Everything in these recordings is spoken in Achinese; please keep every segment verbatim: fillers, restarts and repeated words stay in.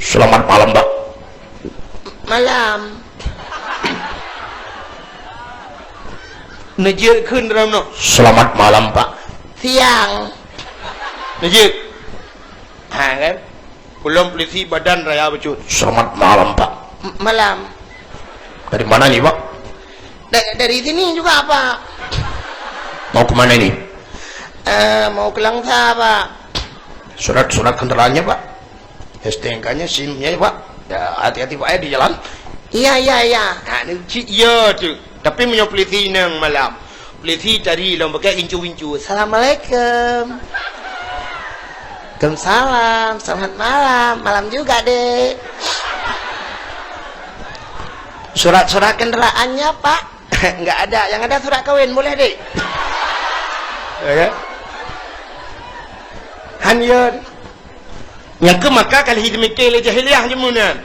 Selamat malam, Pak. Malam. Neujeuet kheun dalam nyoe. Selamat malam, Pak. Siang. Neujeuet. Ha, kan? Ulôn polisi Badan Raya Bacut. Selamat malam, Pak. M-, malam. Dari mana ni, Pak? Da-, dari sini juga, Pak. Mau ke mana ini? Eh, mau ke Langsa, Pak. Surat-surat kendaraannya, Pak. S T N K-nya, SIM-nya, Pak. Ya, hati-hati, Pak, ya, di jalan. Iya, iya, iya. Ha, ni cit iya tu. Tapi meunyoe polisi inong malam, polisi tadi lom pakai gincu-gincu. "Assalamualaikum." "Waalaikumsalam. Selamat malam. Malam juga, Dek." "Surat-surat kendaraannya, Pak?" "Enggak ada. Yang ada surat kawin. Boleh, Dek?" Ya kan? Han ya. Nyang keu maka ka lheueh jimike lé jahiliyah jameun nyan.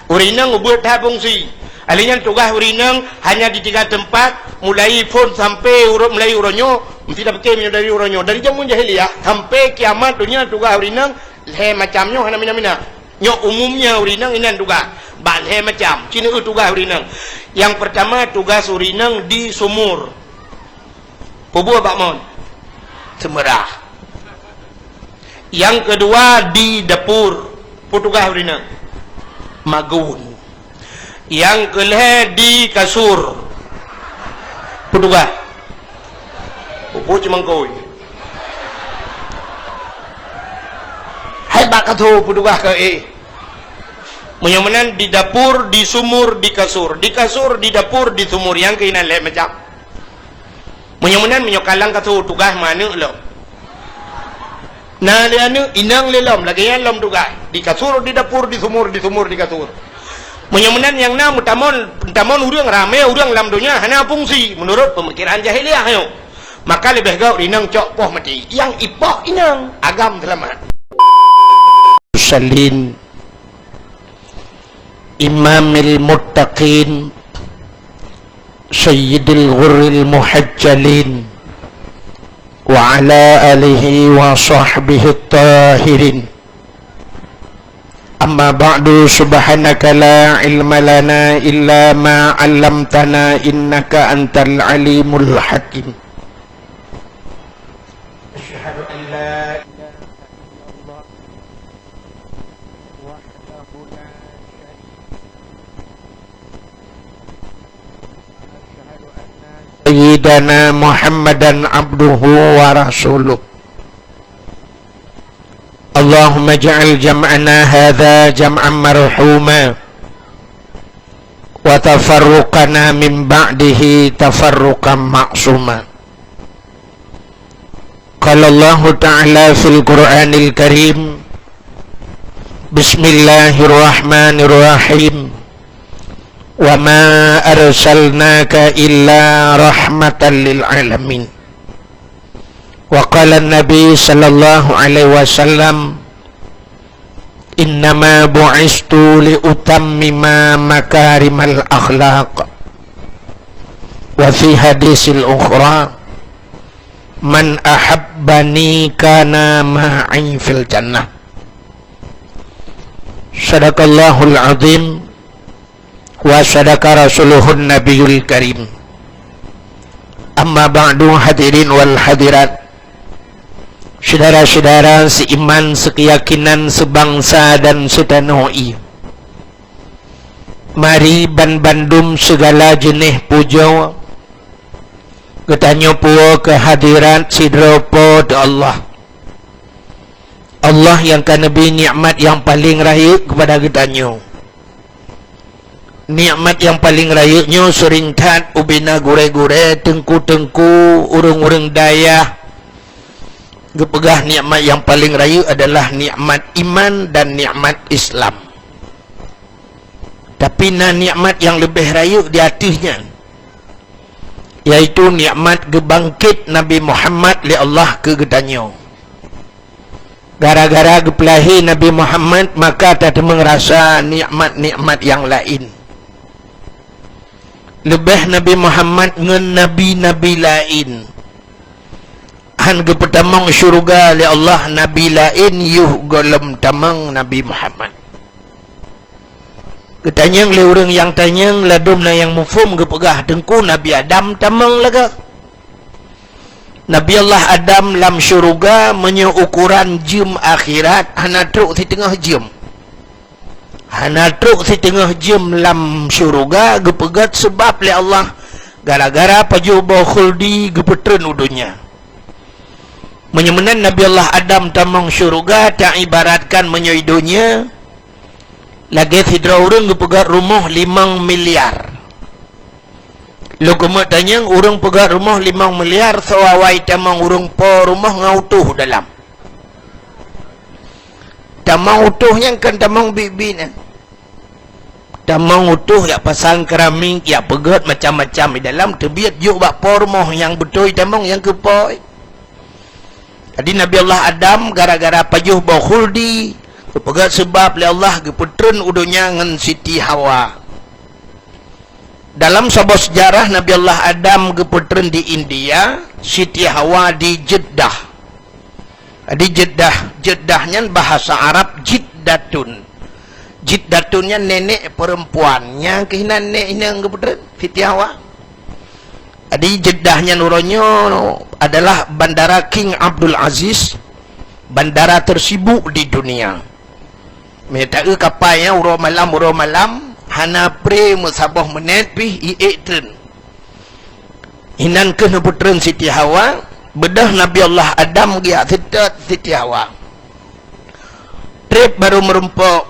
Ureueng inong ubeuet that fungsi. Ahli nyan tugaih ureueng inong hanya di tiga tempat, mulai phon sampai uroe, mulai uroe nyoe, meusti tapike meunyoe dari uroe nyoe. Dari jameun jahiliyah sampai kiamat donya tugaih ureueng inong lhèe macam nyoe hana mina-mina. Nyoe umumnya ureueng inong inan tugaih. Bak lhèe macam. Ci neueu tugaih ureueng inong. Nyang pertama tugaih ureueng inong di sumur. Peue buet bak mon? Seumeurah. Nyang keudua di dapur, peue tugaih ureueng inong? Magun. Nyang keulhèe di kasur, peue tugaih? Pupuk cimangkui. Hai bak kasur, peue tugaih keu éh? Meunyoe meunan di dapur, di sumur, di kasur. Di kasur, di dapur, di sumur. Nyang keuh inan lhèe macam. Meunyoe meunan, meunyoe ka lam kasur tugaih meuaneuk lom. Na lé aneuk, inong lé lom, lagèe nyan lom tugaih. Di kasur, di dapur, di sumur, di sumur, di kasur. Meunyoe meunan nyang na meutamon, meutamon ureueng ramè, ureueng lam donya hana fungsi meunurot peumikiran jahiliyah nyoe. Maka leubeh gèt inong cok poh maté. Nyang ipoh inong, agam seulamat. Salin. Imamil muttaqin, sayyidil ghurril muhajjalin, wa ala alihi wa sahbihi tahirin. Amma ba'du, subhanaka la ilma lana illa ma 'allamtana innaka antal alimul hakim. Asyhadu an la ilaha illallah wahdahu la syarika lah. Asyhadu anna sayyidana Muhammadan abduhu wa rasuluh. Allahumma ij'al jam'ana hadza jam'an marhuma, wa tafarruqana min ba'dihi tafarruqan ma'suma. Qala Allahu ta'ala fil Qur'anil Karim, bismillahirrahmanirrahim, wa ma arsalnaka illa rahmatan lil alamin. Wa qala Nabi sallallahu alaihi wasallam, "Innama bu'istu li utammima makarimal akhlaq." Wa fi hadisil ukhra, "Man ahabbani kana ma'i fil jannah." Sadaqallahul azim. Wa sadaqa rasuluhun nabiyul karim. Amma ba'du, hadirin wal hadirat, syedara-syedara seiman, sekeyakinan, sebangsa dan setanoh ie. Mari ban bandum segala jeuneh pujoe geutanyoe puwoe keu hadirat sidroe Po teu Allah. Allah nyang ka neubri nikmat nyang paleng rayeuk keupada geutanyoe. Nikmat nyang paleng rayeuk nyoe seuring that ubena gurée-gurée, teungku-teungku, ureuëng-ureuëng dayah geupeugah nikmat nyang paleng rayeuk adalah nikmat iman dan nikmat Islam. Tapi na nikmat nyang leubeh rayeuk di ateueh nyan, yaitu nikmat geubangket Nabi Muhammad lé Allah keu geutanyoe. Gara-gara geupeulahé Nabi Muhammad, maka tateumeung rasa nikmat-nikmat nyang laén. Leubeh Nabi Muhammad ngon nabi-nabi laén, hán geupeutamong syeuruga lé Allah nabi laén yoh gohlom tamong Nabi Muhammad. Geutanyong lé ureuëng nyang tanyong, ladôm na nyang muphom, geupeugah, "Teungku, Nabi Adam tamong lagée." Nabi Allah Adam lam syeuruga meunyoe ukoran jeuem akhirat hana trok siteungoh jeuem. Hana trok siteungoh jeuem lam syeuruga, geupeugét seubab lé Allah, gara-gara pajoh boh khuldi geupeutreun u donya. Meunyoe meunan Nabi Allah Adam tamong syeuruga, taibaratkan meunyoe i donya lagée sidroe ureuëng geupeugét rumoh limong miliar. Lôn keumeung tanyong, ureuëng peugét rumoh limong miliar, soe awai tamong ureuëng po rumoh ngon utôh dalam? Tamong utôh nyan kon tamong biet-biet nyan. Tamong utôh jak pasang keramik, jak peugét macam-macam di dalam, teubiet jok bak po rumoh nyang beutôi tamong nyang keu po. Jadi Nabi Allah Adam gara-gara pajoh boh khuldi, geupeugét seubab lé Allah geupeutreun u donya ngon Siti Hawa. Dalam saboh seujarah, Nabi Allah Adam geupeutreun di India, Siti Hawa di Jeddah. Di Jeddah, Jeddah nyan bahasa Arab Jiddatun. Jiddatun nyan nenek perempuan. Nyang keuh inan nenek inong geupeutreun, Siti Hawa. Jadi Jeddah nyan uroe nyoe adalah bandara King Abdul Aziz, bandara tersibuk di dunia. Meunyoe taeu kapai nyan uroe malam, uroe malam, hana pré meusaboh meunét pih i ék treun. Inan keuh neupeutreun Siti Hawa, beudôh Nabi Allah Adam geujak seutôt Siti Hawa. Trép barô meurumpok.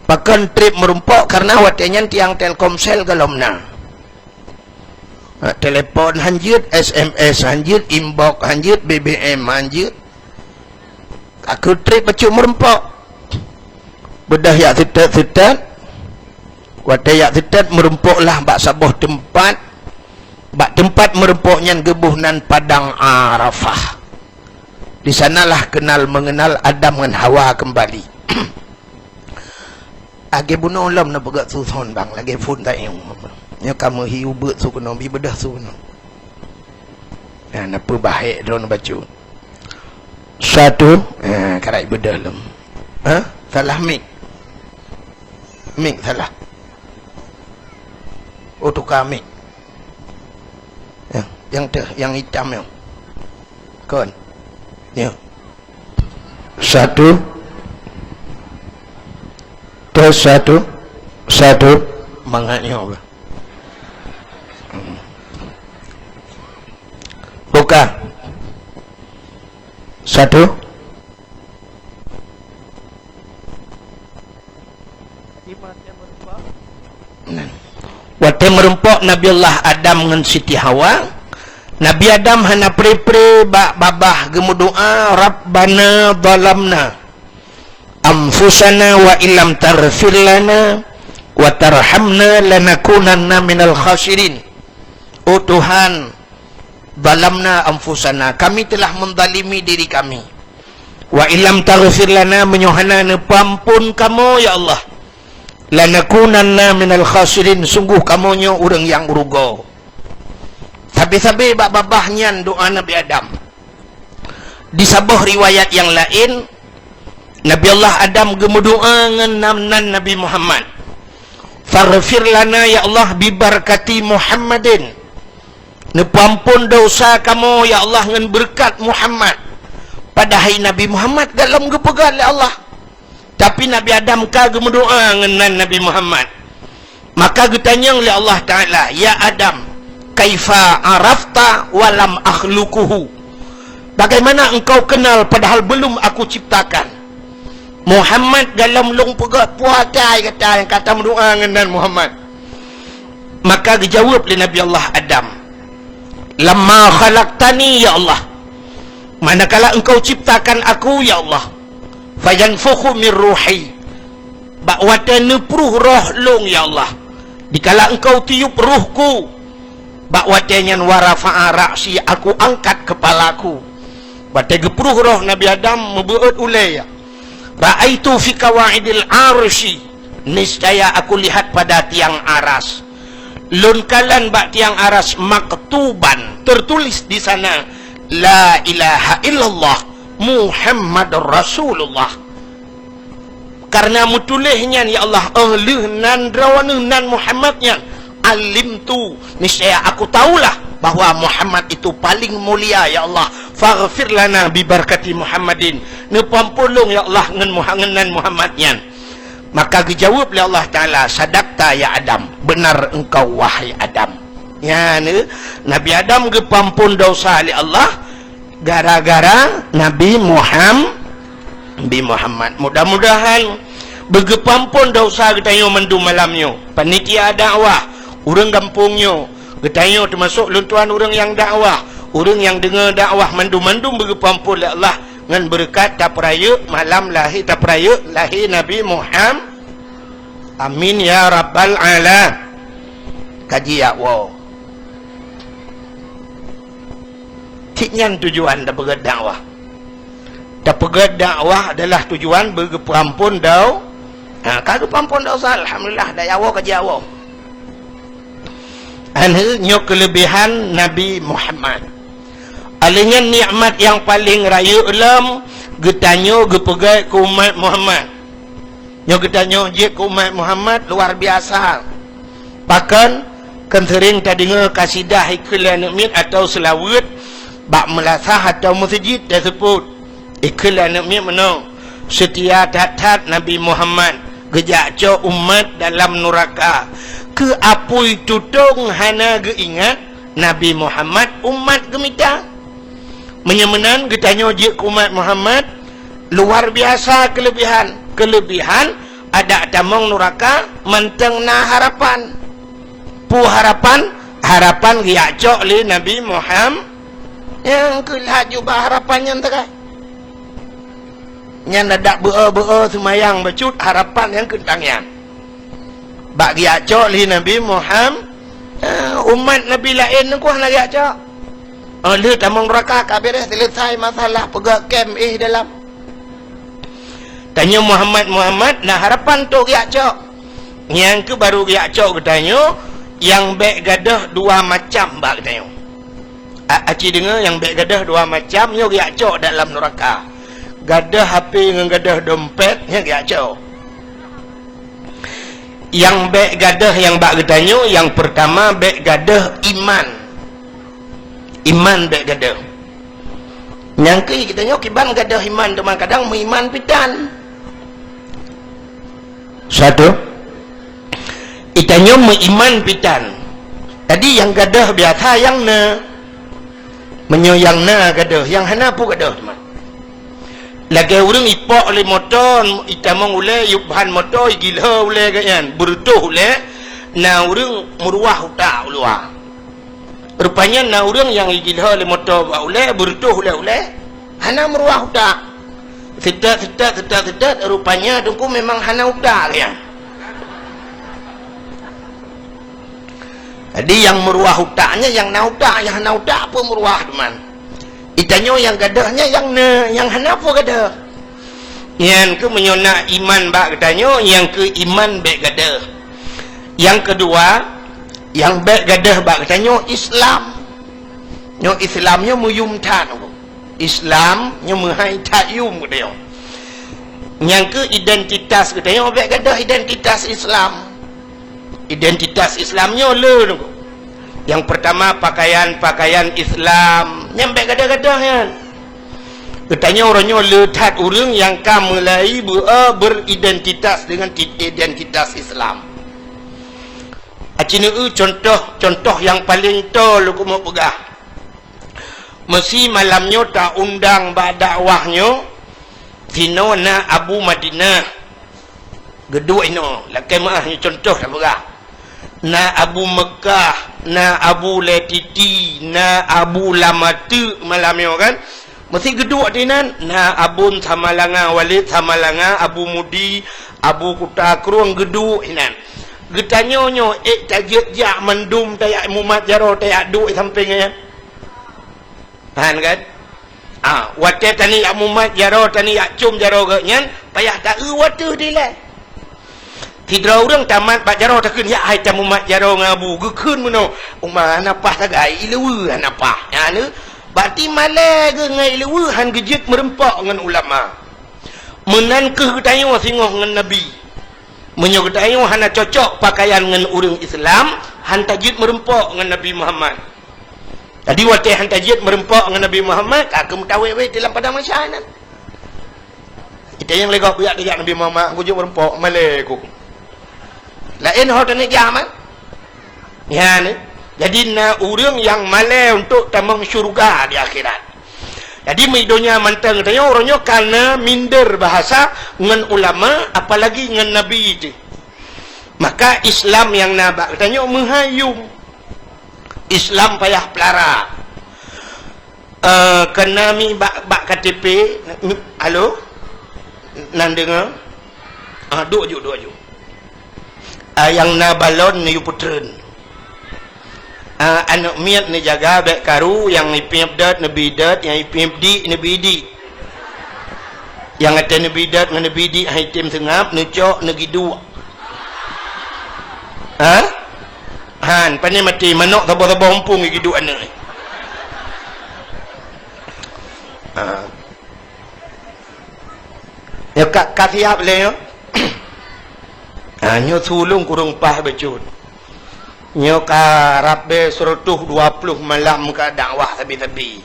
Pakon trép meurumpok? Karena watée nyan tiang Telkomsel gohlom na. Ha, telepon hanjeuet, S M S hanjeuet, inbox hanjeuet, B B M hanjeuet. Ka keutrép bacut meurumpok. Beudôh jak seutôt-seutôt. Watée jak seutôt, meurumpoklah bak saboh teumpat. Bak teumpat meurumpok nyan geuboh nan Padang Arafah. Di sanalah kenal mengenal Adam ngon Hawa kembali. Lagée bunoe lom neupeugét su thon bang, lagée phon tayong. Nyoe ka meuhi ubeut su keunoe, bi beudôh su keunoe. Nah, neupeubahek droe neubacut. Satu, eh, karai beudôh lom. Ha? Salah mik. Mik salah. Oh, tuka mik. Ya, nyang teuh, nyang itam nyoe. Kon. Ya. Satu. Tes satu. Satu. Mangat nyoe. Buka. Satu. Watée meurumpok Nabi Allah Adam ngon Siti Hawa, Nabi Adam hana pré-pré bak babah geumeudoá, "Rabbana zalamna anfusana wa illam taghfir lana wa tarhamna lanakunanna minal khasirin." Oh Tuhan, "Zalamna anfusana," kami telah menzalimi diri kami. "Wa illam taghfir lana," meunyoe hana neupeuamphon kamoe, ya Allah, "lanakunanna minal khasirin," sungguh kamoe nyoe ureuëng nyang rugoe. Sabe-sabe bak babah nyan doá Nabi Adam. Di saboh riwayat nyang laén, Nabi Allah Adam geumeudoá ngon nan, nan Nabi Muhammad. "Faghfir lana, ya Allah, bibarakati Muhammadin." Neupeuamphon desya kamoe, ya Allah, ngon beureukat Muhammad. Padahai Nabi Muhammad gohlom geupeugah lé Allah. Tapi Nabi Adam ka geumeudoá ngon nan Nabi Muhammad. Maka geutanyong lé Allah Taala, "Ya Adam, kaifa arafta wa lam akhluquhu?" Bagaimana engkau kenal padahal belum aku ciptakan? Muhammad gohlom lôn peugah peue atai kata nyang ka tameudoá ngon nan Muhammad. Maka geujaweueb lé Nabi Allah Adam, "Lamma khalaqtani, ya Allah, manakala engkau ciptakan aku, ya Allah, fayanfukhu min ruhi, bak watée neupruh roh lôn, ya Allah, dikala engkau tiup ruhku, bak watée nyan wa rafa'a ra'si, aku angkat kepalaku." Watée geupruh roh Nabi Adam, meubeuet ulée, ya, "Ra'aitu fi qawaidil arsy," niscaya aku lihat pada tiang aras. Lôn kalon bak tiang aras maktuban, tertulis di sana, "La ilaha illallah Muhammadur Rasulullah." Karena meutuléh nyan, ya Allah, oh lheueh nan droeneuh nan Muhammad nyan, alimtu, niscaya aku tahulah bahwa Muhammad itu paling mulia, ya Allah. Faghfir lana bi barakati Muhammadin. Neupeuampôn lôn, ya Allah, ngon Muha-, ngon nan Muhammad nyan. Maka geujaweueb lé Allah Taala, "Sadaqta ya Adam, benar engkau wahai Adam." Nyan, Nabi Adam geupeuampôn desya lé Allah gara-gara Nabi Muham-, Nabi Muhammad. Mudah-mudahan beugeupeuampôn desya geutanyoe mandum malam nyoe. Panitia dakwah, ureuëng gampông nyoe, geutanyoe teumasok lôn tuan ureuëng nyang dakwah, ureuëng nyang deungoe dakwah mandum-mandum beugeupeuampôn lé Allah. Ngon beureukat tapeurayeuk malam lahé, tapeurayeuk lahé Nabi Muham-, amin ya rabbal ala-, kaji ya wo. Cit nyan tujuan tapeugét dakwah. Tapeugét dakwah adalah tujuan beugeupeuampôn dau-, ha, ka geupeuampôn desya, alhamdulillah, dak ya wo kaji ya wo. Aneuëk nyoe keuleubehan Nabi Muhammad. Alèh nyan nikmat nyang paleng rayeuk lom geutanyoe geupeugét keu umat Muhammad. Nyoe geutanyoe jeuet keu umat Muhammad luar biasa. Pakon? Kan seuring tadeungoe kasidah ikheun lé aneuk miet atawa seulaweuet bak meulasah atawa meuseujid taseupôt. Ikheun lé aneuk miet meunoe, "Seutia that-that Nabi Muhammad geujak cok umat dalam nuraka. Keu apui tutong hana geuingat Nabi Muhammad umat geumita." Meunyoe meunan geutanyoe jeuet keu umat Muhammad, luar biasa keuleubehan. Keuleubehan adak tamong nuraka mantong na harapan. Peue harapan? Harapan geujak cok lé Nabi Muham-, nyang keuh laju bak harapan nyan teuka. Nyan adak beu-o-beu-o seumayang bacut harapan nyang keuntang nyan. Bak geujak cok lé Nabi Muham-, eh, umat Nabi laén nyan ku hana geujak cok. Oh, lheueh tamong nuraka ka beres, selesai masalah, peugah kem éh dalam. Tanyoe Muhammad, Muhammad, na harapan tôh geujak cok. Nyang keuh baru geujak cok geutanyoe, nyang bék gadôh dua macam bak geutanyoe. A-, aci deungoe, nyang bék gadôh dua macam nyoe geujak cok dalam nuraka. Gadôh hapé ngon gadôh dompet nyoe geujak cok. Nyang bék gadôh nyang bak geutanyoe, nyang peurtama bék gadôh iman. Iman bék gadôh. Nyang keu geutanyoe kiban gadôh iman teuma kadang meuiman pitan. Satu. Geutanyoe meuiman pitan. Jadi nyang gadôh biasa nyang na. Meunyoe nyang na gadôh, nyang hana peue gadôh teuma. Lagée ureuëng ipok lé moto, itamong ulée, yup ban moto, igilho ulée geuh nyan, beureutoh ulée, na ureuëng meuruwah utak u luwa. Rupanya na ureuëng nyang igilho lé moto bak ulée, beureutoh ulée-ulée, hana meuruwah utak. Seutôt, seutôt, seutôt, seutôt, rupanya teungku memang hana utak geuh nyan. Jadi nyang meuruwah utak nyan nyang na utak, nyang hana utak peue meuruwah teuma. Geutanyoe nyang gadôh nyan nyang na, nyang hana peue gadôh. Nyan keuh meunyoe na iman bak geutanyoe, nyang keuh iman bék gadôh. Nyang keudua, nyang bék gadôh bak geutanyoe Islam. Nyoe Islam nyoe meuyum that. Islam nyoe meuhai that yum geutanyoe. Nyang keuh identitas geutanyoe bék gadôh identitas Islam. Identitas Islam nyoe le nyoe. Nyang peurtama pakaian-pakaian Islam, nyan bék gadôh-gadôh nyan. Geutanyoe uroe nyoe le that ureuëng nyang ka meulai beu-, eh, beuridentitas deungon ti-, identitas Islam. Aci neueu contoh, contoh nyang paleng toe lôn keumeung peugah. Meusi malam nyoe ta-undang bak dakwah nyoe, sinoe na Abu Madinah. Geuduek inoe, lakée meuáh nyoe contoh tapeugah. Na Abu Meukah, na Abu Letiti, na Abu Lamateuk malam nyoe kan. Meusi geuduek dinan, na Abon Samalanga, Walid Samalanga, Abu Mudi, Abu Kuta Krueng geuduek inan. Geutanyoe nyoe ék tajeuet jak mandum tajak mumat jaroe tajak duek sampéng nyan. Paham kan? Ah, watée tanyoe jak mumat jaroe, tanyoe jak com jaroe geuh nyan, payah taeu watée dilée. Sidroe ureuëng tamat bak jaroe takheun, "Yak hai tamumat jaroe ngon Abu." Geukheun meunoe, "Uma hana paih sagai, ileue hana paih." Nyan lé, berarti malée geuh ngon ileue han geujeuet meureumpok ngon ulama. Meunan kheueh geutanyoe singoh ngon Nabi. Meunyoe geutanyoe hana cocok pakaian ngon ureuëng Islam, han tajeuet meureumpok ngon Nabi Muhammad. Jadi, watée han tajeuet meureumpok ngon Nabi Muhammad, ka keuh meutawét-wét di lam padang mahsyar nyan. Ita nyang lé gob jak dijak Nabi Muhammad, kujeuet meureumpok, malée ku. Laén ho taneuk jak man. Nyan, eh. Jadi, na ureuëng nyang malée untuk tamong syeuruga di akhirat. Jadi, meudonya mantong tanyoe, uroe nyoe kana minder bahasa ngon ulama, apalagi ngon Nabi jih. Maka Islam nyang na bak tanyoe meuhayum. Islam payah pelara. Eh, kena mi bak, bak K T P, mi, halo? Nan deungoe? Ah, duek ju, duek ju. Ah, nyang na balon neuyue peutreun. Ah, aneuk miet neujaga bék karu, nyang ipiep dot neubi dot, nyang ipiep dik neubi dik. Nyang até neubi dot ngon neubi dik hai tem seungab, neucok neugiduek. Ha? Han, pane maté manok saboh-saboh umpung geuduek aneuk. Ha. Ya, ka, ka siap lé nyoe. Ha, nyoe sulung kureueng paih bacut. Nyoe ka rabe seratus dua puluh malam ka dakwah sabe-sabe.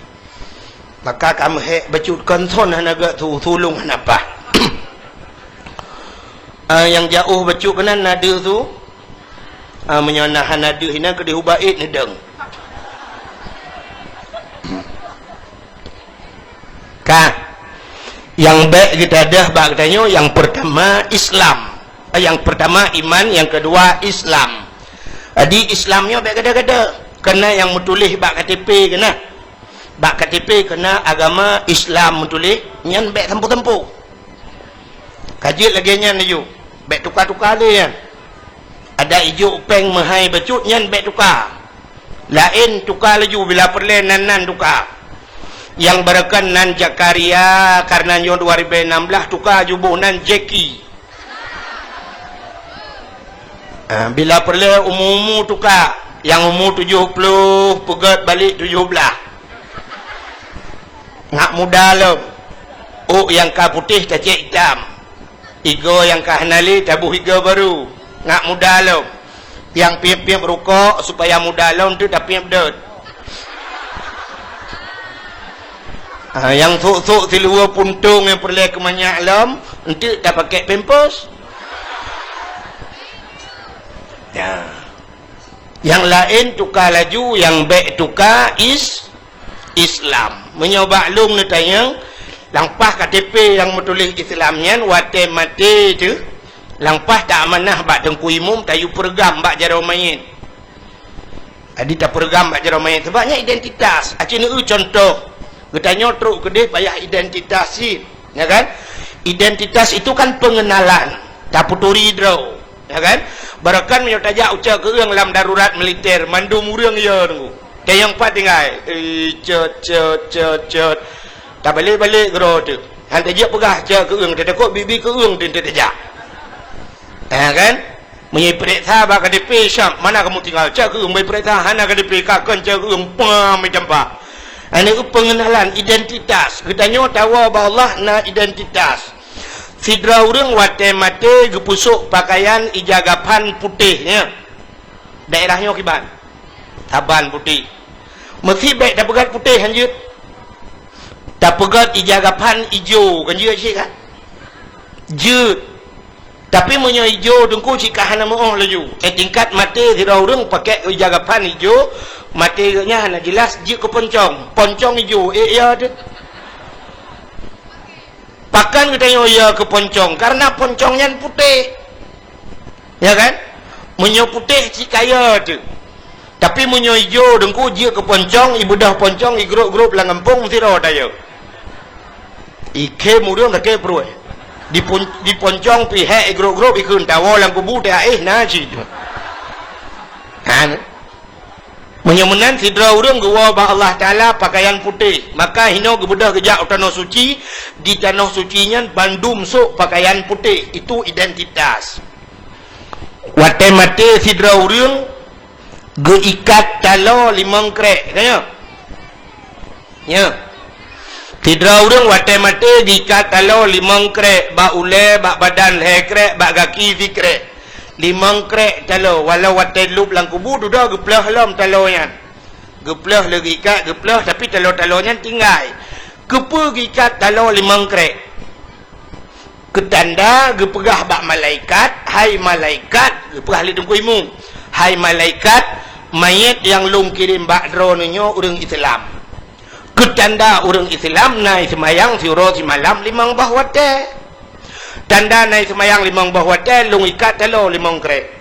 Maka ka meuhek bacut kon thon hana geusu, sulung hana paih. Ah, nyang jiôh bacut keunan na deuh su. Ah, meunyoe na hana deuh inan keudeh ubak ék neudong. Ka. Nyang bék geuta deuh bak geutanyoe, nyang pertama Islam. Eh, nyang pertama iman, nyang kedua Islam. Jadi Islam nyoe bék gada-gada. Keunan nyang meutuléh bak K T P keunan. Bak K T P keunan agama Islam meutuléh, nyan bék tampu-tampu. Ka jeuet lagée nyan laju, bék tuka-tuka lé nyan. Adak ijok péng meuhai bacut nyan bék tuka. Laén tuka laju bila peureulée nan-nan tuka. Nyang baroekon nan Zakaria, kareuna nyoe dua ribu enam belas tuka juboh nan Jeki. Ah, bila peureulée umu-umu tuka, nyang umu tujoh ploh peugét balek tujoh blaih. Ngat muda lom. Ôk nyang ka putéh tacék itam. Igoe nyang ka hana lé taboh igoe barô. Ngat muda lom. Nyang piep-piep rukok supaya muda lom teuk tapiep dot. Ha, nyang sôk-sôk siluweue puntông nyang peureulée keu manyak lom, enteuk tapakée pampers. Ya. Nyang laén tuka laju, nyang bék tuka is-, Islam. Meunyoe bak lôn neutanyong, lam paih K T P nyang meutuléh Islam nyan watée maté teuh, lam paih ta amanah bak teungku imum tayue peureugam bak jaroe manyét. Jadi tapeureugam bak jaroe manyét, sabab nyan identitas. Aci neueu contoh, geutanyoe trok keudeh payah identitas cit, ya kan? Identitas itu kan pengenalan, tapeuturi droe, ya kan? Baroekon meunyoe tajak ucok keueueng lam darurat militer, mandum ureuëng yo nunggu. Tayong pat tinggai, eh, cot, cot, cot, cot. Tabalek-balek keudroe teuh. Han tajak peugah cok keueueng, tatakot bibi keueueng teuh tajak. Ya kan? Meunyoe ipeuriksa bak K T P, siap, mana kamu tinggal? Cok keueueng bak ipeuriksa, hana K T P, ka kon cok keueueng, pam, itampa. Aneuk pengenalan identitas. Geutanyoe tawoe bak Allah na identitas. Sidroe ureuëng watée maté geupeusok pakaian ija gapan putéh, ya. Daerah nyoe kiban? Saban putéh. Meusi bék tapeugét putéh, han jeuet. Tapeugét ija gapan ijo, kan jeuet cit kan? Jeuet. Tapi meunyoe ijo teungku cit ka hana meuoh laju. Eh, tingkat maté sidroe ureuëng pakèk ija gapan ijo, maté geuh nyan hana jeulaih jeuet keu poncong. Poncong ijo, eh, ya teuh. Pakon geutanyoe ya keu poncong? Karena poncong nyan putéh. Ya kan? Meunyoe putéh cit ka ya teuh. Tapi meunyoe ijo teungku jeuet keu poncong, ibeudôh poncong, igrôp-grôp lam gampông, sidroe tayue. Ikhém ureuëng sakét pruet. Dipon-, diponcong pih hék igrôp-grôp ikheun tawoe lam kubu teuh aéh na cit. Ha. Meunyoe meunan sidroe ureuëng geuwoe bak Allah Taala pakaian putéh, maka hinoe geubeudôh geujak u tanoh suci, di tanoh suci nyan bandum sôk pakaian putéh, itu identitas. Watée maté sidroe ureuëng geuikat taloe limong krék, ka nyoe? Nyoe. Sidroe ureuëng watée maté geuikat taloe limong krék, bak ulée, bak badan lhée krék, bak gaki sikrek. Limong krék taloe, walau watée lôb lam kubu dudoe geuplôh lom taloe nyan. Geuplôh lé geuikat, geuplôh, tapi taloe-taloe nyan tinggai. Keupeue geuikat taloe limong krék? Keutanda geupeugah bak malaikat, "Hai malaikat," geupeugah lé Teungku Imum, "Hai malaikat, manyét nyang lôn kirém bak droeneuh nyoe ureuëng Islam." Keutanda ureuëng Islam na seumayang siuroe simalam limong boh watée. Tanda na seumayang limong boh watée, lôn ikat taloe limong krék.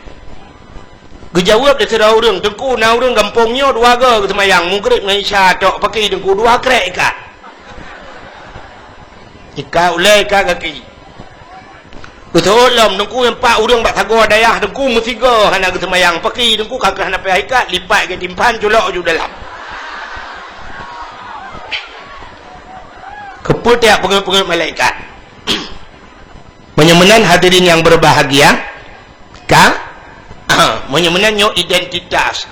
Geujaweueb lé sidroe ureuëng, "Teungku, na ureuëng gampông nyoe dua goe geuseumayang, Maghrib ngon Isya tok, pakri Teungku, dua krék ikat." Ikat ulée, ikat gaki. Geuseuôt lom, Teungku, nyang pat ureuëng bak sagoe dayah, Teungku, meusigoe hana geuseumayang, pakri Teungku, ka keuh hana payah ikat, lipat geutimpan, culok ju dalam. Keupeue tiep peungeuet-peungeuet malaikat? Meunyoe meunan, hadirin yang berbahagia, ka? Meunyoe meunan, nyoe identitas.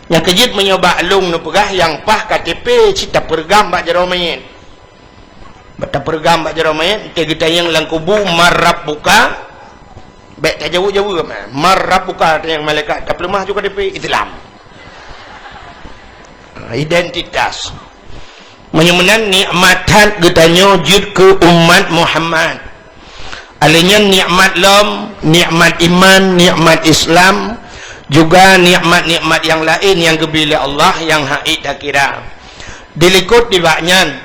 Nyang keujeuet, meunyoe bak lôn neupeugah, nyang paih K T P cit tapeureugang bak jaroe manyét. Bak tapeureugang bak jaroe manyét, teuh geutanyong lam kubu, "Man rabbuka?" Bék tajaweueb-jaweueb, "Man rabbuka?" tanyong malaikat, tapeuleumah ju K T P, Islam. Identitas. Meunyoe meunan, nikmat that geutanyoe jeuet keu umat Muhammad. Alèh nyan nikmat lom, nikmat iman, nikmat Islam, juga nikmat-nikmat nyang laén nyang geubri lé Allah nyang hana ék takira. Dilikot nibak nyan,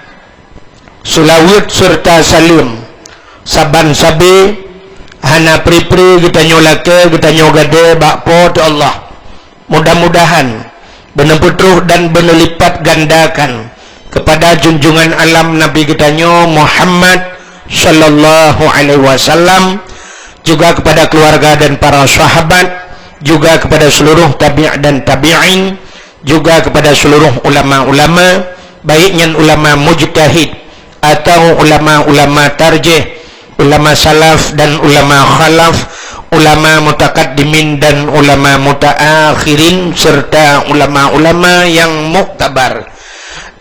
seulaweuet seureuta saleuem saban sabe hana pri-pri geutanyoe lakèe, geutanyoe gadôh bak Po teu Allah. Mudah-mudahan beuneupeutroh dan beuneulipatgandakan keupada junjungan alam Nabi geutanyoe Muhammad sallallahu alaihi wasallam, juga keupada keuluwarga dan para sahabat, juga keupada seuluruh tabi' dan tabi'in, juga keupada seuluruh ulama-ulama, baik nyan ulama mujtahid, atau ulama-ulama tarjih, ulama salaf dan ulama khalaf, ulama mutakaddimin dan ulama mutaakhirin, serta ulama-ulama yang muktabar.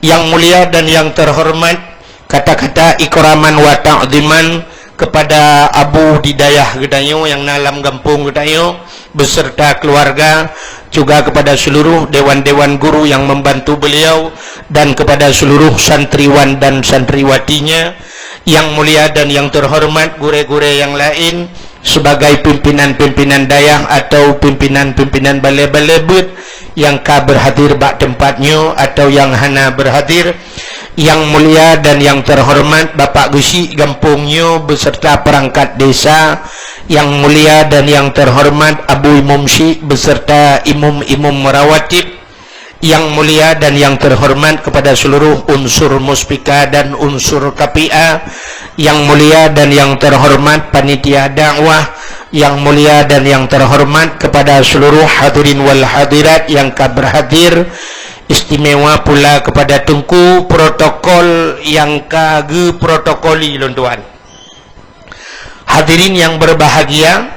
Yang mulia dan yang terhormat, kata-kata ikraman wa ta'ziman kepada Abu di dayah geutanyoe nyang na lam gampông geutanyoe, beserta keluarga, juga kepada seluruh dewan-dewan guru yang membantu beliau, dan kepada seluruh santriwan dan santriwatinya. Yang mulia dan yang terhormat gurée-gurée nyang laén, sebagai pimpinan-pimpinan dayah atau pimpinan-pimpinan balée-balée beuet nyang ka berhadir bak teumpat nyoe atau nyang hana berhadir. Yang mulia dan yang terhormat Bapak Geuchik gampông nyoe beserta perangkat desa, yang mulia dan yang terhormat Abu Imum Chik beserta imum-imum rawatib, yang mulia dan yang terhormat kepada seluruh unsur muspika dan unsur K P A, yang mulia dan yang terhormat panitia dakwah, yang mulia dan yang terhormat kepada seluruh hadirin wal hadirat yang ka berhadir, istimewa pula kepada Teungku protokol nyang ka geuprotokoli lôn tuan. Hadirin yang berbahagia,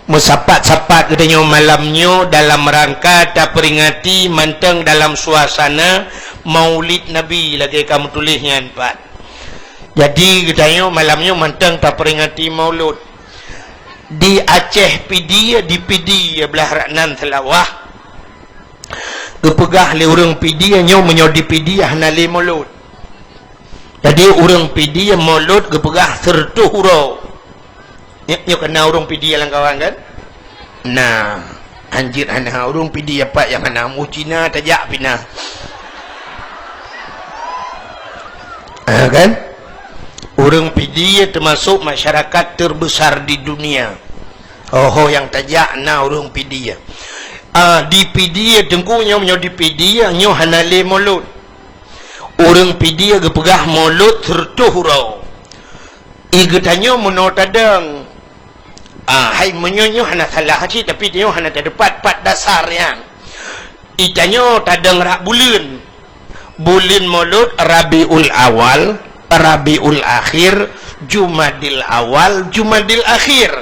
meusapat-sapat geutanyoe malam nyoe dalam rangka taperingati mantong dalam suasana Maulid Nabi lagée ka meutuléh nyan pat. Jadi geutanyoe malam nyoe mantong taperingati Maulud. Di Aceh Pidie, di Pidie blah rak nan Seulawah, geupeugah lé ureuëng Pidie nyoe meunyoe di Pidie hana lé Maulud. Jadi ureuëng Pidie Maulud geupeugah seureutôh uroe. Nyoe, nyoe ka na ureuëng Pidie lam kawan kan? Na, anjir hana ureuëng Pidie pat nyang hana mu Cina tajak pih na. Ha, kan? Ureuëng Pidie termasuk masyarakat terbesar di dunia. Oho nyang tajak na ureuëng Pidie. Ah, di Pidie Teungku nyoe, nyoe di Pidie nyoe hana lé Maulud. Ureuëng Pidie geupeugah Maulud seureutôh uroe. I geutanyoe meunoe tadong. Ah, hai meunyoe nyoe hana salah cit, tapi nyoe hana teupat pat dasar nyan. I tanyoe tadong rak buleuen. Buleuen Maulud Rabiul Awal, Rabiul Akhir, Jumadil Awal, Jumadil Akhir.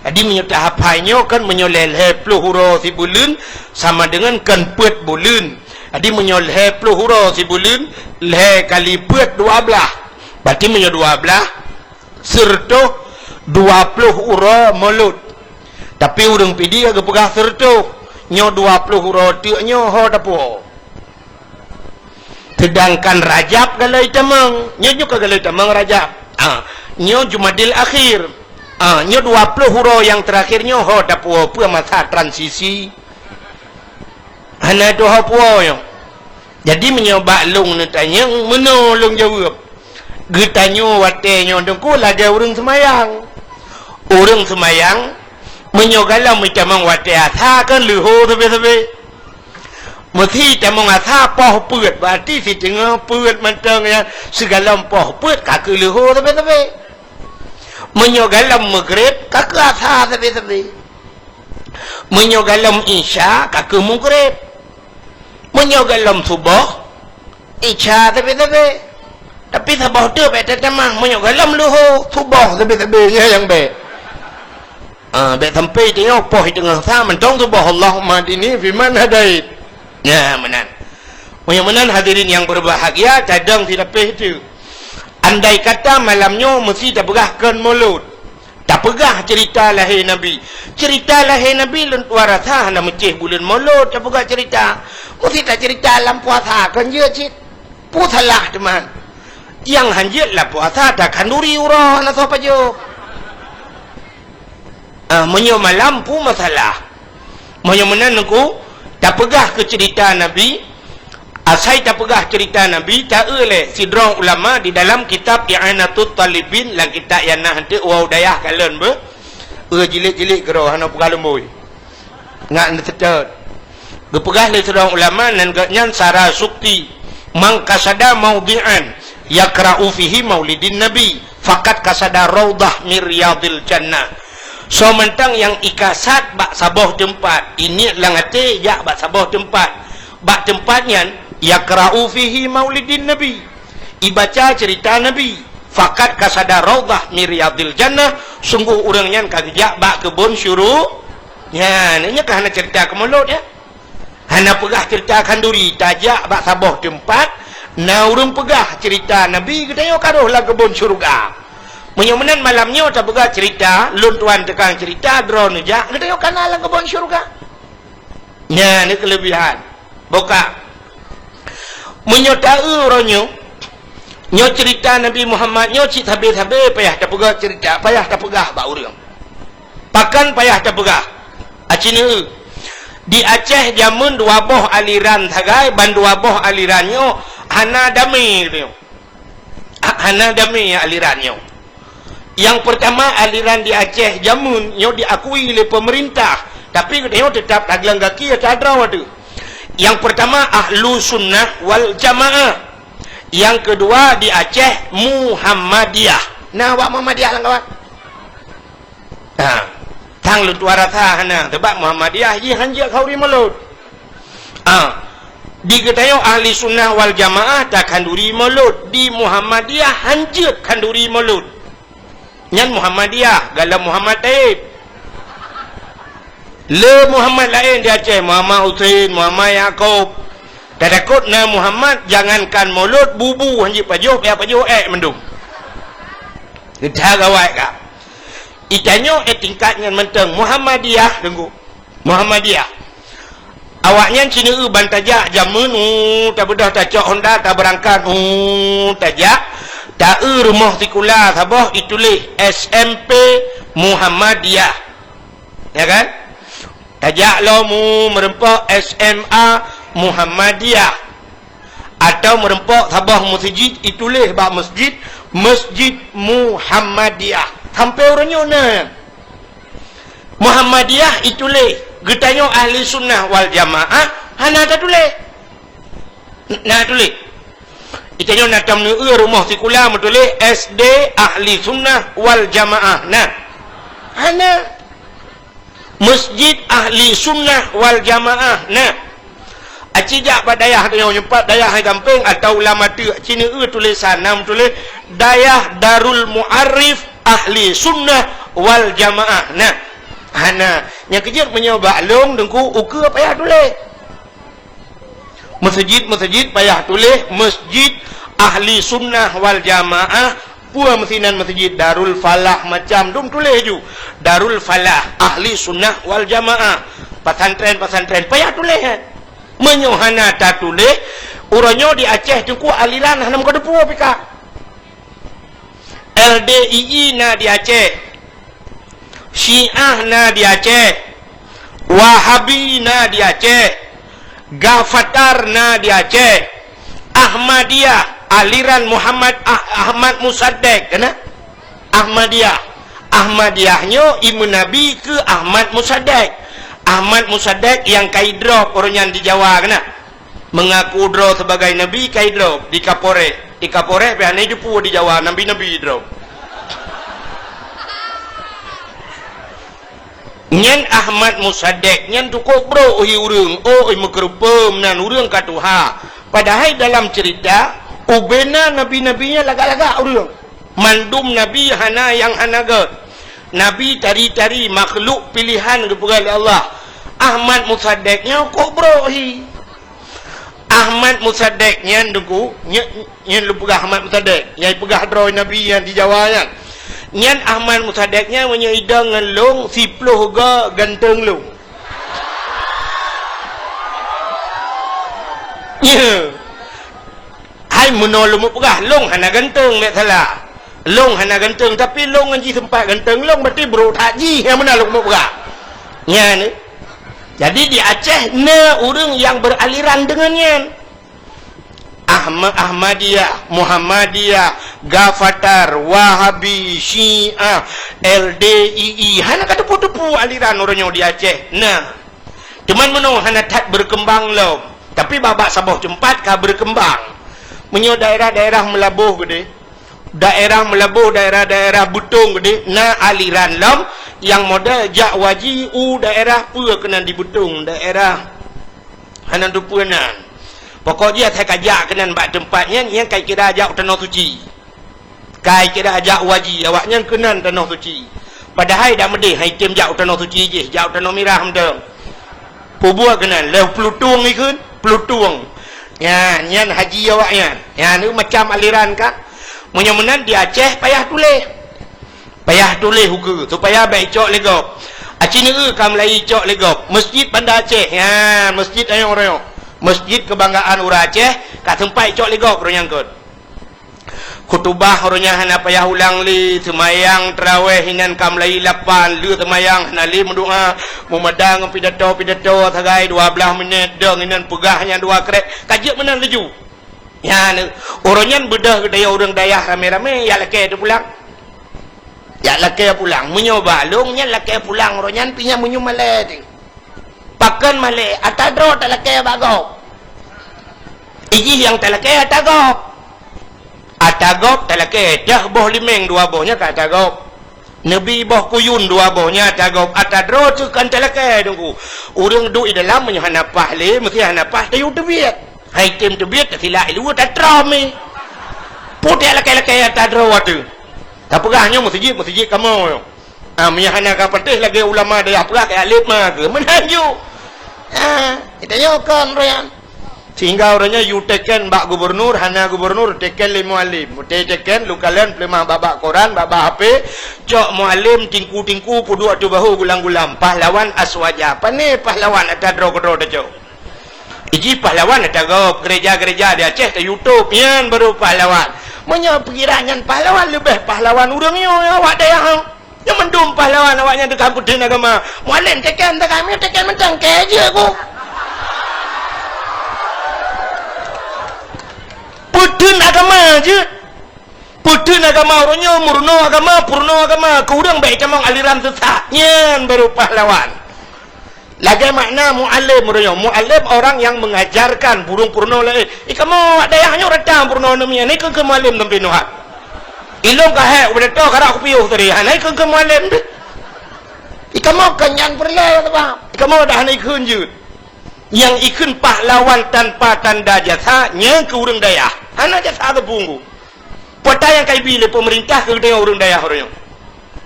Jadi meunyoe tahap hai nyoe kan meunyoe lhée-lhée ploh uroe sibuleuen sama dengan kan peuet buleuen. Jadi meunyoe lhèe ploh uroe sibuleuen, lhèe kali peuet dua blaih. Berarti meunyoe dua blaih, seureutoh dua ploh uroe Molot. Tapi ureuëng Pidie geupeugah seureutoh, nyoe dua ploh uroe teuk nyoe ho tapuwoe. Seudangkan Rajab galai tamong, nyoe, nyoe ka galai tamong Rajab. Ah, nyoe Jumadil Akhir. Ah, nyoe dua ploh uroe nyang teurakhir nyoe ho tapuwoe, peue masa transisi. Hana tuha puwoe nyoe. Jadi meunyoe bak lôn neutanyong, meunoe lôn jaweueb. Geutanyoe watèe nyoe Teungku lagèe ureuëng seumayang. Ureuëng seumayang, meunyoe galom meutamong watèe asa kan leuho sabe-sabe. Meusi tamong asa poh peuet, berarti siteungoh peuet mantong nyan sigalom poh peuet ka keu leuho sabe-sabe. Meunyoe galom Maghrib ka keu asa sabe-sabe. Meunyoe galom Isya ka keu Maghrib. Meunyoe galom Suboh, Isya sabe-sabe. Tapi saboh teuk bèk tatamah, meunyoe galom leuho, Suboh sabe-sabe, nyan nyang bèk. Ah, bèk sampai tanyoe poh teungoh sa mantong Suboh, Allahumma hdini fiman hadait. Nyan meunan. Meunyoe meunan hadirin nyang berbahagia, tadong silapeh teuk. Andai kata malam nyoe meusi tapeugah kon Molot. Tapeugah ceurita lahé Nabi. Ceurita lahé Nabi lôn tuan rasa hana meucéh buleuen Molot tapeugah ceurita. Meusi taceurita lam puasa kon jeuet cit. Peue salah teuma? Nyang hanjeuet lam puasa takhanduri uroe hana soe pajoh. Ah, meunyoe malam peue masalah. Meunyoe meunan Teungku, tapeugah keu ceurita Nabi, asai tapeugah ceurita Nabi, ta-eu lé sidroe ulama di dalam kitab I'anatut Talibin, lam kitab nyang na hanté Uwau Dayah kalon beuh. Eu jilid-jilid keudroe hana peugah lumbôi. Ngat neuseutôt. Geupeugah lé sidroe ulama nan gobnyan sara sukti, "Man qasada maudhi'an yaqra'u fihi maulidin Nabi, faqad qasada raudhah min riyadil jannah." Soe mantong nyang ikasad bak saboh teumpat, iniet lam até jak bak saboh teumpat, bak teumpat nyan yaqra'u fihi maulidin Nabi, ibaca ceurita Nabi, faqad qasada raudhah min riyadil jannah, sungguh ureuëng nyan ka geujak bak keubon syuru-, nyan, nyan ka hana ceurita keu Molot, ya. Hana peugah ceurita khanduri, tajak bak saboh teumpat, na ureuëng peugah ceurita Nabi, geutanyoe ka rhoh lam keubon syeuruga. Meunyoe meunan malam nyoe tapeugah ceurita, lôn tuan tukang ceurita, droeneuh jak, geutanyoe ka na lam keubon syeuruga. Nyan ni keuleubihan. Boh ka. Meunyoe ta-eu uroe nyoe, nyoe ceurita Nabi Muhammad nyoe cit sabe-sabe payah tapeugah ceurita, payah tapeugah bak ureuëng. Pakon payah tapeugah? Aci neu-eu. Di Aceh jameun dua boh aliran sagai, ban dua boh aliran nyoe hana damé, geutanyoe. Ha-, hana damé aliran nyoe. Nyang peurtama, aliran di Aceh jameun nyoe diakui lé peumeurintah, tapi geutanyoe teutap tagleng gaki ata droe teuh. Nyang peurtama, Ahlu Sunnah wal Jamaah. Nyang keudua, di Aceh, Muhammadiyah. Na awak Muhammadiyah lam kawan? Ha, tang lôn tuan rasa hana, sabab Muhammadiyah jih hanjeuet khanduri Molot. Ha, di geutanyoe Ahli Sunnah wal Jamaah takhanduri Molot, di Muhammadiyah hanjeuet khanduri Molot. Nyan Muhammadiyah, galom Muhammad Taib. Le Muhammad laén di Aceh, Muhammad Husein, Muhammad Yakub. Tatakot na Muhammad, jangankan Molot, bubu hanjeuet pajoh, payah pajoh ék mandum. Geutanyoe gawai ka. Itanyoe, eh, tingkat nyan mantong Muhammadiyah, Teungku. Muhammadiyah. Awaknyan ci neu-eu ban tajak jameun, uh, tabeudôh tacok honda, tabeurangkat, uh, tajak. Ta-eu rumoh sikula saboh ituléh S M P Muhammadiyah. Ya kan? Tajak lom, uh, meureumpok S M A Muhammadiyah. Atau meureumpok saboh meuseujid ituléh bak meuseujid, Meuseujid Muhammadiyah. Sampoe uroe nyoe na. Muhammadiyah ituléh, geutanyoe Ahli Sunnah wal Jamaah hana tatuléh. Na tuléh. Itanyoe na tam neu-eu rumoh sikula meutuléh S D Ahli Sunnah wal Jamaah. Na. Hana. Meuseujid Ahli Sunnah wal Jamaah na. Aci jak bak dayah tanyoe, nyoe pat dayah hai gampông atawa lam ateueh, ci neu-eu tulésan, na meutuléh Dayah Darul Muarif Ahli Sunnah wal Jamaah na. Hana, nyang keujeuet meunyoe bak lôn Teungku ukeue payah tuléh. Meuseujid-meuseujid payah tuléh, Masjid Ahli Sunnah wal Jamaah, peue meusinan meuseujid, Darul Falah macam, dum tuléh ju, Darul Falah, Ahli Sunnah wal Jamaah. Pesantren-pesantren payah tuléh, eh. Meunyoe hana tatuléh, uroe nyoe di Aceh teungku aliran hana meukeudeupu pih ka. L D I I na di Aceh, Syiah na di Aceh, Wahabi na di Aceh, Gafatar na di Aceh, Ahmadiyah, aliran Muhammad Ah-, Ahmad Musaddek, kena? Ahmadiyah. Ahmadiyah nyoe imeun Nabi keu Ahmad Musaddek. Ahmad Musaddek nyang ka idrop uroe nyan di Jawa, kena? Mengaku droe sebagai nabi ka idrop di Kapolres. Di Kapolres pih hana jipeu di Jawa, nabi-nabi idrop. Nyan Ahmad Musaddek nyan tukok brok hi ureuëng, oh, meukeureupeum nan ureuëng ka tuha. Padahai dalam cerita, ubena nabi-nabi nyan lagak-lagak ureuëng. Mandum nabi hana nyang hana gét. Nabi tari-tari makhluk pilihan geupeugah lé Allah. Ahmad Musaddek nyoe kok brok hi. Ahmad Musaddek nyan teungku, nyan, nyan lôn peugah Ahmad Musaddek, nyang peugah droe nabi nyan di Jawa nyan. Nyan Ahmad Musaddek nyan meunyoe idong ngon lôn, siploh go ganteng lôn. Nya. Hai meunoe lôn peugah, lôn hana ganteng, bèk salah. Lôn hana ganteng, tapi lôn ngon jih seumpat ganteng, lôn berarti brok that jih, nyang meunan lôn peugah. Nyan. Jadi di Aceh na ureuëng nyang beraliran deungon nyan. Ahma-, Ahmadiyah, Muhammadiyah, Gafatar, Wahabi, Syiah, L D I I, hana ka teupeue-teupeue aliran uroe nyoe di Aceh. Na. Cuman meunoe hana that berkembang lom. Tapi bak-bak saboh teumpat ka berkembang. Meunyoe daerah-daerah Meulaboh keudeh, daerah Meulaboh, daerah-daerah Beutong keudeh, na aliran lom nyang model jak waji u daerah peue keunan di Beutong, daerah hana teupeue nan. Pokok jih asai ka jak keunan bak teumpat nyan, nyan ka kira jak u Tanoh Suci. Ka kira jak waji awaknyan keunan Tanoh Suci. Padahai dak meudeh hai tem jak u Tanoh Suci jih, jak u Tanoh Mirah mantong. Peubuet keunan, lheueh Plutung ikheun, Plutung. Nyan, nyan haji awaknyan. Nyan, macam aliran kan. Meunyoe meunan di Aceh payah tuléh. Payah tuléh ukeue, supaya bèk icok lé gob. Aci neueu ka mulai icok lé gob. Masjid Banda Aceh. Nyan, masjid ayong royong. Masjid kebanggaan ureuëng Aceh, ka seumpat icok lé gob uroe nyan kon. Khutubah uroe nyan hana payah ulang lé, seumayang taraweh inan ka mulai lapan, lheueh seumayang hana lé meudoa, meumada ngon pidato-pidato sagai dua blaih minét, dong inan peugah nyang dua krek, ka jeuet meunan laju. Nyan, uroe nyan beudôh geutanyoe ureuëng dayah ramé-ramé, jak lakée teupulang. Jak lakée pulang. Meunyoe bak lôn nyan lakée pulang uroe nyan pih nyan meunyoe malée teuh. Pakon malée, ata droe talakée bak gob. Ijih nyang talakée ata gob. Ata gob talakée, dah boh limeng dua boh nyan ka ata gob. Neubi boh kuyun dua boh nyan ata gob. Ata droe teuh kon talakée teungku. Ureuëng duek di dalam meunyoe hana paih lé, meusti hana paih tayue teubiet. Hai tem teubiet tasilak i luwa tatrom mi. Putéh lakée-lakée ata droe teuh. Tapeugah nyoe meuseujid, meuseujid kamoe nyoe. Ah, meunyoe hana ka patéh lagée ulama dayah peugah keu alim ma keu meunan ju. Ah, kita nyoe kon royan. Sehingga uroe nyoe yue teken bak gubernur, hana gubernur teken lé mualim. Meuté teken lukalan peuleumah bak-bak koran, bak-bak H P, cok mualim tingku-tingku peuduek ateueh bahô gulam-gulam. Pahlawan aswaja. Pané pahlawan ata droe keudroe tacok. Iji pahlawan ata gob, gereja-gereja di Aceh ta YouTube, nyan baru pahlawan. Meunyoe pikiran nyan pahlawan, leubeh pahlawan ureuëng nyoe awak dayah. Nyan mandum pahlawan awaknyan teuka peutheun agama. Mualim teken teuka, meunyoe teken mantong kée jeuet ku. Peutheun agama jeuet. Peutheun agama uroe nyoe, meurunoe agama, peurunoe agama, keu ureuëng bèk itamong aliran sesat. Nyan baru pahlawan. Lagée makna mualim uroe nyoe. Mualim orang yang mengajarkan, burung peurunoe laén. Ikamoe dayah nyoe rata peurunoe neumia, nai keu mualim sampai nuhat. Ilong ka hék ubé to karak kupiôh tadi, ha, nai keu mualim deh. Ikamoe kan nyang peureulée, teuma. Ikamoe dah nai kheun jeuet. Nyang ikheun pahlawan tanpa tanda jasa, nyang keu ureuëng dayah. Hana jasa teupunggu. Peue nyang ka ibi lé peumeurintah keu geutanyoe ureuëng dayah uroe nyoe.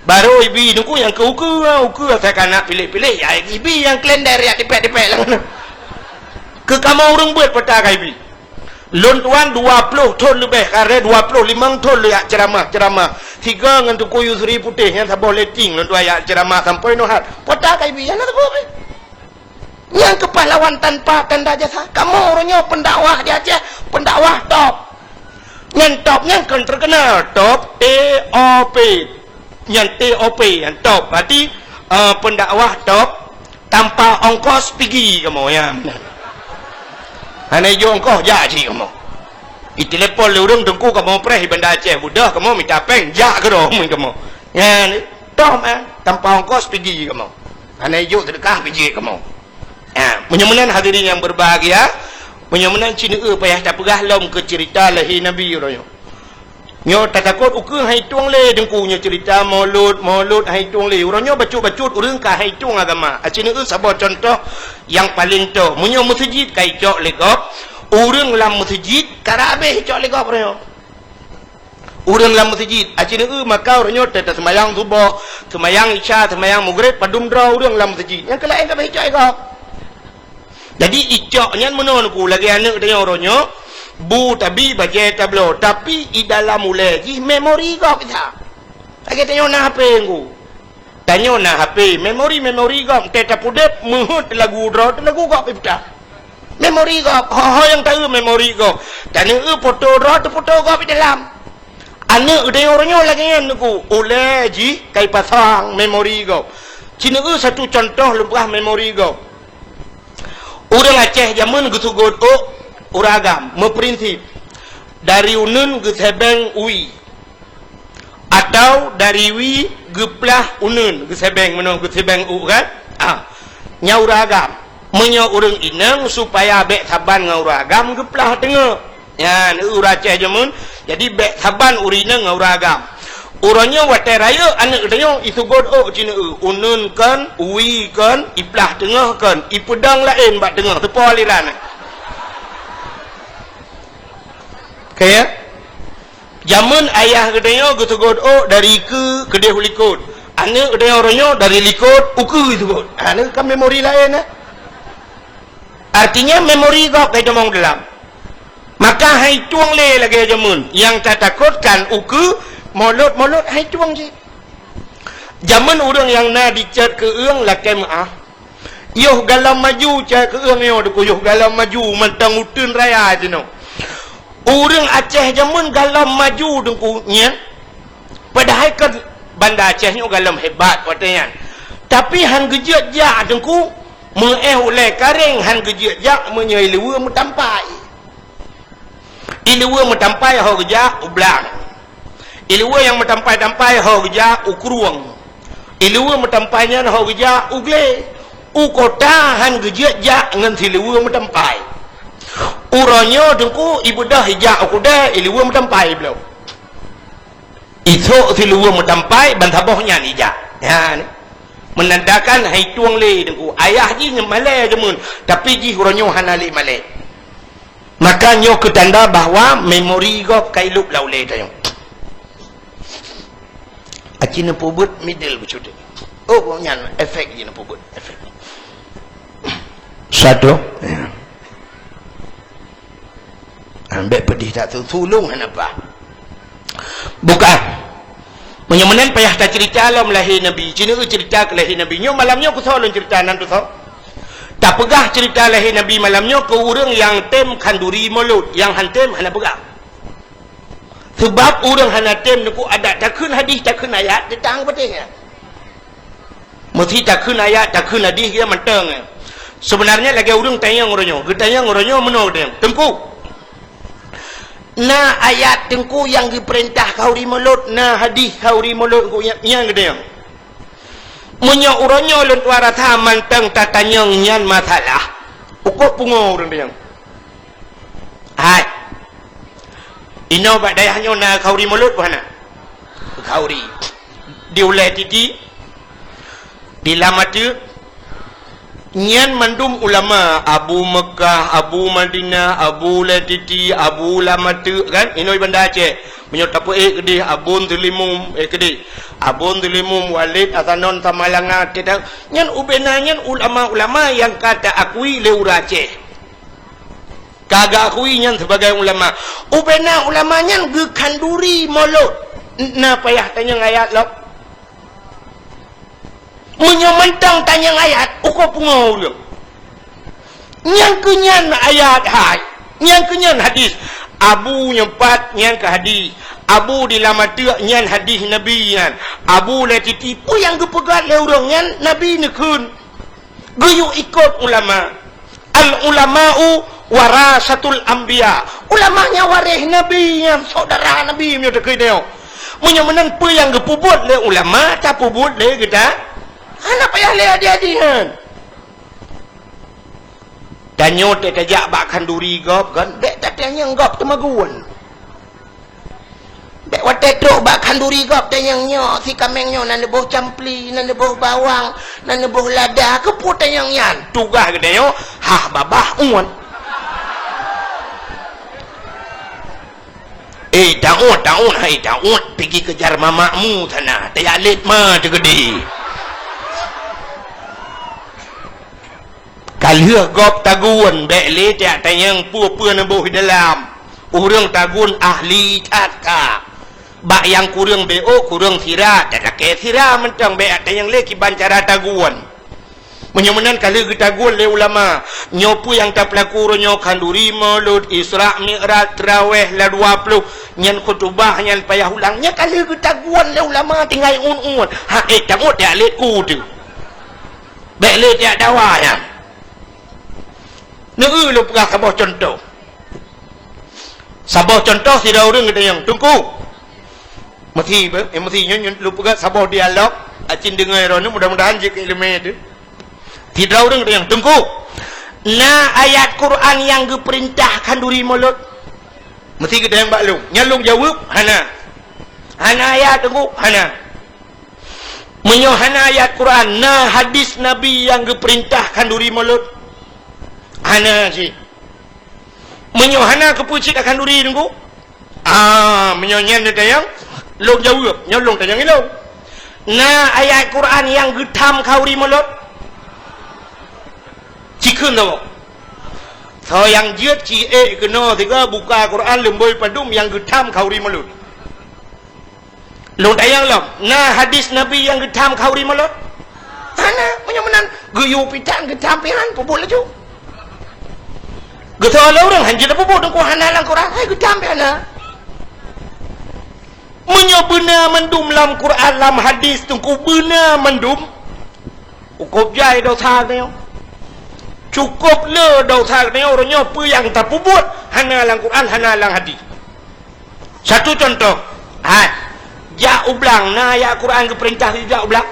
Barô ibi teungku nyang keu ukeue, ukeue asai ka na piléh-piléh, ya ibi nyang kalender ya tipék-tipék lam. Keu kamoe ureuëng beuet peue ta kaibi. Lôn tuan dua ploh thon leubeh, kareh dua ploh limong thon lôn jak ceuramah-ceuramah. Sigoe ngon Teungku Yusri Putéh nyang saboh letting lôn tuan jak ceuramah sampoe nyoe hat. Peue ta kaibi, hana saboh pih. Nyang keupahlawan tanpa tanda jasa. Kamoe uroe nyoe pendakwah di Aceh, pendakwah top. Nyan top, nyan kon terkenal, top, T O P. Nyan T O P, nyan top. Berarti, eh, pendakwah top, tanpa ongkos pigi kamoe, ya. Hana ijok ongkos, jak cit kamoe. Itelepon lé ureuëng, "Teungku, kamoe preh di Banda Aceh, beudôh kamoe mita péng, jak keudroe kamoe." Nyan, top, eh, tanpa ongkos pigi kamoe. Hana ijok seudeukah pijéh kamoe. Ha, meunyoe meunan hadirin nyang berbahagia, meunyoe meunan ci neueu payah tapeugah lom keu ceurita lahé Nabi uroe nyoe. Nyoe tatakot ukeue han itueng lé Teungku nyoe ceurita Maulud, Maulud han itueng lé. Uroe nyoe bacut-bacut ureuëng ka han itueng agama. Aci neueu saboh cuntoh nyang paleng toe. Meunyoe meuseujid ka icok lé gob, ureuëng lam meuseujid ka rab habéh icok lé gob uroe nyoe. Ureuëng lam meuseujid, aci neueu maka uroe nyoe teuh taseumayang suboh, seumayang isya, seumayang maghrib, padum droe ureuëng lam meuseujid. Nyang keu laén ka beh icok lé gob. Jadi icok nyan meunoe Teungku, lagée aneuëk tanyoe uroe nyoe, bu tabi bajée tabloe, tapi i dalam ulée jih memori gob that. Lagée tanyoe na H P Teungku. Tanyoe na H P, memori-memori gob, teuh tapeudeb, meuheuet lagu droe, teuh lagu gob ipeugah. Memori gob, ho-ho nyang taeu memori gob. Taneueu foto droe, teuh foto gob di dalam. Aneuëk tanyoe uroe nyoe lagée nyan Teungku, ulée jih ka ipasang memori gob. Ci neueu satu cuntoh lôn peugah memori gob. Ureuëng Aceh jameun geuseugot ôk ureuëng agam, meuprinsip dari uneuen geusebeng wie. Atau dari wie geuplah uneuen, geusebeng meunoe, geusebeng ôk kan? Ah, nyan ureuëng agam. Meunyoe ureuëng inong supaya bék saban ngon ureuëng agam geuplah teungoh. Nyan ureuëng Aceh jameun, jadi bék saban ureuëng inong ngon ureuëng agam. Uroe nyoe watée rayeuk aneuëk tanyoe iseugot ôk ci neueu, uneuen kon, wie kon, iplah teungoh kon, ipeudong laén bak teungoh, teupo aliran. Ka ya? Jameun ayah geutanyoe geuseugot ôk dari keue keudeh u likot. Aneuëk geutanyoe uroe nyoe dari likot u keue seugot. Ha, nyoe kan memori laén, eh? Artinya memori gob ka itamong dalam. Maka han itueng lé lagée jameun. Nyang tatakot kan u keue, Maulud-Maulud han itueng cit. Jameun ureuëng nyang na dicet keu ureuëng lakée meuáh. Yoh galom maju cit keu ureuëng nyoe Teungku, yoh galom maju mantong uteuen raya jinoe. Ureuëng Aceh jameun galom maju Teungku nyan. Padahai kan Banda Aceh nyoe galom hebat watée nyan. Tapi han geujeuet jak Teungku, meuéh ulée karéng han geujeuet jak meunyoe iluweue meutampai. Iluweue meutampai ho geujak u blang. Iluweue nyang meutampai-tampai ho geujak u krueng. Iluweue meutampai nyan ho geujak u glé. U kota han geujeuet jak ngon siluweue meutampai. Uroe nyoe Teungku ibeudôh ijak u keudée iluweue meutampai bloe. Isok siluweue meutampai ban saboh nyan ijak. Nyan. Meunandakan han itueng lé Teungku. Ayah jih nyan malée jameun, tapi jih uroe nyoe hana lé malée. Maka nyoe keu tanda bahwa memori gob ka ilôb lam ulée tanyoe. Aci neupeubuet middle beucut. Oh, nyan efek jih neupeubuet, efek. Satu. Ya. Ambek pedih tak tu, tulung hana apa. Bukan. Meunyoe meunan payah taceurita lom lahé Nabi. Ci neueu ceurita keu lahé Nabi. Nyoe malam nyoe keusoe lôn ceurita nan tusoe. Tapeugah ceurita lahé Nabi malam nyoe keu ureuëng nyang tem khanduri mulod, nyang han tem hana peugah. Sabab ureuëng hana tem Teungku adat takheun hadih, takheun ayat, teutang peuteh nyan. Meusti takheun ayat, takheun hadih, geuh mantong, eh. Seubeunarnya lagée ureuëng tanyong uroe nyoe, geutanyong uroe nyoe meunoe geutanyong, "Teungku, na ayat Teungku nyang geupeurintah khanduri mulod, na hadih khanduri mulod Teungku?" Nyan, nyan geutanyong. Meunyoe uroe nyoe lôn tuan rasa mantong tatanyong nyan masalah, ukot pungoe ureuëng tanyong. Hai. Inoe bak dayah nyoe na khanduri mulod peu hana? Khanduri. Di ulée titi, di lam ateuk, nyan mandum ulama, Abu Meukah, Abu Madinah, Abu Ulée Titi, Abu Lam Ateuk, kan? Inoe di Banda Aceh. Meunyoe tapeuék keudeh Abon Teulimum, eh, keudeh. Abon Teulimum, Walid Hasanon Samalanga, teutab. Nyan ubena nyan ulama-ulama nyang ka taakui lé ureuëng Aceh. Ka geukui nyan sibagai ulama. Ubena ulama nyan geukhanduri mulod. Na payah tanyong ayat lom. Meunyoe mantong tanyong ayat, uko pungo ureuëng. Nyang keu nyan ayat hai, nyang keu nyan hadis. Abu nyoe pat nyan keu hadis. Abu di lam ateueh nyan hadis Nabi nyan. Abu lé titi peue nyang geupeugah lé ureuëng nyan Nabi neukheun. Geuyue ikot ulama. Al ulama'u warasatul anbiya. Ulama nyan waréh Nabi nyan, saudara Nabi meunyoe teukeue nyoe. Meunyoe meunan peue nyang geupeubuet lé ulama, tapeubuet lé geuta. Hana payah lé adi-adi nyan. Tanyoe teuh tajak bak khanduri gob kan, bék tatanyong gob teumagun. Bék watée trok bak khanduri gob tanyong nyoe, si kaméng nyoe na neuboh campli, na neuboh bawang, na neuboh lada, keupeue tanyong nyan? Tugaih geutanyoe hah babah uet. Eh, taot, taot, hai taot, pigi keujar mamakmu sana, tajak lét ma teugeudi. Ka lheueh gob tagun, bék lé tajak tanyong peue-peue neuboh di dalam. Ureuëng tagun ahli that ka. Bak nyang kureueng B O, kureueng sira, talakée sira mantong, bék tanyong lé kiban cara tagun. Meunyoe meunan ka lheueh geutagun lé ulama, nyoe peue nyang tapeulaku uroe nyoe, khanduri, mulod, Isra, Mi'raj, Trawéh, la dua ploh, nyan khutubah, nyan payah ulang, nyan ka lheueh geutagun lé ulama tinggai uet-uet. Ha, eh, tangot tajak lét ku teuh. Bék lé tajak dawa nyan. Neu-eu lôn peugah saboh cuntoh. Saboh cuntoh sidroe ureuëng geutanyong, "Teungku." Meusi, eh, meusi nyoe, nyoe lôn peugah saboh dialog, acin deungoe droeneuh, mudah-mudahan jeuet keu iéleumé teuh. Sidroe ureuëng geutanyong, "Teungku, na ayat Quran nyang geupeurintah khanduri mulod?" Meusi geutanyong bak lôn. Nyan lôn jaweueb, "Hana." "Hana ayat, Teungku?" "Hana." "Meunyoe hana ayat Quran, na hadis Nabi nyang geupeurintah khanduri mulod?" "Hana cit." "Meunyoe hana, keupeue cit takhanduri, Teungku?" Ah, meunyoe nyan neutanyong, lôn jaweueb, nyoe lôn tanyong ilôn. Na ayat Quran nyang geutham khanduri mulod? Ci kheun saboh. Soe nyang jeuet ci ék keunoe sigoe buka Quran leumbôi padum nyang geutham khanduri mulod. Lôn tanyong lom, na hadis Nabi nyang geutham khanduri mulod? Hana, meunyoe meunan geuyue pitan geutham pihan, peubuet laju. Geutanyoe lé ureuëng hanjeuet peubuet, Teungku, hana lam Quran, hai geutham pihan na. Meunyoe beuna mandum lam Quran, lam hadis, Teungku, beuna mandum, cukôp jai desya geutanyoe. Cukôp le desya geutanyoe, uroe nyoe peue nyang tapeubuet hana lam Quran, hana lam hadis. Satu contoh, hai, jak u blang, na ayat Quran geupeurintah jak u blang?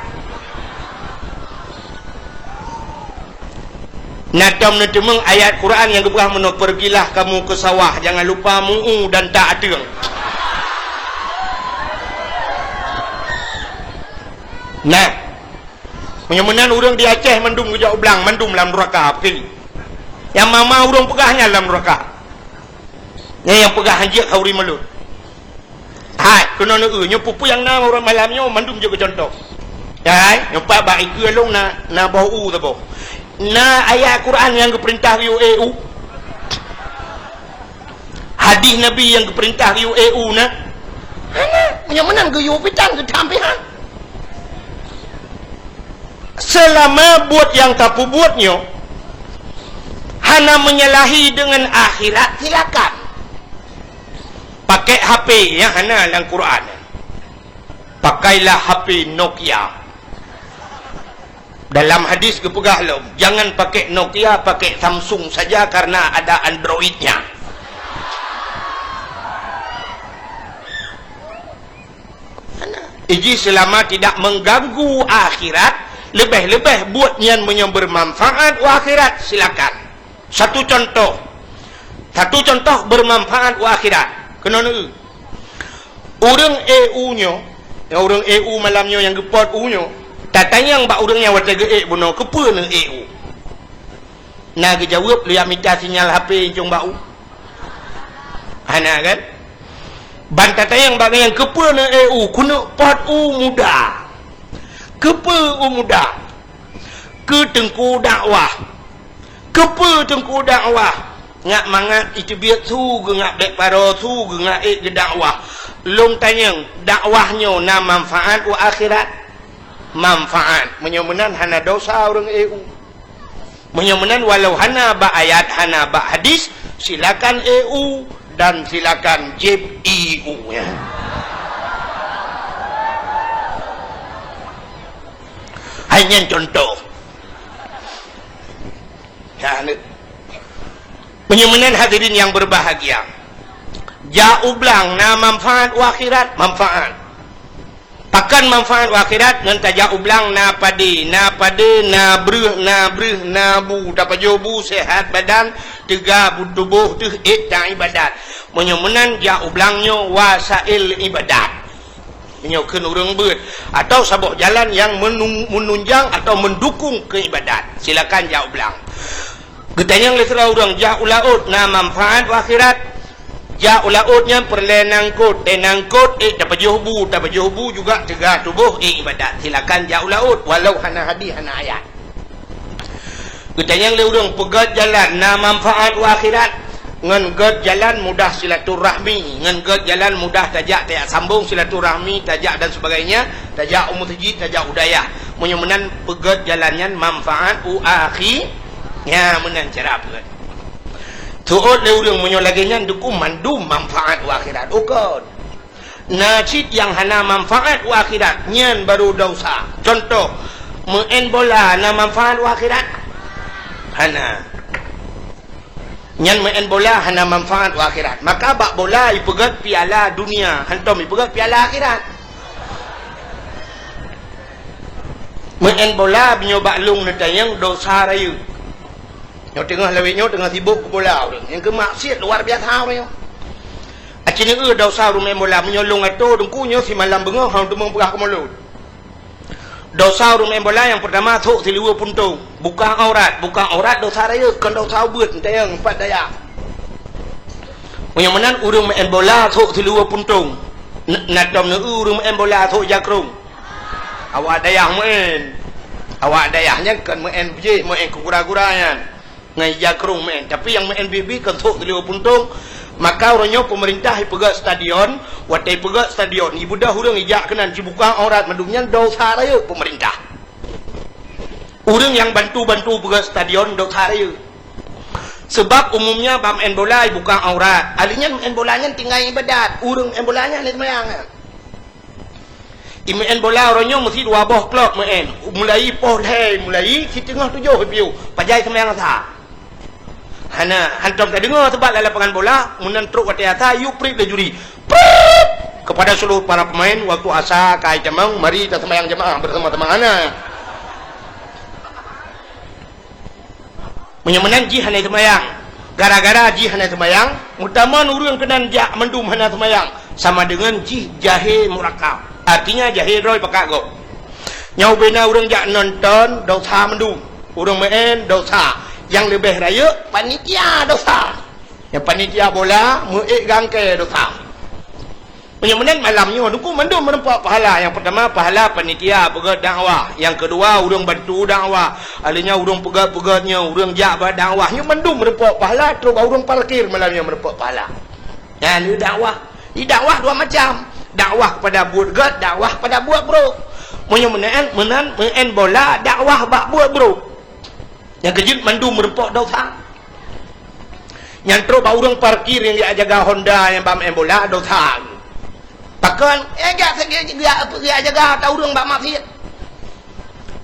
Na tom neuteumeung ayat Quran nyang geupeugah meunoe, "Pergilah kamu ke sawah, jangan lupa mu'u dan tak ateueng." Nah, meunyoe meunan ureuëng di Aceh mandum geujak u blang, mandum lam nuraka, beutôi. Nyang ma-ma ureuëng peugah nyan lam nuraka. Nyan nyang peugah hanjeuet khanduri mulod. Hai, keunoe neu-eu, nyoe peue-peue nyang na uroe malam nyoe mandum jeuet keu contoh. Hai, nyoe pat bak ikeue lôn na, na boh u saboh. Na ayat Quran nyang geupeurintah geuyue ék u? Hadis Nabi nyang geupeurintah geuyue ék u na? Hana, meunyoe meunan geuyue pitan geutham pihan. Seulama buet nyang tapeubuet nyoe hana menyalahi deungon akhirat, silakan. Pakai H P nyang hana lam Quran. Pakailah H P Nokia. Dalam hadis geupeugah lom, "Jangan pakai Nokia, pakai Samsung saja karena ada Android-nya." Iji selama tidak mengganggu akhirat, lebih-lebih buet nyan meunyoe bermanfaat u akhirat, silakan. Satu contoh. Satu contoh bermanfaat u akhirat. Keunoe neu-eu. Ureuëng ék u nyoe, nyang ureuëng ék u malam nyoe nyang geupot u nyoe, tatanyong bak ureuëng nyang watée geuék bunoe, "Keupeue neuék u?" Na geujaweueb, "Lôn jak mita sinyal H P incong bak u." Hana kan? Ban tatanyong bak nyang, "Keupeue neuék u?" "Keuneuk pot u muda." "Keupeue u muda?" "Keu teungku dakwah." "Keupeue teungku dakwah?" Ngat mangat iteubiet su geungak bék paro su geungak ék geudakwah. Lôn tanyong, dakwah nyoe na manfaat u akhirat? Manfaat. Meunyoe meunan hana dosa ureuëng ék u. Meunyoe meunan walau hana bak ayat, hana bak hadis, silakan ék u dan silakan jieb ie u, ya. Hai nyan contoh. Ya, ni. Meunyoe meunan hadirin yang berbahagia, jak u blang na manfaat u akhirat, manfaat. Pakon manfaat u akhirat? Ngon tajak u blang na padé, na padé, na breueh, na breueh, na bu, tapajoh bu, sehat badan, teuga bu tuboh teuh ék taibadat. Meunyoe meunan jak u blang nyoe wasail ibadat. Meunyoe kheun ureuëng beuet, atau saboh jalan nyang menung-, menunjang atau mendukung keu ibadat, silakan jak u blang. Geutanyong lé sidroe ureuëng, jak u laôt na manfaat u akhirat? Jak u laôt nyan peureulée nangkot, eh nangkot, eh tapajoh bu, tapajoh bu juga teuga tuboh, eh ibadat. Silakan jak u laôt, walau hana hadis, hana ayat. Geutanyong lé ureuëng, peugét jalan na manfaat u akhirat? Ngon gét jalan mudah silaturahmi, ngon gét jalan mudah tajak, tajak sambong silaturahmi, tajak dan sebagainya, tajak u meuseujid, tajak u dayah. Meunyoe meunan peugét jalan nyan manfaat u akhi-, nya meunan cara peugét. Teuôt lé ureuëng meunyoe lagée nyan dukung mandum manfaat u akhirat. Ukon. Na cit nyang hana manfaat u akhirat, nyan baru dosa. Contoh, meu'en bola na manfaat u akhirat? Hana. Nyan meu'en bola hana manfaat u akhirat. Maka bak bola ipeugét piala dunia, hantom ipeugét piala akhirat. Meu'en bola meunyoe bak lông neutanyong dosa rayeuk. Nyoe teungoh lawét nyoe teungoh sibok keu bola ureuëng. Nyang keu maksiat luar biasa ureuëng nyoe. Aci neueu dosa ureuëng meu'en bola, meunyoe lông atô teungku nyoe simalam beungoh hana teumong peugah keu mulod. Dosa ureuëng meu'en bola nyang peurtama, sôk siluweue puntông. Buka aurat, buka aurat dosa rayeuk, kon dosa ubeut, neutanyong pat dayah. Meunyoe meunan ureuëng meu'en bola sôk siluweue puntông. N-, na tom neueu ureuëng meu'en bola sôk jakrong. Awak dayah meu'en. Awak dayah nyan kon meu'en bujéh, meu'en keu gura-gura nyan. Ngon ija krong meu'en. Tapi nyang meu'en bit-bit kon sôk siluweue puntông. Maka uroe nyoe peumeurintah ipeugét stadion, watée ipeugét stadion, ibeudôh ureuëng ijak keunan jibuka aurat mandum nyan dosa rayeuk peumeurintah. Ureuëng nyang bantu-bantu peugét stadion dosa rayeuk. Sebab umumnya bak meu'en bola ibuka aurat. Ahli nyan meu'en bola nyan tinggai ibadat. Ureuëng meu'en bola nyan hana seumayang. Imeu'en bola uroe nyoe meusi dua boh klok meu'en. Mulai poh lhée, mulai siteungoh tujoh piôh. Pajan seumayang asa? Hana, hantom tadeungoe, sebab lam lapangan bola, meunan trok watée asa, yue prit lé juri. Prit! Kepada seluruh para pemain, waktu asa ka itamong, mari taseumayang jamaah bersama-sama. Hana. Meunyoe meunan jih hana seumayang. Gara-gara jih hana seumayang, meutamong ureuëng keunan jak mandum hana seumayang, sama deungon jih jahé murakab. Artinya jahé droe pakat gob. Nyoe ubena ureuëng jak nonton, dosa mandum. Ureuëng meu'en, dosa. Nyang leubeh rayeuk, panitia, dosa. Nyang panitia bola, meu'ék gangkée, dosa. Meunyoe meunan malam nyoe, dukung mandum meureumpok pahala. Nyang peurtama, pahala panitia peugét dakwah. Nyang keudua, ureuëng bantu dakwah. Ahli nyan ureuëng peugét-peugét nyoe, ureuëng jak bak dakwah. Nyoe mandum meureumpok pahala, trok bak ureuëng parkir malam nyoe meureumpok pahala. Nyan, dakwah. Di dakwah dua macam. Dakwah kepada buet gét, dakwah kepada buet brok. Meunyoe meunan, meunan, meu'en bola, dakwah bak buet brok. Nyang keujeuet mandum meureumpok dosa. Nyang trok bak ureuëng parkir nyang jak jaga Honda nyang bak meu'en bola dosa. Pakon? Eh, jak, jak, jak, jak jaga ata ureuëng bak maksiat.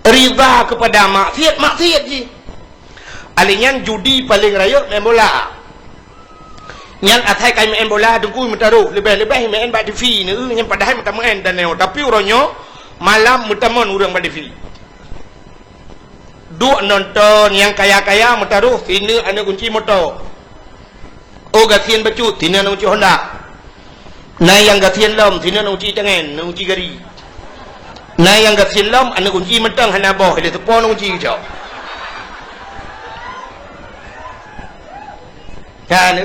Riba kepada maksiat, maksiat jih. Ahli nyan judi paleng rayeuk meu'en bola. Nyan asai ka meu'en bola teungku meutarôh, leubeh-leubeh meu'en bak T V neu, nyan padahai meutameu'en dan nyoe. Tapi uroe nyoe malam meutamong ureuëng bak T V. Duek nonton nyang kaya-kaya meutarôh sineuk aneuëk gunci moto. Oh gasien bacut sineuk aneuëk gunci Honda. Na nyang gasien lom sineuk aneuëk gunci tangen, aneuëk gunci gari. Na nyang gasien lom aneuëk gunci mantong hana boh, ilée teupon aneuëk gunci geucok. Nyan,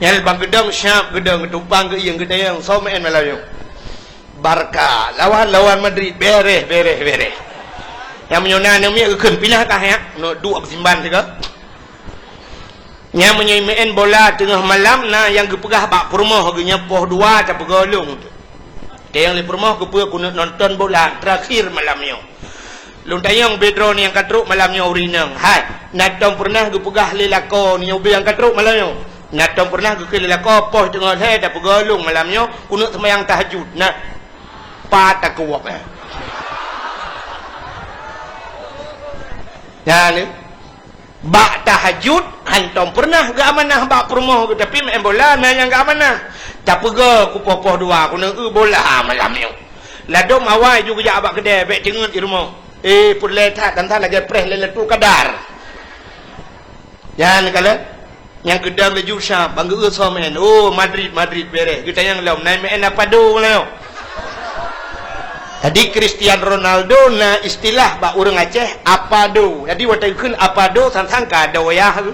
nyan bang geudong siap geudong geutumpang geuieng geudayang soe meu'en malam nyoe. Barca lawan, lawan Madrid, bereh, bereh, bereh. Nyang meunyoe na aneuk miet geukheun pinah kah nyak, nyoe duek beusimban sigoe. Nyan meunyoe meu'en bola teungoh malam, na nyang geupeugah bak peurumoh geuh nyan poh dua tapeugah lôn. Teuh nyang lé peurumoh geupeue keuneuk nonton bola terakhir malam nyoe. Lôn tanyong bak droeneuh nyang ka trok malam nyoe ureueng inong. Hai, na tom peureunah geupeugah lé lakoe nyoe ubé nyang ka trok malam nyoe? Na tom peureunah geukheun lé lakoe poh teungoh lhèe tapeugah lôn malam nyoe keuneuk seumayang tahajud? Nah, pat takeuwab, eh. Nyan, eh. Bak tahajud, hantom peureunah geuamanah bak peurumoh geuh, tapi meu'en bola na nyang geuamanah. Tapeugah keu poh-poh dua, keuneuk eu bola malam nyoe. Ladôm awai ju geujak bak keudè, bèk teungeut di rumoh. Eh, peureulèe that, dan that lagèe preh lé latu kadar. Nyan kalon. Nyang keudang laju sab, ban geu-eu soe meu'en. Oh, Madrid, Madrid, bèrèh. Geutanyong lom, na meu'en Apado nyoe? Jadi, Cristiano Ronaldo na istilah bak ureueng Aceh, Apado. Jadi, watèe geukheun Apado, sang-sang ka ada wayah tu.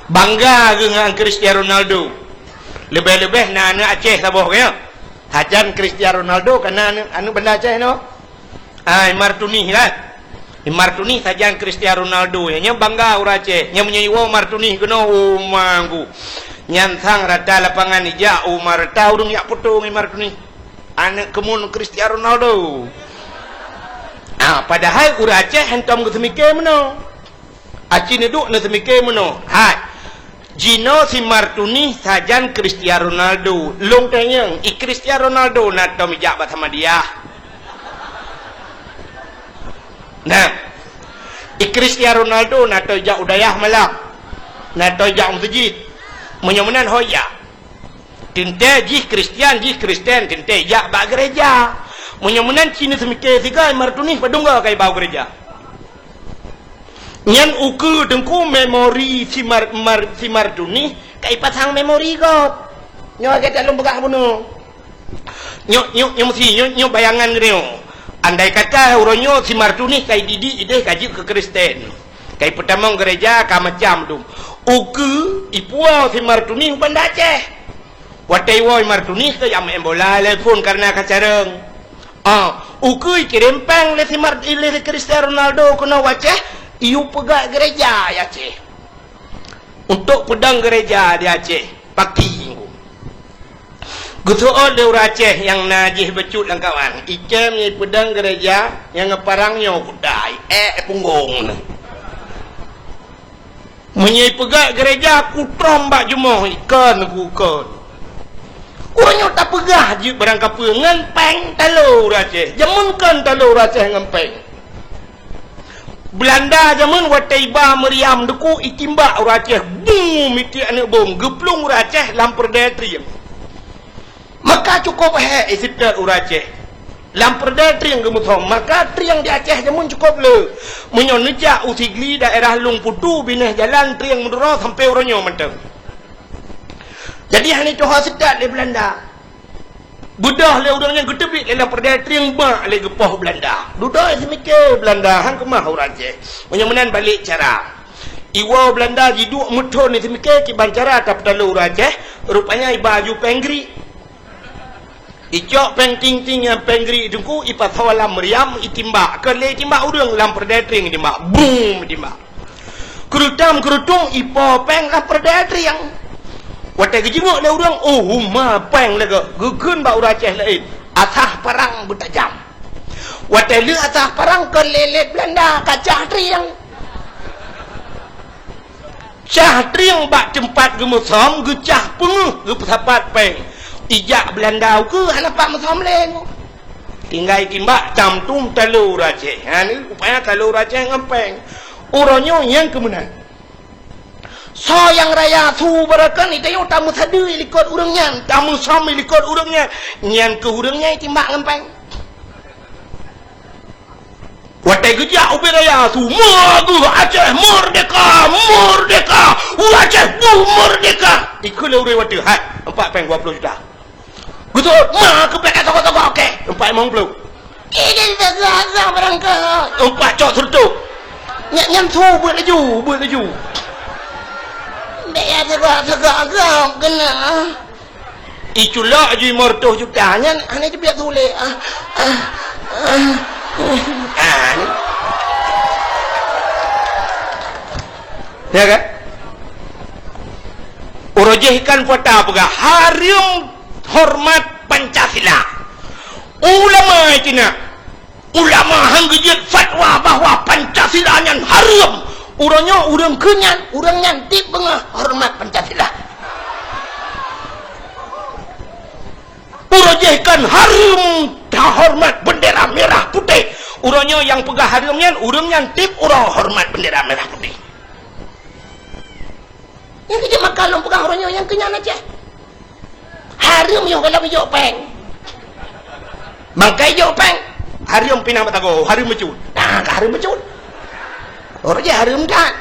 Bangga geuh ngon Cristiano Ronaldo. Leubeh-leubeh na aneuk Aceh saboh, kan? Sajan Cristiano Ronaldo ka na aneuk, aneuk Banda Aceh nyoe. Ah, Imar Tunih kan? Imar Tunih sajan Cristiano Ronaldo. Nyan bangga ureueng Aceh. Nyan meunyoe iwoe Imar Tunih keunoe, oh, manggu. Nyan sang rata lapangan ijak, oh, ma rata ureueng jak poto ngon Imar Tunih. Aneuk keumun Cristiano Ronaldo. Ah, padahai ureueng Aceh hantom geuseumike meunoe. Aci neuduek neuseumike meunoe. Hai. Jinoe si Imar Tunih sajan Cristiano Ronaldo. Lôn tanyong, i Cristiano Ronaldo na tom ijak bak Samadiyah? Nah. I Cristiano Ronaldo na tom ijak u dayah malam. Na tom ijak u meuseujid. Meunyoe meunan ho ijak. Teuntèe jih Kristian, jih Kristen, teuntèe ijak bak geureja. Meunyoe meunan ci neuseumike sigoe Imar Tunih padum goe ka iba u geureja. Nyan ukeue teungku memori si Imar, Imar, si Imar Tunih ka ipasang memori gob. Nyoe lagèe that lôn peugah bunoe. Nyoe, nyoe, nyoe meusi, nyoe, nyoe bayangan geutanyoe. Andai kata uroe nyoe si Imar Tunih ka ididik idéh ka jeuet keu Kristen. Ka ipeutamong geureja ka macam dum. Ukeue ipuwoe si Imar Tunih u Banda Aceh. Watèe iwoe Imar Tunih keu jak meu'en bola lé phôn kareuna ka carông. Ah, ukeue ikirém pèng lé si Mar-, lé si Cristiano Ronaldo keunoe u Aceh, iyue peugöt geureja di Aceh. Untuk peudong geureja di Aceh, paki. Geuseuôt lé ureueng Aceh nyang na jih bacut lam kawan, "Ikém nyoe peudong geureja nyang geuparang nyoe kuda, ék punggong." Meunyoe ipeugöt geureja, kutrom bak jumoh, ikon ku kon. Uroe nyoe tapeugah jeuet barang kapeue ngon pèng talo ureueng Aceh. Jameun kon talo ureueng Aceh ngon pèng. Beulanda jameun watèe iba meuriam deuku itimbak ureueng Aceh, bum, mitiek aneuk bom, geuplueng ureueng Aceh lam peureudèe trieng. Maka cukôp hék iseutôt ureueng Aceh. Lam peureudèe trieng geumeusom, maka trieng di Aceh jameun cukôp le. Meunyoe neujak u Sigli daerah Lueng Putu, binéh jalan trieng meuduro sampoe uroe nyoe mantong. Jadi hana tuha seutôt lé Beulanda. Beudôh lé ureueng nyan geuteubiet lé lam peureudèe trieng bak lé geupoh Beulanda. Dudoe seumiké Beulanda han keumah ureueng Aceh. Meunyoe meunan balek cara. Iwoe Beulanda jiduek meuthon seumiké kiban cara tapeutalo ureueng Aceh, rupanya iba aju pèng grik. Icok pèng ting-ting nyang pèng grik teungku, ipasoe lam meuriam, itimbak. Kon lé itimbak ureueng, lam peureudèe trieng itimbak. Bum, itimbak. Keurutam-keurutung ipo pèng lam peureudèe trieng. Watèe geujingok lé ureueng, oh, huma pèng lagèe geukheun bak ureueng Aceh laén. Asah parang beutajam. Watèe lheueh asah parang kon lé lét Beulanda kacah trieng. Cah trieng bak teumpat geumeusom geucah peungeuh geupeusapat pèng. Ijak Beulanda ukeue hana pat meusom lé. Tinggai timbak tam tum talo ureueng Aceh. Ha ni rupanya talo ureueng Aceh ngon pèng. Uroe nyoe nyang keumeunan. Soe nyang raya su beureukan, ita nyoe tameusadeue likot ureueng nyan, tameusom likot ureueng nyan. Nyan keuh ureueng nyan itimbak ngon pèng. Watèe geujak ubé raya su, "Meu'ah geuh Aceh merdeka, merdeka, Aceh geuh merdeka." Ikheun lé ureueng watèe, "Hai, empat pèng dua puluh juta." Beutôi, ma keubiet ka toko-toko, oke. Empat limong puluh. Ini tegak-tegak barangkali. Empat cok sereutôh. Nyak nyam su, buet laju, buet laju. Bèk ya tegak-tegak agam kena. Iculok ju lima ratus juta nyan, hana jibiet sulet. Ah, ah, ah. Ah, ni. Ya kan? Uroe jih kan kuata peugah, hareuem hormat Pancasila. Ulama cina, ulama han geujeuet fatwa bahwa Pancasila nyan hareuem. Uroe nyoe ureuëng keu nyan, ureuëng nyan tieb beungoh hormat Pancasila. Uroe jih kan hareuem tahormat bendera merah putih. Uroe nyoe nyang peugah hareuem nyan, ureuëng nyan tieb uroe hormat bendera merah putih. Nyang keu jeuet maka lôn peugah uroe nyoe nyang keu nyan Aceh. Hareuem yoh gohlom ijok péng. Bangkai ijok péng. Hareuem pinah mata goe, hareuem meucut. Nah, ka hareuem meucut. Uroe jih hareuem that.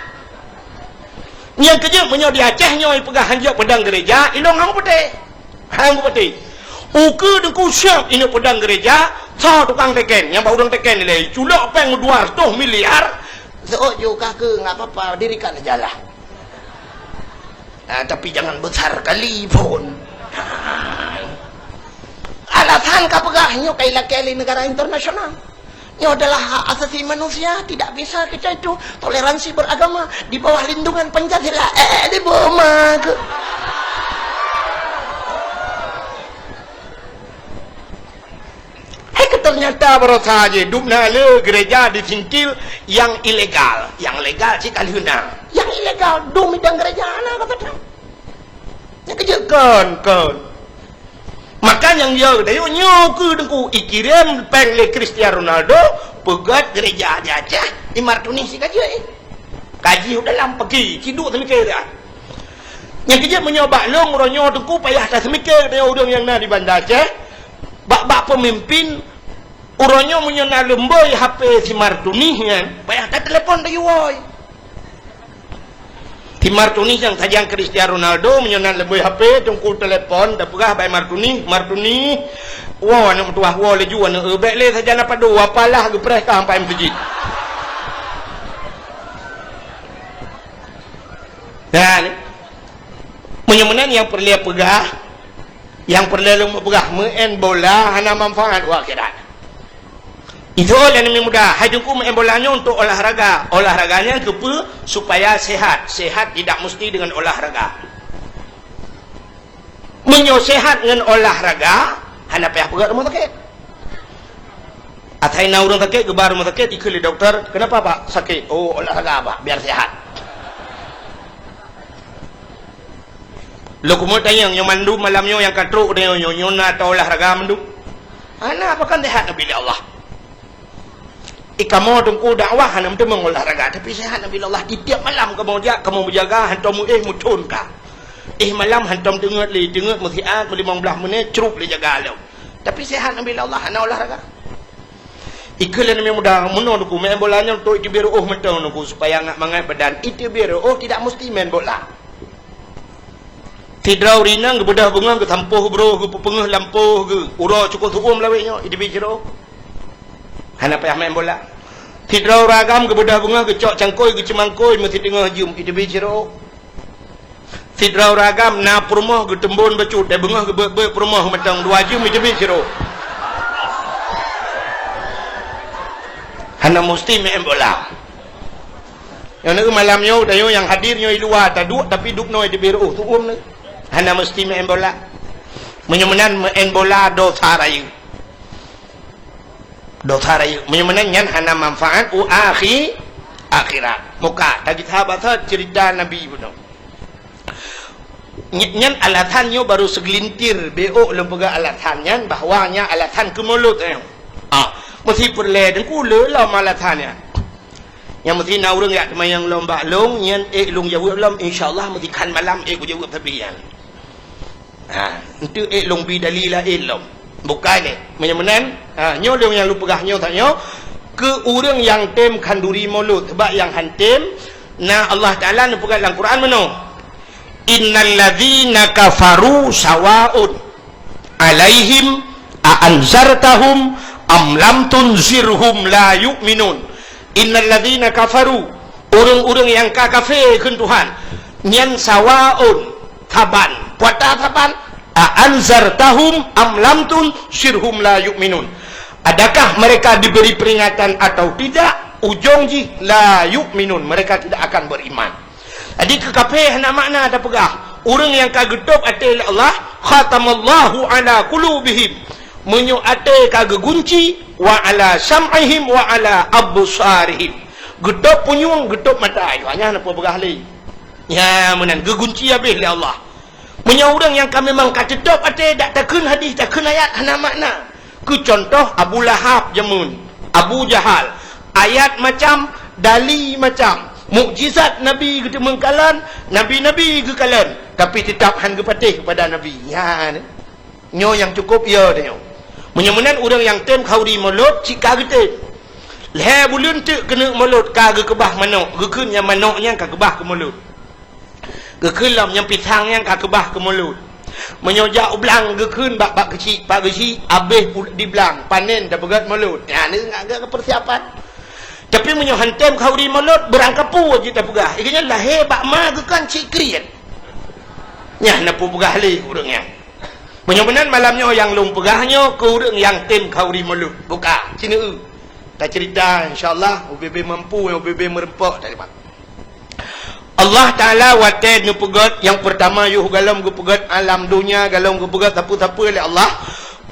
Nyang keu jeuet meunyoe di Aceh nyoe peugah hanjeuet peudong gereja, ilong hang putih. Hang putih. Ukeue deungku siab inong peudong gereja, sa tukang teken, nyang bak ureuëng teken ilée, culok péng dua ratus miliar, seuôt ju ka keu, nggak apa-apa, dirikan sajalah. Ah, tapi jangan besar kali pun. Ah. Alasan ka peugah nyoe ka ilakée lé negara internasional. Nyoe adalah hak asasi manusia, tidak bisa kita itu toleransi beragama di bawah lindungan Pancasila. Eh, di bawah mah ke? Hai ke ternyata barosa je dum na le gereja disingkil yang ilegal, yang legal cit ka lheueh na. Yang ilegal dum idang gereja hana kata. Nyang keu jeuet kon, kon. Maka nyang yo dayo nyoe keu deungku ikirém péng lé Cristiano Ronaldo peugét gereja di Aceh, Imar Tunis si ka jeuet. Kaji u dalam pagi, ciduk seumiké dah. Nyang keu jeuet meunyoe bak lôn uroe nyoe deungku payah taseumiké dayo ureuëng nyang na di Banda Aceh, bak-bak peumimpin uroe nyoe meunyoe na leumboi H P si Imar Tunis nyan, payah tatelepon tayue woe. Si Imar Tunis nyang sajan Cristiano Ronaldo, meunyoe na leumboi H P, teungku telepon, tapeugah bak Imar Tunis, "Imar Tunis, woe aneuk meutuwah, woe laju aneuk eu, bék lé sajan apa do, apalah geupreh ka ampai meuseujid." Dan meunyoe meunan nyang peureulée peugah, nyang peureulée lôn peugah, meu'en bola hana manfaat u akhirat. Itu lé aneuk muda, hai teungku meu'en bola nyoe untuk olahraga. Olahraga nyan keupeue? Supaya sehat. Sehat tidak mesti dengan olahraga. Meunyoe sehat ngon olahraga, hana payah peugét rumoh sakét. Asai na ureuëng sakét, geuba rumoh sakét, ikheun lé dokto, "Kenapa, Pak, sakit?" "Oh, olahraga, Pak, biar sehat." Lôn keumeung tanyong, nyoe mandum malam nyoe nyang ka trok nyoe, nyoe, nyoe na ata olahraga mandum? Hana, pakon sehat neubi lé Allah. I kamoe teungku dakwah hana meuteumé olahraga, tapi sehat neubi lé Allah. Di tiep malam kamoe jak, kamoe meujaga, hantom meuéh meuthon ka. Éh malam hantom teungeut lé, teungeut meusiat, meulimong blaih menit, crup lé jaga lom. Tapi sehat neubi lé Allah, hana olahraga. Ikheun lé aneuk muda, meunoe teungku, main bola nyoe untuk iteubiet reuôh mantong teungku, supaya ngat mangat badan. Iteubiet reuôh tidak mesti main bola. Sidroe ureuëng inong geubeudôh beungoh geusampôh broh geupeupeungeuh lampôh geu, uroe cukôp su'um lawét nyoe, iteubiet sidroe. Hana payah main bola. Sidroe ureuëng agam geubeudôh beungoh geucok cangkôi geuceumangkôi meusideungoh jeuem, iteubiet sidroe. Sidroe ureuëng agam na peurumoh geuteumbon bacut, dan beungoh geubeuet-beuet peurumoh mantong dua jeuem, iteubiet sidroe. Hana musti main bola. Nyoe neueu malam nyoe, tanyoe nyang hadir nyoe i luwa taduek, tapi dubnoe iteubiet reuôh su'um nyoe. Hana musti main bola. Meunyoe meunan main bola dosa rayeuk. Dosa rayeuk. Meunyoe meunan nyan hana manfaat u akhi-, akhirat. Muka, tagita basa cerita Nabi bunoe. Ny-, nyan alasan nyoe baru segelintir, bék lôn peugah alasan nyan bahwa nyan alasan keu mulod nyoe. Ah, meusti peureulée teungku lé lom alasan nyan. Nyang meusti na ureuëng jak teumanyong lom bak lôn, nyan ék lôn jaweueb lom, insya Allah meusti khan malam ék kujaweueb sabe nyan. Ha, enteuk ék lôn bi dalil laén lom. Bukai lé. Meunyoe meunan, ha, nyoe lôn nyang lôn peugah nyoe tanyoe, keu ureuëng nyang tem khanduri mulod, sabab nyang han tem, na Allah Taala neupeugah lam Quran meunoe, "Innal ladzina kafaru sawaun alaihim a anzartahum am lam tunzirhum la yu'minun." Innal ladzina kafaru, ureuëng-ureuëng nyang ka kafé kheun Tuhan, nyan sawaun, saban. Peue ata saban? A anzartahum am lam tunzirhum la yu'minun. Adakah mereka diberi peringatan atau tidak? Ujong jih la yu'minun, mereka tidak akan beriman. Jadi keu kafé hana makna tapeugah, ureuëng nyang ka geutôb até lé Allah, "Khatamallahu ala qulubihim." Meunyoe até ka geugunci, "wa ala sam'ihim wa ala absarihim." Geutôb punyueng, geutôb mata. Ayuh, nyan na peue peugah lé. Nya meunan geugunci habéh lé Allah. Meunyoe ureuëng nyang ka memang ka teutôb até, dak takheun hadis, takheun ayat hana makna. Keu cuntoh, Abu Lahab jameun, Abu Jahal, ayat macam, dali macam, mukjizat Nabi geuteumeung kalon, nabi-nabi geukalon, tapi teutap hán geupatéh keupada Nabi. Nyan, nyoe nyang cukôp yo tanyoe. Meunyoe meunan ureuëng nyang tem khauri mulod cit ka geutem. Lhée buleuen teuk keuneuk mulod ka geukeubah manok, geukheun nyang manok nyan ka keubah keu mulod. Geukheun lom nyang pisang nyan ka keubah keu mulod. Meunyoe jak u blang geukheun bak, bak geuchik, bak geuchik, abéh pu-, di blang, panen tapeugét mulod. Nyan ngat geuh peusiapan. Tapi meunyoe hán tem khauri mulod, beurangkapeue jeuet tapeugah. Ié nyan lahé bak ma geukheun cit kriet. Nyan na peue peugah lé ureuëng nyan. Meunyoe meunan malam nyoe nyang lôn peugah nyoe keu ureuëng nyang tem khauri mulod. Buka, cineue. Taceurita, insya Allah, ubé-bé mampu, ubé-bé meureumpok tadi, Pak. Allah Taala watée neupeugét nyang peurtama yoh galom geupeugét alam donya, galom geupeugét sapeue-sapeue lé Allah.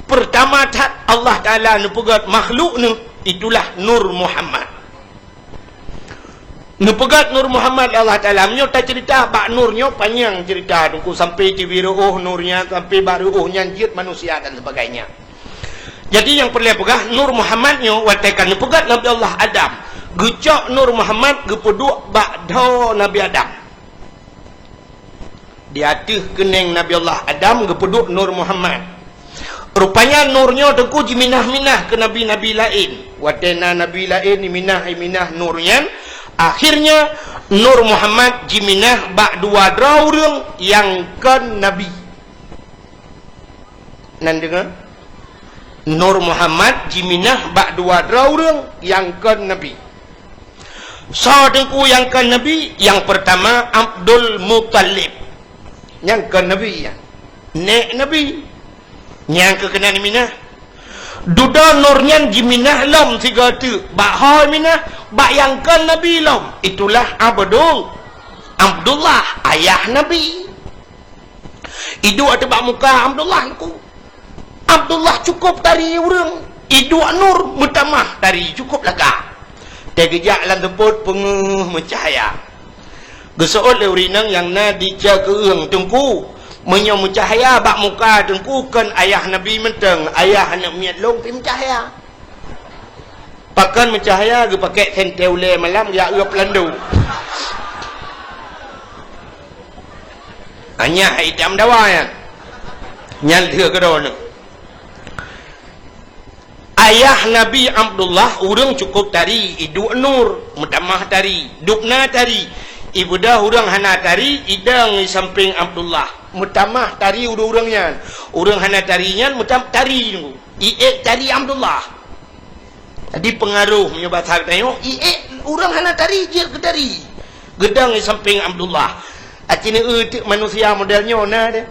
Peurtama that Allah Taala neupeugét makhluk neuh, itulah Nur Muhammad. Neupeugét Nur Muhammad lé Allah Taala. Meunyoe taceurita bak nur nyoe panyang ceurita, Teungku, sampai tibi reuôh nur nyan, sampai bak reuôh nyan jeuet manusia dan sebagainya. Jadi nyang peureulée peugah, Nur Muhammad nyoe watée ka neupeugét Nabi Allah Adam, geucok Nur Muhammad geupeuduek bak dhoe Nabi Adam. Di ateueh keunéng Nabi Allah Adam geupeuduek Nur Muhammad. Rupanya nur nyoe Teungku jiminah-minah keu nabi-nabi laén. Watée na nabi laén iminah-iminah nur nyan, akhirnya Nur Muhammad jiminah bak dua droe ureuëng nyang kon nabi. Nan deungoe? Nur Muhammad jiminah bak dua droe ureuëng nyang kon nabi. Soe Teungku nyang kon nabi? Nyang peurtama Abdul Muthalib. Nyang kon nabi nyan. Nék nabi. Nyang keuh keunan iminah. Dudoe nur nyan jiminah lom sigoe teuk. Bak ho iminah? Bak nyang kon nabi lom. Itulah Abdul, Abdullah, ayah nabi. Iduek ateueh bak muka Abdullah Teungku. Abdullah cukôp tari ureuëng. Iduek nur meutamah tari cukôp lagak. Teugeujak lam seupôt peungeuh meucahya. Geuseuôt lé ureuëng inong nyang na di cot keueueng, Teungku, meunyoe meucahya bak muka Teungku kon ayah Nabi mantong, ayah aneuëk miet lôn pih meucahya. Pakon meucahya geupakèk sentée ulée malam jak eu peulando. Anyah itam dawa nyan. Nyan lheueh keudroe nyoe. Ayah Nabi Abdullah ureuëng cukôp tari, iduek nur, meutamah tari, dubna tari. Ibeudôh ureuëng hana tari, idong di sampéng Abdullah, meutamah tari ureuëng-ureuëng nyan. Ureuëng hana tari nyan meutam-, tari nunggu. Iék tari Abdullah. Jadi peungaroh meunyoe basa geutanyoe, iék ureuëng hana tari jeuet keu tari. Geudong di sampéng Abdullah. Aci neueu teuk manusia model nyoe na deh.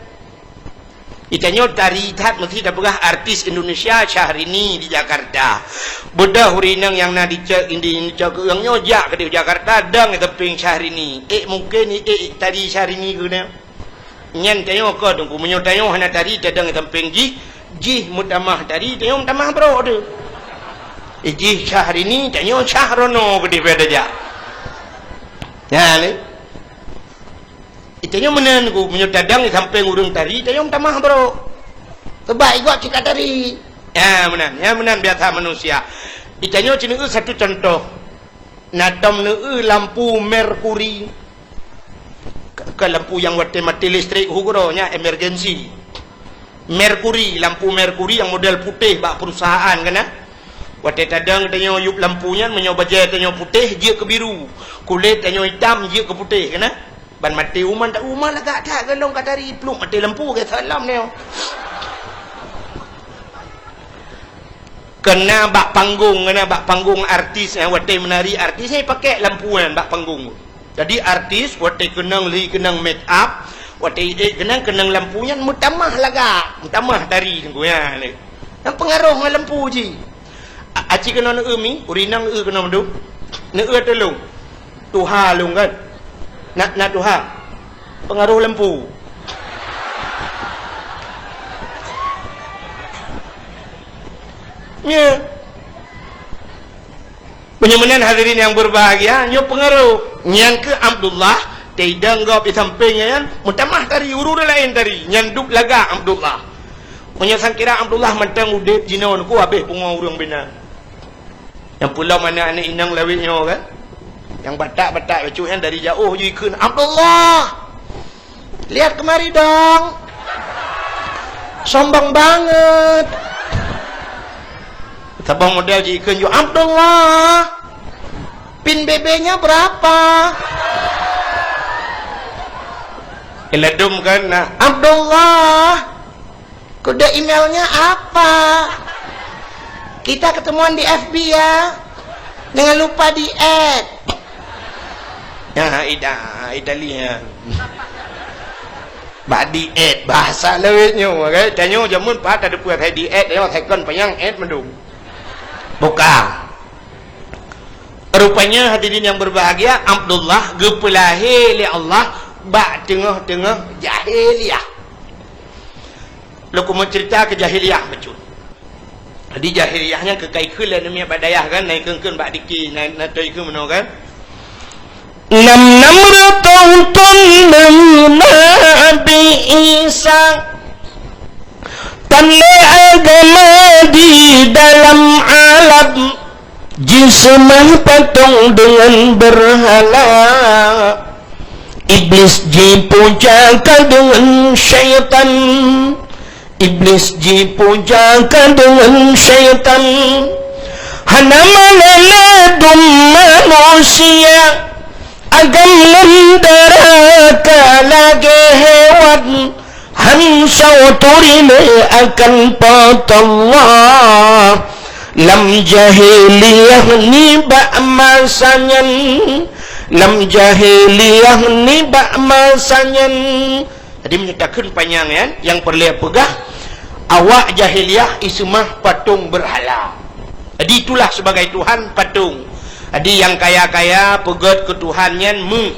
Geutanyoe tari that meusti tapeugah artis Indonesia Syahrini di Jakarta. Beudôh ureuëng inong nyang na di cot, di cot keueueng nyoe jak keudeh Jakarta dong di sampéng Syahrini. Ék mungken iék tari Syahrini keunan. Nyan tanyoe kon Teungku, meunyoe tanyoe hana tari tadong di sampéng jih, jih meutamah tari, tanyoe meutamah brok teuh. Eh, jih Syahrini, tanyoe Syahrono keudeh beda jak. Nyan lé. Itanyoe meunan Teungku, meunyoe tadong di sampéng ureuëng tari, tanyoe meutamah brok. Sebab igoe cit ka tari. Ya, meunan. Ya, meunan biasa manusia. Itanyoe ci neueu satu contoh. Na tom neueu lampu merkuri. Ke, ke lampu nyang watée maté listrik hu keudroe nyan emergency. Merkuri, lampu merkuri nyang model putéh bak perusahaan kana. Watée tadong tanyoe yup lampu nyan, meunyoe bajée tanyoe putéh jeuet keu biru, kulét tanyoe itam jeuet keu putéh kana. Ban maté uman tak uman lagak that golom ka tari pluek maté lampu ke salam nyoe. Kena bak panggung, kena bak panggung artis, eh, watée meunari artis, eh, pakèk lampu nyan bak panggung. Jadi artis watée keunong lhi keunong make up, watée ék keunong keunong lampu nyan meutamah lagak, meutamah tari Teungku nyan lé. Nyang peungaroh ngon lampu jih. A-, aci keunoe neueu mi, ureuëng inong neueu keunoe mandum. Neueu tulông. Tuha lôn kan. Na, na tuha. Pengaruh lempu. Nyo. Meunyoe meunan hadirin nyang berbahagia, nyoe pengaruh. Nyang keu Abdullah, teidong gob di sampéng nyan, meutamah tari, ureuëng laén tari, nyan duek lagak Abdullah. Meunyoe sangkira Abdullah mantong udeb jinoe, ku habéh pungo ureuëng binan. Nyang peulom aneuk-aneuk inong lawét nyoe kan? Nyang batak-batak bacut nyan dari jaoh jikheun, "Abdullah! Lihat kemari dong! Sombong banget!" Saboh model jikheun ju, "Abdullah! Pin B B-nya berapa?" Iladum kan, nah, "Abdullah!" Kode emailnya apa? Kita ketemuan di F B ya. Jangan lupa di-add. Ya, ida, ida lihat. Bak di-add, bahasa lawét nyoe, kan? Tanyoe jameun pat ada peue di-add, ya, second panyang add mandum. Bukan. Rupanya hadirin yang berbahagia, Abdullah geupeulahé lé Allah bak teungoh-teungoh jahiliyah. Lôn keumeung cerita keu jahiliyah bacut. Jadi jahiliyah nyan keukai kheun lé neumi bak dayah kan, na ikheun-kheun bak diki, na, na toi kheun meunoe kan. Nam Namrud tong-tong deungon Nabi Isa. Tan lé agama di dalam alam, jiseumah patong deungon beurhala. Iblis jipuja ka deungon syaitan, Iblis jipuja ka deungon syaitan. Hana malée ladum manusia, agam ngon dara ka lagée hewan. Han soe turi lé akan Po teu Allah. Lam jahiliyah nibak masa nyan, lam jahiliyah nibak masa nyan. Jadi meunyoe takheun panyang nyan, nyang peureulée peugah, awak jahiliyah iseumah patong beurhala. Jadi itulah sebagai tuhan patong. Jadi nyang kaya-kaya peugét keu tuhan nyan meu.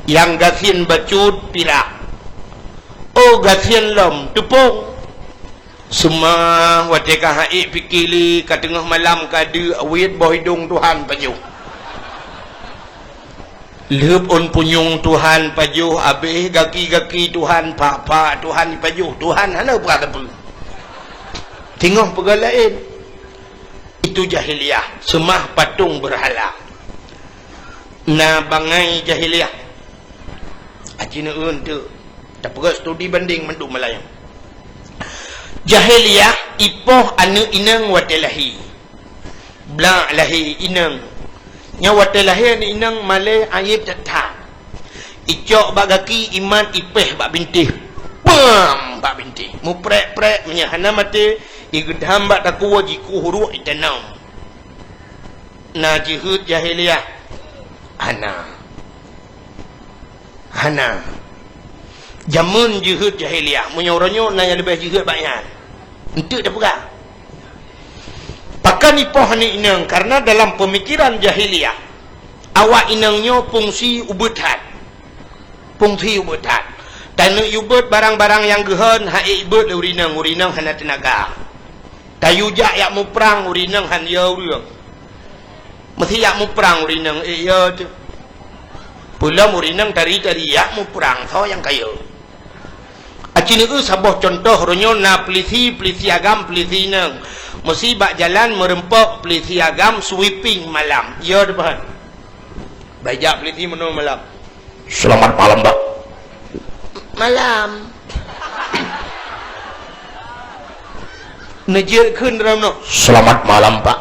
Nyang gasien bacut pirak. Oh, gasien lom, teupông. Seumah watée ka haiek pike lé, ka teungoh malam ka deuk, awét boh idong tuhan pajoh. Lheueb ôn punyueng tuhan pajoh, abéh gaki-gaki tuhan, pak-pak tuhan pajoh, tuhan hana peugah sapeue. Teungoh peugah laén. Itu jahiliyah, seumah patong beurhala. Na bangai jahiliyah. Aci neueun teuk. Tapeugah studi bandeng mandum malam nyoe. Jahiliyah ipoh aneuk inong watée lahé. Blak lahé inong. Nyan watée lahé aneuk inong malée ayeb that-that. Icok bak gaki, imat, ipéh bak bintéh. Pam! Bak bintéh. Muprek-prek, meunyoe hana maté, igeudam bak takue, jikueh uruek, itanom. Na jeuhet jahiliyah? Hana. Hana. Jameun jeuhet jahiliyah. Meunyoe uroe nyoe na nyang leubeh jeuhet bak nyan. Eunteuk tapeugah. Pakon ipoh aneuk inong? Karena dalam peumikiran jahiliyah, awak inong nyoe fungsi ubeut that. Fungsi ubeut that. Taneuk ubeut barang-barang nyang geuhon, haiek ibeut lé ureueng inong, ureueng inong hana teunaga. Tayue jak yak muprang, ureueng inong han yo ureueng. Meusi yak muprang ureueng inong, ék yo teuh. Peulom ureueng inong tari-tari yak muprang, soe nyang ka yo. Aci neueu saboh cuntoh, uroe nyoe na peulisi, peulisi agam, peulisi inong. Meusi bak jalan meureumpok peulisi agam sweeping malam. Yo teuh, Pak. Bak jak peulisi meunoe malam. Selamat malam, Pak. Malam. Neujeuet kheun dalam nyoe. Selamat malam, Pak.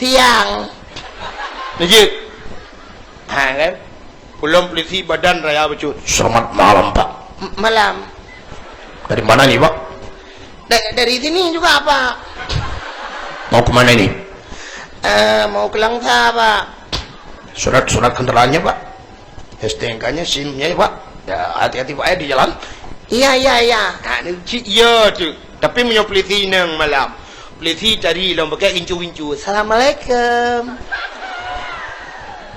Siang. Neujeuet. Ha, kan? Peulom peulisi badan raya bacut. Selamat malam, Pak. M-, malam. Dari mana ni, Pak? Da-, dari sini juga, Pak. Mau ke mana ini? Eh, mau ke Langsa, Pak. Surat-surat kendaraannya, Pak. S T N K-nya, SIM-nya, ya, Pak. Ya, hati-hati, Pak, ya, di jalan. Iya, iya, iya. Ha, ni cit iya tu. Tapi meunyoe peulisi inong malam, peulisi tari lom pakai gincu-gincu. Assalamualaikum.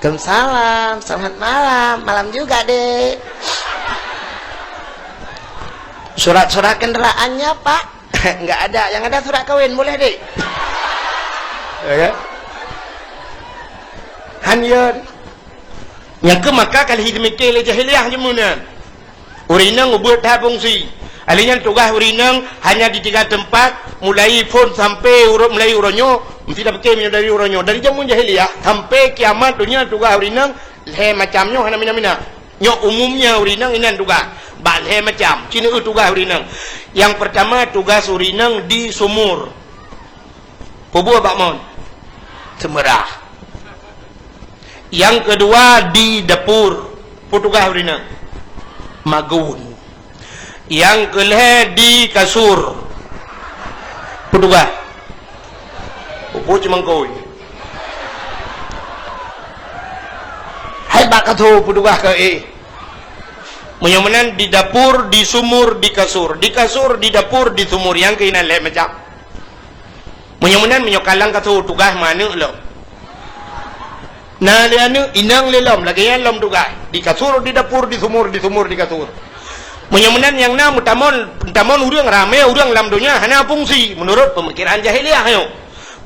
Waalaikumsalam, selamat malam. Malam juga, Dek. Surat-surat kendaraannya, Pak? Nggak ada. Yang ada surat kawin, boleh, Dek? Ya, kan? Han ya. Nyang keu maka kali hi demikian lé jahiliah jeumeunan. Ureueng inong ubeuet that fungsi. Ahli nyan tugaih ureueng inong hanya di tiga teumpat, mulai phon sampai uroe, mulai uroe nyoe, meusti tapike meunyoe dari uroe nyoe. Dari jameun jahiliah sampai kiamat donya tugaih ureueng inong lhée macam nyoe hana mina-mina. Nyoe umumnya ureueng inong inan tugaih. Bak lhée macam. Ci neueu tugaih ureueng inong. Nyang peurtama tugaih ureueng inong di sumur. Peue buet bak mon? Seumeurah. Nyang keudua di dapur, peue tugaih ureueng inong? Magun. Nyang keulhée di kasur, peue tugaih? Peue cumangkôi. Hai bak kasur peue tugaih keu éh? Meunyoe meunan di dapur, di sumur, di kasur. Di kasur, di dapur, di sumur. Nyang keuh inan lhée macam. Meunyoe meunan, meunyoe ka lam kasur tugaih meuaneuk lom. Na lé aneuk, inong lé lom, lagée nyan lom tugaih. Di kasur, di dapur, di sumur, di sumur, di kasur. Meunyoe meunan nyang na meutamon, meutamon ureueng ramé ureueng lam donya hana fungsi meunurot peumikiran jahiliah nyoe.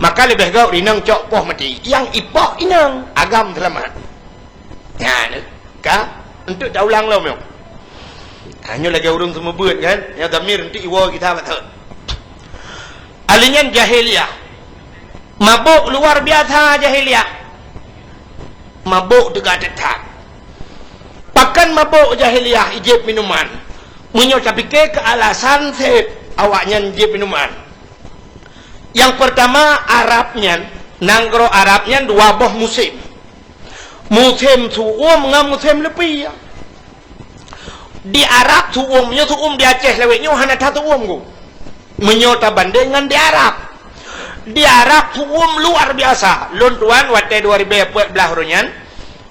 Maka leubeh gét inong cok poh maté. Nyang ipoh inong, agam seulamat. Nyan, ka? Enteuk taulang lom nyoe. Ha, nyoe lagée ureueng seumeubeuet kan? Nyoe dhamir enteuk iwoe gita beutôi. Ahli nyan jahiliah. Mabök luar biasa jahiliah. Mabök teuga that-that. Pakon mabök jahiliah ijép minuman? Meunyoe tapike keu alasan seb awaknyan jép minuman. Nyang peurtama, Arab nyan, nanggroe Arab nyan dua boh musém. Musém su'uem ngon musém leupie. Di Arab su'uem nyoe su'uem di Aceh lawét nyoe hana that su'uem ku. Meunyoe tabandeng ngon di Arab. Di Arab su'uem luar biasa. Lôn tuan watée dua ribée peuet blaih uroe nyan,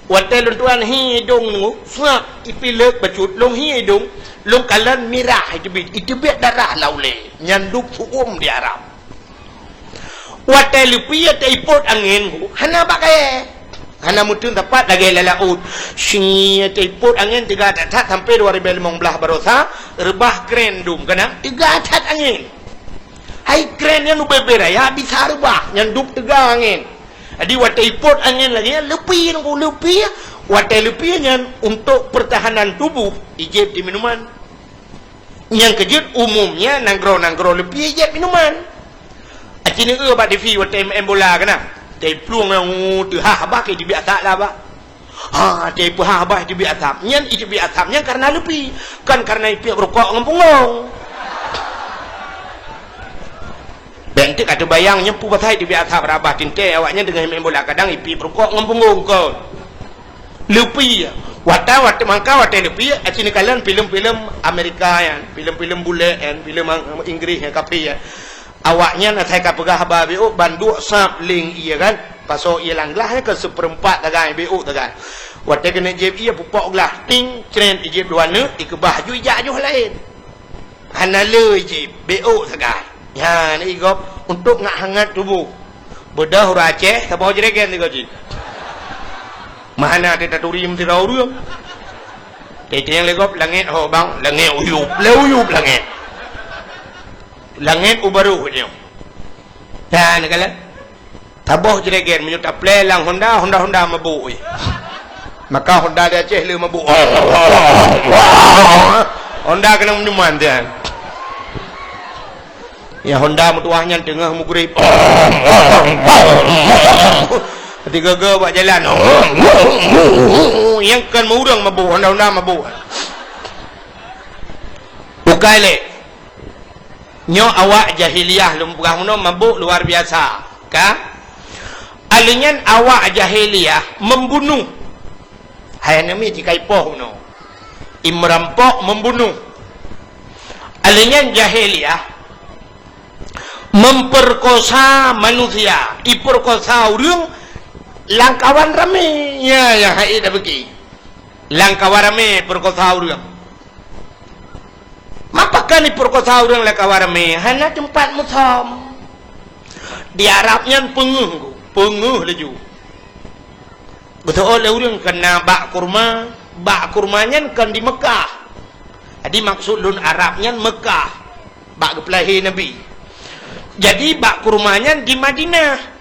watée lôn tuan hi idong nyoe, seuab ipilek bacut lôn hi idong, lôn kalon mirah iteubiet, iteubiet darah lam ulée. Nyan dub su'uem di Arab. Watée leupie teipot angén, hana bak kayée. Hana meuteun sapat lagée lam laôt. Syiek teipot angén teuga that-that sampai dua ribée limong blaih baroesa, reubah kren dum keunan teuga that angén. Hai kren nyan ubé-bé raya bisa reubah, nyan dub teuga angén. Jadi watée ipot angén lagée nyan leupie nyoe leupie, watée leupie nyan untuk pertahanan tubuh ijép di minuman. Nyang keujeuet umumnya nanggroe-nanggroe leupie ijép minuman. Aci neueu bak TV watée maén bola keunan. Teuiplueng nyang teuhah bah keu teubiet asap lah bah. Ha, teuipeuhah bah teubiet asap. Nyan iteubiet asap nyan karena leupie, kon karena ipiep rukok ngon punggong. Bék enteuk ka teubayang nyoe peue pasai teubiet asap rabah tinte awaknyan teungoh maén bola kadang ipiep rukok ngon punggong kon. Leupie. Watée, watée mangka watée leupie, aci neukalon filem-filem Amerika nyan, filem-filem bulek nyan, filem Inggris nyan kafé nyan. Awaknyan asai ka peugah haba béuk ban duek sab leng ie kan. Pasoe ie lam glah nyan keu seupeurempat tagai béuk tagai. Watée keuneuk jieb ie pupok glah, ting, cret ijeb dua neuk, ikeubah ju ijak joh laén. Hana le ijeb, béuk sagai. Nyan igop untuk ngak hangat tuboh. Beudôh ureueng Aceh saboh jregen sigoe jih. Meuhana teutaturi meusidroe ureueng. Teuiténg lé gob langét ho bang, langét uyup, lé uyup langét. Langét u barôh nyoe. Nyan kalon. Saboh jregen meunyoe taplé lam Honda, Honda-Honda mabôk, eh. Maka Honda di Aceh le mabôk. Honda keunong minuman nyan. Ya Honda meutuah nyan teungoh meugrib. Tiga-ga bak jalan. Nyang kon ureueng mabôk, Honda-Honda mabôk. Bukai lé. Nyoe awak jahiliyah lôn peugah meunoe mabôk luar biasa, ka? Alèh nyan awak jahiliyah membunuh. Hai aneuk miet jikaipoh meunoe. Imerampok membunuh. Alèh nyan jahiliyah memperkosa manusia, iperkosa ureueng lam kawan ramé. Nya, nya hai dak beuki. Lam kawan ramé perkosa ureueng. Mapakon iperkosa ureueng lam kawan ramé? Hana teumpat musöm. Di Arab nyan peungeuh, peungeuh laju. Beutôi lé ureuëng keu na bak kurma, bak kurma nyan kon di Mekah. Jadi maksud lôn Arab nyan Mekah, bak geupeulahé Nabi. Jadi bak kurma nyan di Madinah.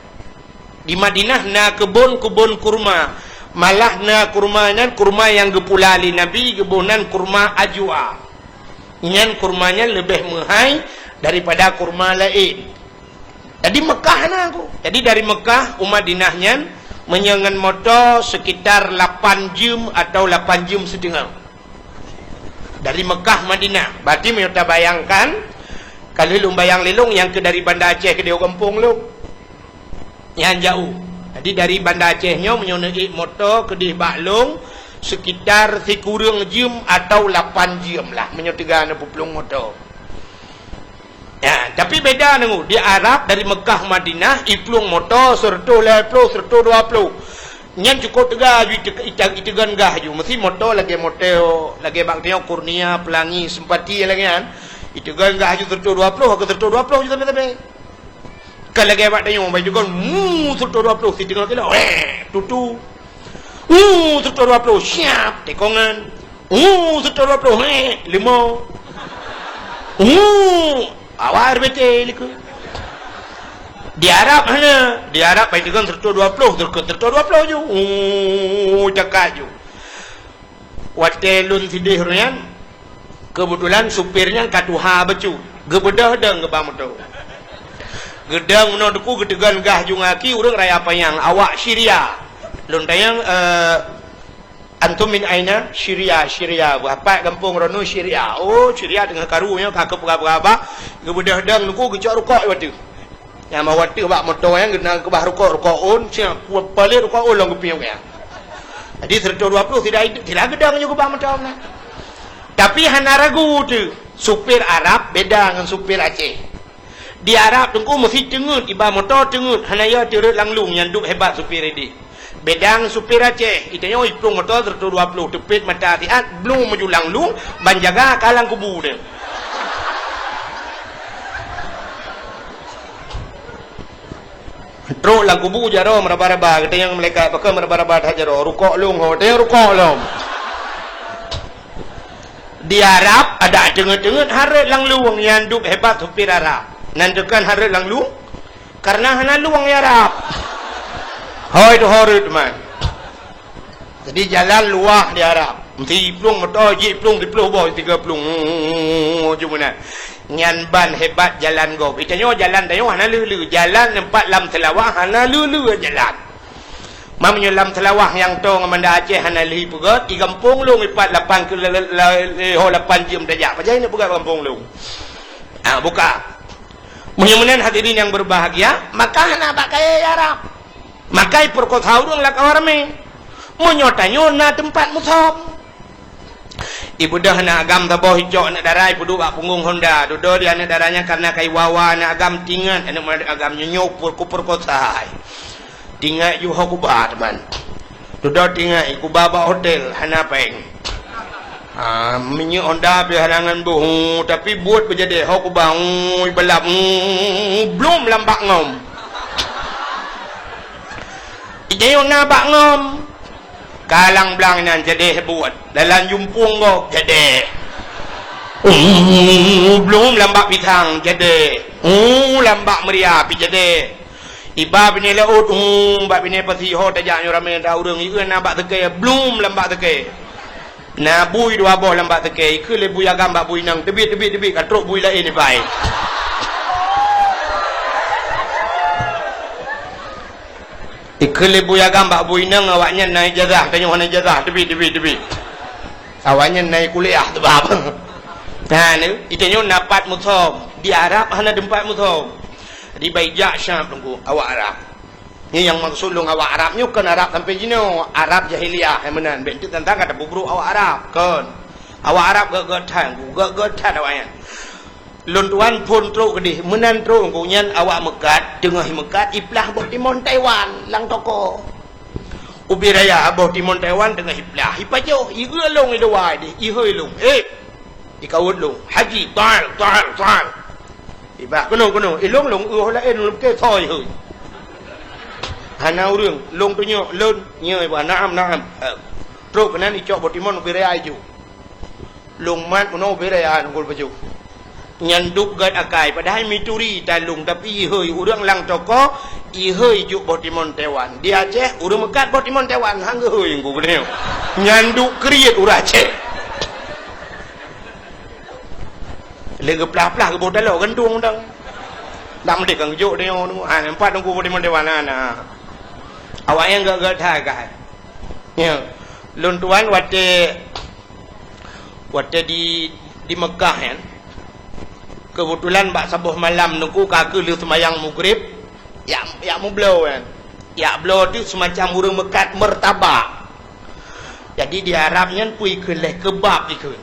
Di Madinah na keubon-keubon kurma. Malah na kurma nyan kurma nyang geupula lé Nabi, geuboh nan kurma ajwa. Nyan kurma nyan leubeh meuhai daripada kurma laén. Jadi Mekah na ku. Jadi dari Mekah u Madinah nyan meunyoe ngon moto sekitar lapan jeuem atau lapan jeuem siteungoh. Dari Mekah Madinah. Berarti meunyoe tabayangkan, kalau lôn bayang lé lôn nyang keu dari Banda Aceh keudéh u gampông lôn. Nyan jauh. Jadi dari Banda Aceh nyoe meunyoe neuék moto keudéh bak lôn sekitar sikureueng jeuem atau lapan jeuem lah meunyoe teuga neupeuplong moto. Ya, tapi beda nunggu. Di Arab dari Mekah Madinah, iplueng moto seratus lima puluh, seratus dua puluh. Nyan cukup teuga ju ite-, ite-, iteugon gah ju. Mesti moto lagée moto, lagée bak tanyoe Kurnia, Pelangi, Sempati lagée nyan. Iteugon gah ju seratus dua puluh, ke seratus dua puluh ju sampai-sampai. Kan lagée bak tanyoe, bak iteugon, mu, seratus dua puluh, siteungoh kilo, weh, tutu. Uh, seratus dua puluh, siap, tekongan. Uh, seratus dua puluh, eh, lima. Uh, awak R B T likot. Di Arab hana, di Arab pai tekan seratus dua puluh, terus ke seratus dua puluh ju. Uh, cakap ju. Watée lôn sideh nyan, keubeutulan supir nyan ka tuha bacut. Geubeudôh dong geuba moto. Geudong meunoe teungku geuteugon gah ju ngaki ureuëng raya panyang, awak Syria. Lôn tanyong, eh, "Antum min aina?" "Syria, Syria." "Bah pat gampông droeneuh?" "Syria." "Oh, Syria teungoh karu nyoe ka keupeugah-peugah." Geubeudôh dong teungku geucok rukok di ateueh. Nyang mawat teuh bak moto nyan geunan keubah rukok, rukok ôn, siap, pu-, palet rukok ôn lom geupiôh nyan. Jadi seratus dua puluh tidak, tidak geudong nyoe keubah moto nyan. Tapi hana ragu teuh, supir Arab beda ngon supir Aceh. Di Arab teungku meusi teungeut, iba moto teungeut, hana ya teureuet lam lueng nyang duek hebat supir ideh. Beda ngon supir Aceh, itanyoe iplueng moto seratus dua puluh teupet mata siat, blueng maju lam lueng, ban jaga ka lam kubu teuh. Trok lam kubu jaroe meuraba-raba, geutanyong malaikat, "Pakon meuraba-raba that jaroe?" "Rukok lôn ho." "Tanyong rukok lom." Di Arab, adak teungeut-teungeut hareuet lam lueng nyang duek hebat supir Arab. Nan teukan hareuet lam lueng, karena hana lueng di Arab. Hôi tu hareuet man. Jadi jalan luwah di Arab. Meusi plueng moto, jiplueng siploh boh, tiga plueng. Ujong meunan. Nyan ban hebat jalan gob. Itanyoe jalan tanyoe hana le-le. Jalan teumpat lam Seulawah hana le-le jalan. Meunyoe lam Seulawah nyang toe ngon Banda Aceh hana lhi peugöt, di gampông lôn ipat lapan ke-, la-, la-, la-, ho lapan jeuem tajak. Pajan neuk peugöt gampông lôn? Ah, buka. Meunyoe meunan hadirin nyang berbahagia, maka hana bak kayèe Arab. Maka ipeurkosa ureueng lam kawan ramé. Meunyoe tanyoe na teumpat musom. Ibeudôh aneuk agam saboh icok aneuk dara ipeuduek bak punggong honda. Dudoe di aneuk dara nyan kareuna ka iwa-wa aneuk agam tingat aneuk agam nyoe nyoe peurekosa hai. Tingat ju ho kuba teuma. Dudoe tingat ikuba bak hotel hana péng. Ha, minyeuk honda pih hana ngon boh, tapi buet beujadeh ho kuba, ui, balap, blom lam bak ngom. Ijayong na bak ngom. Kalang blang nyan jadeh buet. Dalam jumpung gob jadeh. Uh, blom lam bak pisang jadeh. Uh, lam bak meuria pih jadeh. Iba binéh laôt, uh, bak binéh pasi ho tajak nyoe ramé ta ureueng, ieu na bak teuke, blom lam bak teuke. Na bui dua boh lam bak teuke, ikheun lé bui agam bak bui inong, teubiet, teubiet, teubiet, ka trok bui laén ibai. Ikheun lé bui agam bak bui inong, awaknyan na ijazah, tanyoe hana ijazah, teubiet, teubiet, teubiet. Awaknyan na kuliah teubab. Nah, ni, itanyoe na pat musom. Di Arab hana teumpat musom. Di baijak Syam teungku, awak Arab. Nyoe nyang maksud lôn awak Arab nyoe kon Arab sampai jinoe, Arab jahiliyah nyang meunan. Bèk teuntang ka tapeubrok awak Arab, kon. Awak Arab gèt-gèt that, gèt-gèt that awaknyan. Lôn tuan phôn trok keudeh, meunan trok geuh nyan awak meukat, teungoh meukat iplah boh timon Taiwan lam toko. Ubé raya boh timon Taiwan teungoh iplah, ipajoh, igeuet lôn idua ideh, ihôi lôn. Eh, ikawot lôn, "Haji, taal, taal, taal." Ibah, "Keunoe, keunoe." Ilôn lôn, "Ueh laén lôn ke soi hôi." Hana ureuëng, lôn tunyok, lôn, nyoe bah, naam, naam. Eh, trok keunan icok boh timon ubé raya iju. Lôn mat meunoe ubé raya nunggu baju. Nyan duek gét akai, padahai mituri talung, tapi ihôi ureuëng lam toko, ihôi juk boh timon Taiwan. Di Aceh, ureuëng meukat boh timon Taiwan, han geuhôi nunggu geuneuk. Nyan duek kriet ureuëng Aceh. Lé geuplah-plah geuboh taloe gantung dang. Dak meudeh kan geujok deungoe, ha, empat nunggu boh timon Taiwan, ha, nah. Awak nyang gét-gét that akai. Ya. Lôn tuan watée, watée di, di Mekah nyan, keubeutulan bak saboh malam nungku ka keuh lheueh seumayang Maghrib, yak, yak meubloe nyan. Yak bloe tu seumacam ureuëng meukat meurtabak. Jadi di Arab nyan peue ikheun lé keubab ikheun.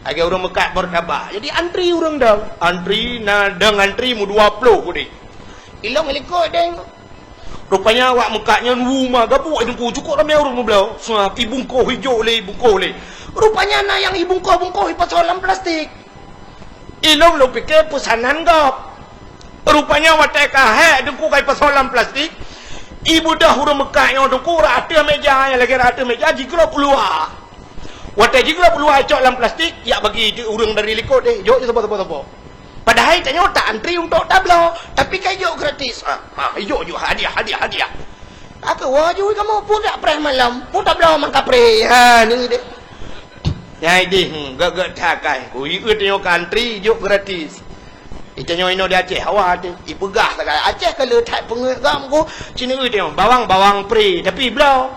Lagée ureuëng meukat meurtabak. Jadi antri ureuëng dong. Antri na dong antri meudua ploh udeh. Ilong likot deng. Rupanya awak meukat nyan wu ma gabuk teungku, cukôp ramé ureuëng meubloe. Seuab ibungkoh ijok lé, ibungkoh lé. Rupanya na nyang ibungkoh-bungkoh ipasoe lam plastik. Ilong lôn pike peusanan gob. Rupanya watée ka hék teungku ka ipasoe lam plastik, ibeudôh ureuëng meukat nyoe teungku rot ateueh méja, nyang lagée rot ateueh méja jigrob u luwa. Watée jigrob u luwa icok lam plastik, yak bagi ureuëng dari likot deh, jok je saboh-saboh. Padahai tanyoe ta antri untuk tabloe, tapi ka ijok gratis. Ha, ha, ijok ju hadiah, hadiah, hadiah. Ka keuh woe ju kamoe pun dak preh malam, pun tabloe mangkapreh. Ha, ni deh. Nyai deh, hmm, gét-gét that akai. Ku ieu tanyoe ka antri ijok gratis. Itanyoe inoe di Aceh, hawa teuh. Ipeugah sagai Aceh ka le that peungeuet gam ku. Cina ieu tanyoe bawang-bawang pre, tapi bloe.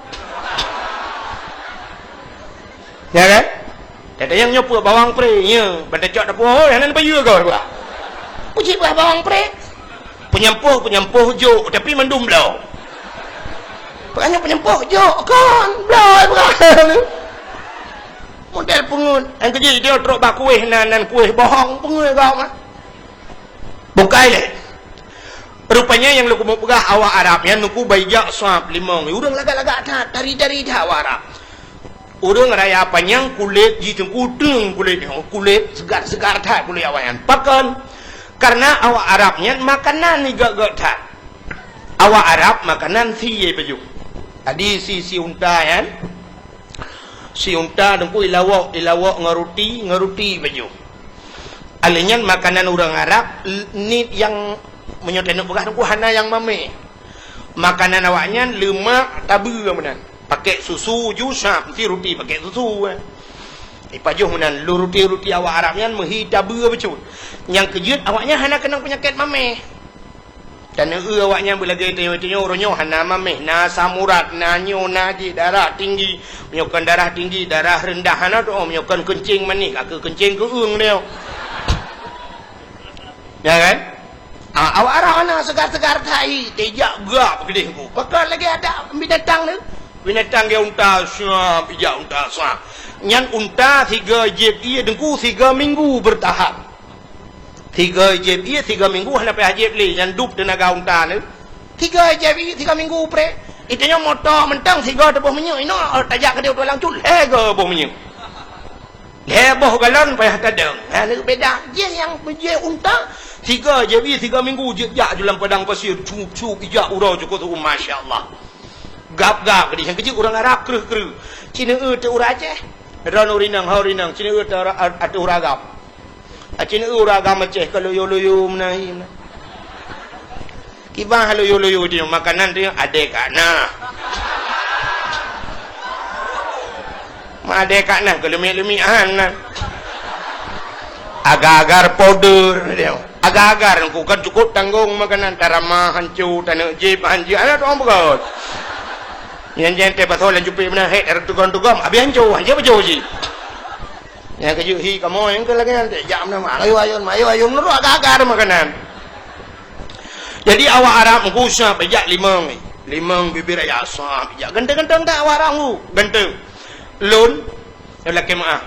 Ya kan? Kata nyang nyoe peue bawang pre, ya. Ban tacok dapur, oh, hana neupayeue goe bah. Puji bah bawang pre. Peunyampôh, peunyampôh jok, tapi mandum bloe. Bukannya peunyampôh jok, kon bloe bukan. Model peungeuet. Nyang keujeuet dia trok bak kueh nan, nan kueh bohong, peungeuet gob mah. Bukai lé. Rupanya nyang lôn keumeung peugah awak Arab nyan nungku baijak sab limong. Ureuëng lagak-lagak that, tari-tari that awak Arab. Ureuëng raya panyang kulét jih teungku teueng kulét nyoe, kulét seugar-seugar that kulét awak nyan. Pakon? Karena awak Arab nyan makanan igét-gét that. Awak Arab makanan sie baju. Tadi si, si unta nyan, si unta teungku ilawok, ilawok ngon ruti, ngon ruti baju. Alèh nyan makanan ureuëng Arab, l-, niet nyang meunyoe taneuk peugah teungku hana nyang mamèh. Makanan awaknyan leumak tabeue meunan. Pakèk susu ju sab, meusti ruti pakèk susu, eh. Ipajoh meunan, lôn ruti-ruti awak Arab nyan meuhi tabeue bacut. Nyang keujeuet awaknyan hana keunong peunyakét mamèh. Taneuk eu awaknyan beulagèe tanyoe-tanyoe, uroe nyoe hana mamèh, na asam urat, na nyoe, na jih, darah tinggi. Meunyoe kon darah tinggi, darah reundah hana teu'oh, meunyoe kon keuncing manéh, ka keuh keuncing keueung nyoe. Ya kan? Ah, awak Arab hana seugar-seugar that, teujak gak keudeh ku. Pakon lagèe adak binatang tu. Binatang gaya unta, sab, ijak unta, sab. Nyan unta sigoe jieb ié teungku sigoe minggu beurtahan. Sigoe jieb ié sigoe minggu hana payah jieb lé, nyan dub teunaga unta tu. Sigoe jieb ié sigoe minggu preh. Itanyoe moto mantong sigoe teuboh minyeuk, inoe tajak keudeh u tulang cut, lhèe goe boh minyeuk. Lhèe boh galon payah tadong. Ha, lé beda. Jih nyang beujeuet unta, sigoe jieb ié sigoe minggu jeuet jak ju lam padang pasir, cup-cup ijak uroe cukôp tu'oh, masya Allah. Gab-gab keudeh, nyang keujeuet ureuëng Arab kreueh-kreueh. Cina eu teu ureuëng Aceh. Droeneuh ureuëng inong, ho ureuëng inong, cina eu teu ura-, ateueh ureuëng agam. Aceh neu ureuëng agam Aceh ka loyo-loyo meunan hi meunan. Kiban loyo-loyo di makanan tu adé ka na. Ma adé ka na keu leumik-leumik han na. Agar-agar powder dia. Agar-agar ku kan cukup tanggong makanan tarama hancu taneuk jip hancu ana tu beugöt. Nyan jan teh pasal lan jupit meunan hek teugon-teugon habis hancu hancu baju ji. Nyang keujeuet hi kamoe nyang keu lagèe nyan, jak meunan, ayun-ayun, ayun-ayun, nurot gagah makanan. Jadi awak Arab meugusa peuijak limong, limong bibir ayah sah, pijak ganteng-ganteng that awak Arab meugu, ganteng. Lôn, lôn lakèe meu'ah.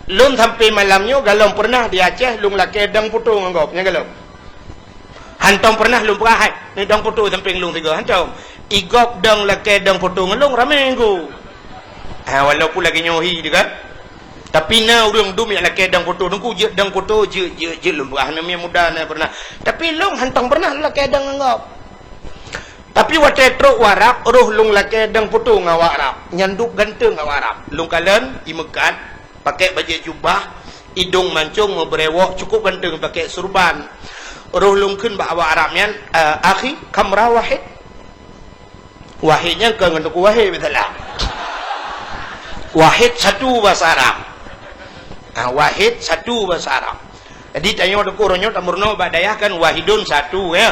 Lôn sampai malam nyoe galom peureunah di Aceh lôn lakèe dong poto ngon gob, nyan galom. Hantom peureunah lôn peugah hai, ni dong poto sampéng lôn sigoe, hantom. Igob dong lakèe dong poto ngon lôn ramé ngon. Ha, walaupun lagèe nyoe hi juga. Tapi na ureuëng dum nyang lakèe dong poto, teungku jeuet dong poto, jeuet, jeuet, jeuet lôn peugah, na miet muda na peureunah. Tapi lôn hantom peureunah lôn lakèe dong ngon gob. Tapi watée trok u Arab, roh lôn lakée dang putôh ngon awak Arab. Nyan dub ganteng awak Arab. Lôn kalon, imeukat, pakai bajée jubah, idong mancong, meubrewok, cukup ganteng, pakai surban. Roh lôn kheun bak awak Arab nyan, "Eh, akhi, kam rah wahid?" Wahid nyan kon ngon Teungku Wahid, biasalah. Wahid satu bahasa Arab. Ah, wahid satu bahasa Arab. Jadi, tanyoe Teungku, uroe nyoe tameurunoe bak dayah kan wahidun satu, ya.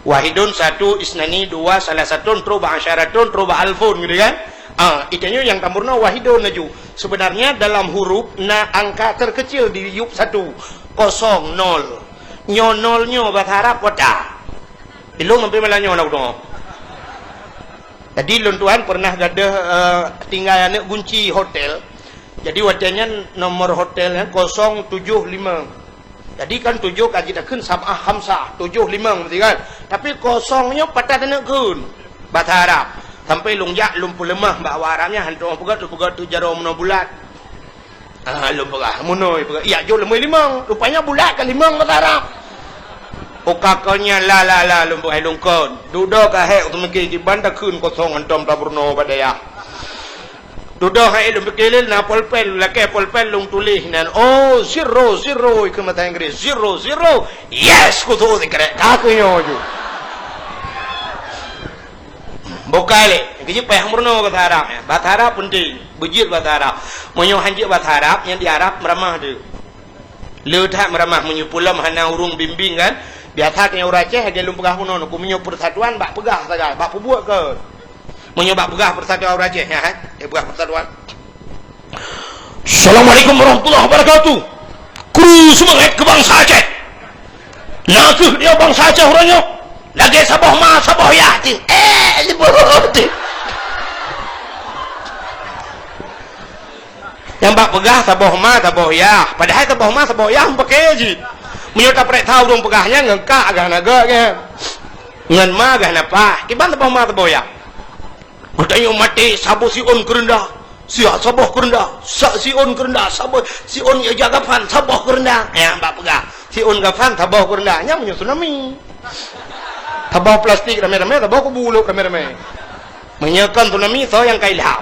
Wahidun satu, isnani dua, salasatun, trok bak asyaratun, trok bak alfun, gitu kan. Ah, tanyoe nyang tameurunoe wahidun laju. Sebenarnya dalam huruf na angka terkecil di yup satu. Kosong, nol. Nyoe nol nyoe bahasa Arab kota. Ilong sampai malam nyoe nak udah. Jadi lôn tuan pernah gadoh, eh, tinggai aneuk gunci hotel. Jadi watée nyan nomor hotel nyan kosong tujoh lima. Jadi kan tujoh ka jitakheun sab'ah khamsah, tujoh lima mesti kan. Tapi kosong nyoe patah taneuk kheun. Bahasa Arab. Sampai lôn jak lôn peuleumah bak awak Arab nyan, hantom peugah tu peugah tu jaroe meunoe bulat. Ah, lôn peugah, meunoe peugah. Iya, jok leumoe limong. Rupanya bulat ka limong bahasa Arab. Oh, ka kon nyan la, la, la, lôn peugah, lôn kon. Dudoe ka hék, teumiki kiban takheun kosong hantom tameurunoe bak dayah. Dudoe hai lôn pike lé na polpen, lakée polpen lôn tuléh nan. Oh, zero, zero, ikeu mata Inggris. Zero, zero. Yes, kutu sikrek. Ka keu nyoe ju. Bukai lé. Keu jih payah meurunoe bahasa Arab, ya. Bahasa Arab penting. Beujeuet bahasa Arab. Meunyoe hanjeuet bahasa Arab, nyang di Arab meuramah tu. Le that meuramah meunyoe peulom hana ureuëng bimbing kan. Biasa teuh ureuëng Aceh lagée lôn peugah bunoe, ku meunyoe persatuan bak peugah sagai, bak peubuet ke. Meunyoe bak peugah persatuan ureuëng Aceh, ya, eh? Eh, peugah persatuan. Assalamualaikum warahmatullahi wabarakatuh. Kru seumangat keu bansa Aceh. Na kheueh dia bansa Aceh uroe nyoe. Lagée saboh ma, saboh yah teuh. Eh, leuboh teuh. Nyang bak peugah saboh ma, saboh yah. Padahai saboh ma, saboh yah meupaké jih. Meunyoe tapareksa ureuëng peugah nyan ngon kak agah na gét nyan. Ngon ma agah na pah. Kiban saboh ma, saboh yah. Geutanyoe maté saboh siôn keureundah, siat saboh keureundah, sa siôn keureundah, saboh siôn ija gafan saboh keureundah. Nyang bak peugah, siôn gafan saboh keureundah. Nyan meunyoe tsunami. Saboh plastik ramé-ramé, saboh kubu lhok ramé-ramé. Meunyoe kon tsunami, soe nyang ka ilham?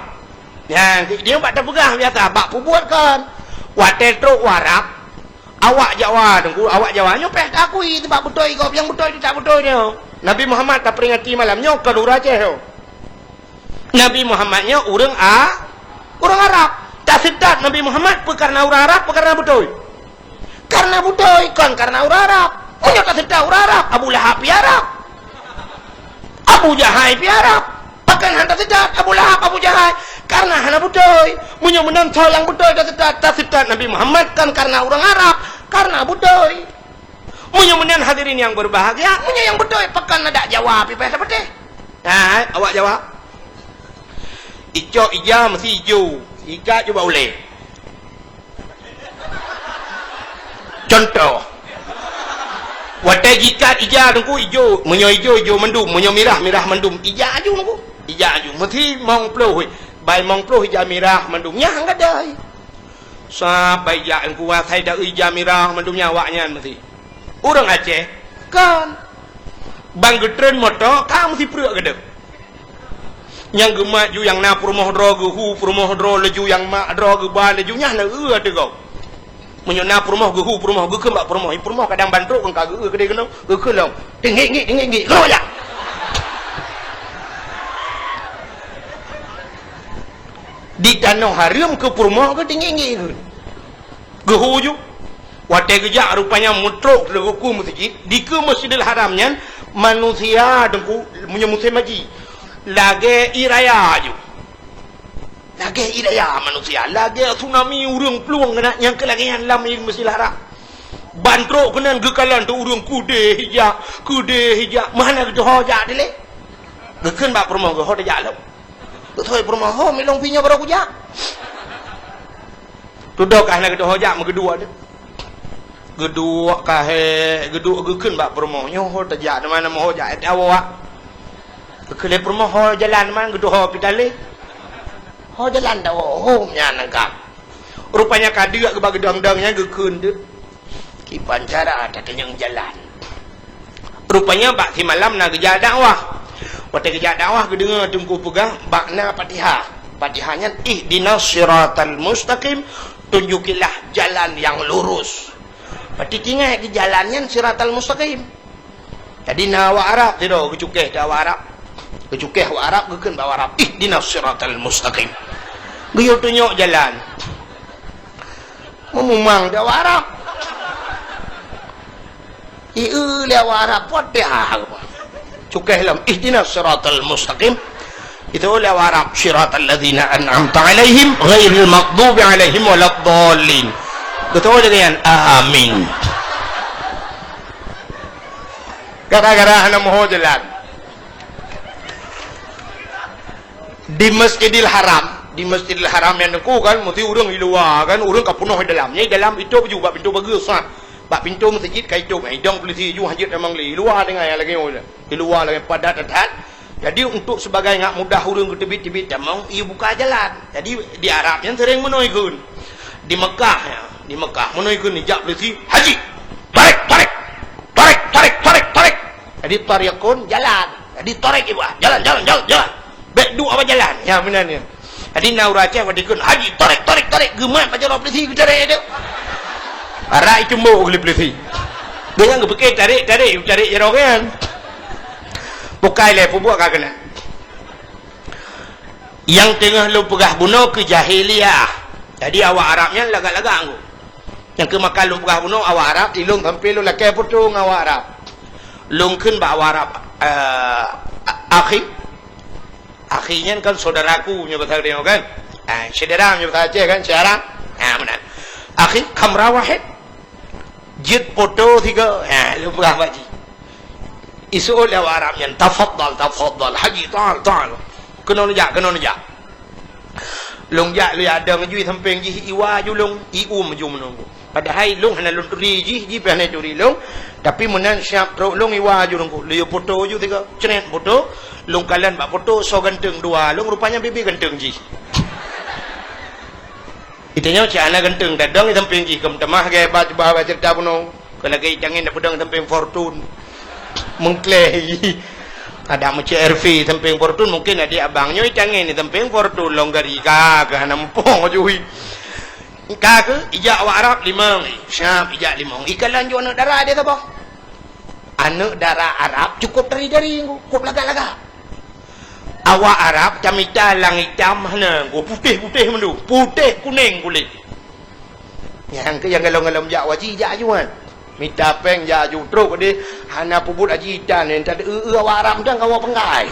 Nyan, dia bak tapeugah biasa, bak peubuet kon. Watée trok u Arab, awak Jawa, Teungku, awak Jawa nyoe payah taakui, sebab beutôi gob, nyang beutôi teutab beutôi nyoe. Nabi Muhammad taperingati malam nyoe kon ureuëng Aceh nyoe. Nabi Muhammad nyoe ureuëng A-, ureuëng Arab. Taseutôt Nabi Muhammad peu kareuna ureuëng Arab, peu kareuna beutôi? Kareuna beutôi, kon kareuna ureuëng Arab. Meunyoe taseutôt ureuëng Arab, Abu Lahab pih Arab. Abu Jahai pih Arab. Pakon hana taseutôt Abu Lahab, Abu Jahai? Kareuna hana beutôi. Meunyoe meunan soe nyang beutôi taseutôt, taseutôt Nabi Muhammad kon kareuna ureuëng Arab, kareuna beutôi. Meunyoe meunan hadirin yang berbahagia, meunyoe nyang beutôi, pakon adak Jawa pih payah tapatéh? Hai, awak Jawa. Icok ija meusti ijo, ikat cuba ulée. Contoh, watée jikat ija Teungku ijo, meunyoe ijo, ijo mandum, meunyoe mirah, mirah mandum. Ija aju Teungku, ija aju. Meusti mong ploh, bai mong ploh ija mirah mandum. Nyan gadai. Sabai ija Teungku, asai da ija mirah mandum nyan awaknyan meusti. Ureuëng Aceh, kon. Ban geutreun moto, ka meusti preuek gadeuh. Nyang geumat ju nyang na peurumoh droe geuhu peurumoh droe laju nyang mak droe geuba laju nyan na eu ateueh gob. Meunyoe na peurumoh geuhu peurumoh geukheun bak peurumoh, peurumoh kadang ban trok kon ka geu keudeh keunoe, geukheun lom. Tinggi-tinggi, tinggi-tinggi, keunoe jak. Di tanoh hareuem keu peurumoh keu tinggi-tinggi keu. Geuhu ju. Watée geujak rupanya meutrok leuguku meuseujid, dikeue Masjidil Haram nyan manusia Teungku meunyoe musém haji. Lagée ié raya ju. Lagée ié raya manusia, lagée tsunami ureuëng plueng keunan nyang keu lagée nyan lam Masjidil Haram. Ban trok keunan geukalon teuh ureuëng keudeh ija, keudeh ija, meuhana geudoho jak dilée. Geukheun bak peurumoh geuh ho tajak lom. Geutôi peurumoh ho milong pi nyoe baroe kujak. Tudoe ka hana geudoho jak meugeuduek teuh. Geuduek ka he, geuduek geukheun bak peurumoh, nyoe ho tajak, nama nama ho jak, eh, tawoe wak. Geukheun lé peurumoh ho jalan man geudoho pi talé. Ho jalan tawoe, ho nyan nangkab. Rupanya ka deuk geuba geudong-dong nyan geukheun teuh. Kiban cara tatanyong jalan. Rupanya bak simalam na geujak dakwah. Watèe geujak dakwah geudeungoe teungku peugah makna Fatihah. Fatihah nyan, "Ihdinas siratal mustaqim," tunjukilah jalan yang lurus. Berarti tinggai di jalan nyan siratal mustaqim. Jadi na awak Arab sidroe geucukeh di awak Arab. Geucukeh awak Arab, geukheun bak awak Arab, "Ihdinas siratal mustaqim." Geuyue tunyok jalan. Meumumang di awak Arab. Ieu lé awak Arab, Fatihah. Cukeh lom, "Ihdinas siratal mustaqim." Itu lé awak Arab, "Siratal ladzina an'amta 'alaihim, ghairil maghdubi 'alaihim waladdallin." Betul dengan amin. Gara-gara hana moho jalan. Di Masjidil Haram, di Masjidil Haram nyang teungku kan, mesti ureueng di luwa kan, ureueng ka peunoh di dalam. Nyang di dalam itôp ju bak pintoe bagoe sat. Bak pintoe meuseujid ka itôp, idong peulisi ju hanjeuet tamong lé. Di luwa tinggai nyang lagèe nyoe. Di luwa lagèe padat that. Jadi untuk sebagai ngak mudah ureueng geuteubiet-teubiet tamong, ibuka jalan. Jadi di Arab nyan sering meunoe ikheun. Di Mekah, ya, di Mekah meunoe ikheun, ijak peulisi, "Haji, tarek, tarek. Tarek, tarek, tarek, tarek." Jadi tariqun jalan. Jadi tarek ibu, ah, jalan, jalan, jalan, jalan. Bèk duek bak jalan. Ya, meunan nyan. Jadi na ureueng Aceh watèe ikheun, "Haji, tarek, tarek, tarek." Geumat bak jaroe peulisi geutarek tu. Parak itumbok lé peulisi. Gobnyan geupike tarek, tarek, tarek jaroe nyan. Bukai lé peubuet ka keunan. Nyang teungoh lôn peugah bunoe keu jahiliyah. Jadi awak Arab nyan lagak-lagak ngku. Nyang keu maka lôn peugah bunoe awak Arab, ilôn sampai lôn lakèe photo ngon awak Arab. Lôn kheun bak awak Arab, eh, a-, akhi. Akhi nyan kan saudaraku nyoe bahasa Aceh kan? Ah, syedara nyoe bahasa Aceh kan? Syedara. Ah, meunan. Akhi, kamera wahid. Jeuet photo sigoe. Ha, lôn peugah bak jih. Iseuôt lé awak Arab nyan, "Tafaddal, tafaddal, Haji, ta'al, ta'al." Keunoe neujak, keunoe neujak. Lôn jak, lôn jak dong ju sampéng jih, iwa ju lôn, ium ju meunoe. Padahai lôn hana lôn turi jih, jih pih hana turi lôn. Tapi meunan siap trok lôn iwa ju lôn, lôn yue photo ju sigoe. Cret photo, lôn kalon bak photo, soe ganteng dua lôn, rupanya bibi ganteng jih. Itanyoe cit hana ganteng, tadong i sampéng jih, keu meutamah lagèe ba, ba, ba ceurita bunoe. Keu lagèe itangen tapeudong i sampéng Fortune. Meuklèh. Adak meucè R V i sampéng Fortune, mungken adék abang nyoe itangen i sampéng Fortune, lôn gari ka, ka hana muphom jui. Ka keuh, ijak awak Arab limong, siap ijak limong. Ikalon ju aneuk dara di saboh. Aneuk dara Arab cukôp dari-dari, cukôp lagak-lagak. Awak Arab tamita lang itam hana, putéh-putéh mandum, putéh kunéng kulét. Nyang keu nyang galom-galom jak haji jak ju nyan. Mita péng jak ju trok deh, hana peubuet haji itam nyan, tadeu-eu awak Arab dan kawa peunggai.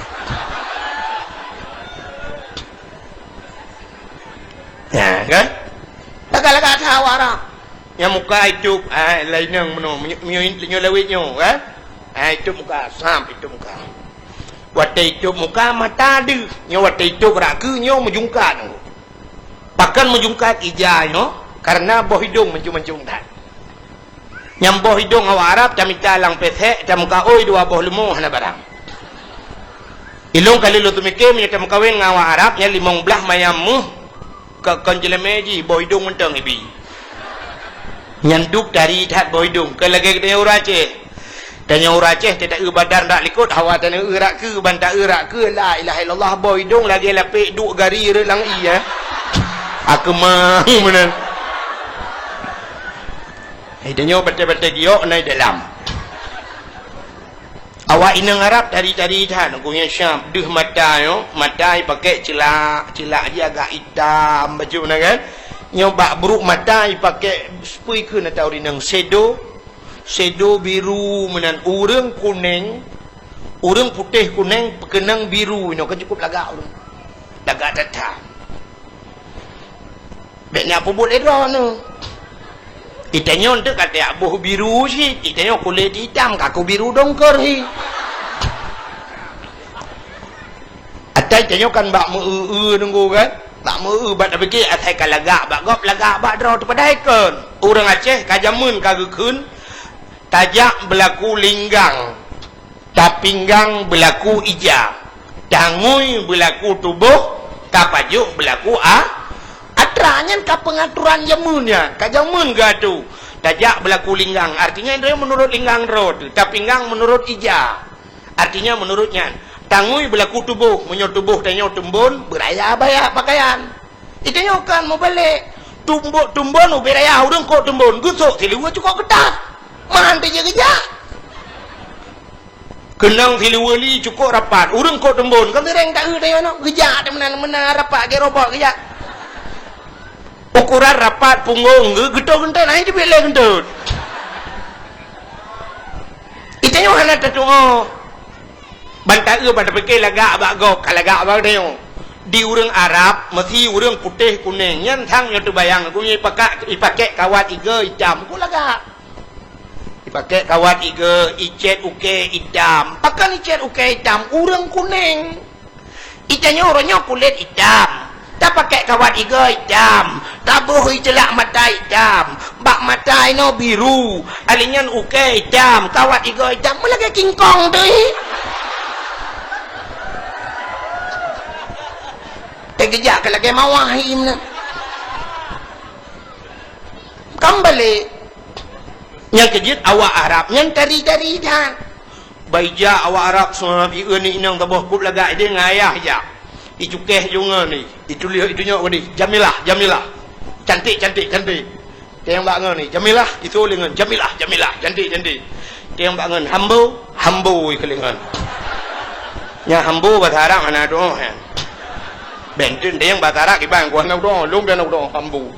Ya kan? Lagak-lagak that awak Arab. Nyang muka itôp, ah, laineng meunoe, meunyo-, meunyo-, meunyoe lawét nyoe, kan? Ah, itôp muka, sam itôp muka. Watèe itôp muka, mata deuh. Nyoe watèe itôp rakeue, nyoe meujungkat. Pakon meujungkat ija nyoe? Karena boh idông mancung-mancung that. Nyang boh idông awak Arab, tamita lang pesek, tameukaôi dua boh leumo hana barang. Ilông ka lheueh lôn teumike, meunyoe tameukawen ngon awak Arab, nyan limong blaih mayam méuh, Ka-, kon jeulemé jih, boh idông mantong ibi. Nyan duek tari that boh idông. Kon lagèe geutanyoe ureueng Aceh. Tanyoe ureueng Aceh, teuta eu badan rak likot, hawa tanyoe eu rak keue, ban ta eu rak keue, la ilaha illallah, boh idông lagèe lapek duek gari rot lam ie, eh. Akeumang meunan. Hai tanyoe batèe-batèe giok na i dalam. Awak inong Arab tari-tari that, gobnyan siap deuh mata nyoe, mata jipakèk ceulak, ceulak jih agak itam bacut na kan. Nyoe bak brôk mata jipakèk, peue kheun ata ureueng inong, sedo, sedo biru meunan, ureueng kunéng, ureueng putéh kunéng, keunong biru inoe, kan cukôp lagak ureueng. Lagak that-that. Bèk na peubuet lé droeneuh. Itanyoe teuk ka tajak boh biru cit, itanyoe kulét itam, kaku biru dongkor hi. Ata itanyoe kan bak meu-eu-eu nunggu kan? Bak meu-eu, bak tapike asai ka lagak bak gob, lagak bak droe teupeudai kon. Ureueng Aceh ka jameun ka geukheun, tajak beulaku linggang. Tapinggang beulaku ija, tangui beulaku tuboh, tapajoh beulaku a-, atra. Nyan ka peungaturan jameun nyan, ka jameun geuatô. Tajak beulaku linggang, artinya droe meunurot linggang droe teuh, tapinggang meunurot ija, artinya meunurot nyan. Tangui beulaku tuboh, meunyoe tuboh tanyoe teumbon, beuraya baya pakaian. Itanyoe kan mubalek. Tumbok teumbon ubé raya ureuëng kok teumbon, geusok siluweue cukok keutat. Man teujak geujak. Keunong siluweue li cukok rapat, ureuëng kok teumbon, kan sireng taeu tanyoe nyoe, geujak teuh meunan-meunan rapat, gét robot geujak. Ukuran rapat punggong geu-, geutot geuntot, nah, itu bilek geuntot. Itanyoe hana tatuoh. Ban taeu ban tapike lagak bak gob, ka lagak bak tanyoe. Di ureuëng Arab, meusi ureuëng putéh kunéng, nyan sang nyoe teubayang, ku nyoe ipakak, ipakek kawat iga itam, ku lagak. Ipakek kawat iga, icet ukée itam. Pakon icet ukée itam? Ureuëng kunéng. Itanyoe uroe nyoe kulét itam, tapakek kawat iga itam, taboh iceulak mata itam, bak mata inoe biru, alinyan ukée itam, kawat iga itam, meulagée kingkong teuh. Teugeujak ka lagée mawah im na. Kan balek. Nyang keujeuet awak Arab nyan tari-tari that. Bai jak awak Arab, seuhat, ieu ni inong saboh kup lagak ideh ngon ayah jak. Icukéh ju ngon ni, ituléh itunyok geude, "Jamilah, Jamilah. Cantik, cantik, cantik." Teuh bak ngon ni, "Jamilah," itu lé ngon, "Jamilah, Jamilah, cantik, cantik." Teuh bak ngon, "Hambo, Hambo," ikeu lé ngon. Nya Hambo bahasa Arab hana doh, ya. Benten deng bahasa Arab iban ku hana doh, lom dan doh Hambo.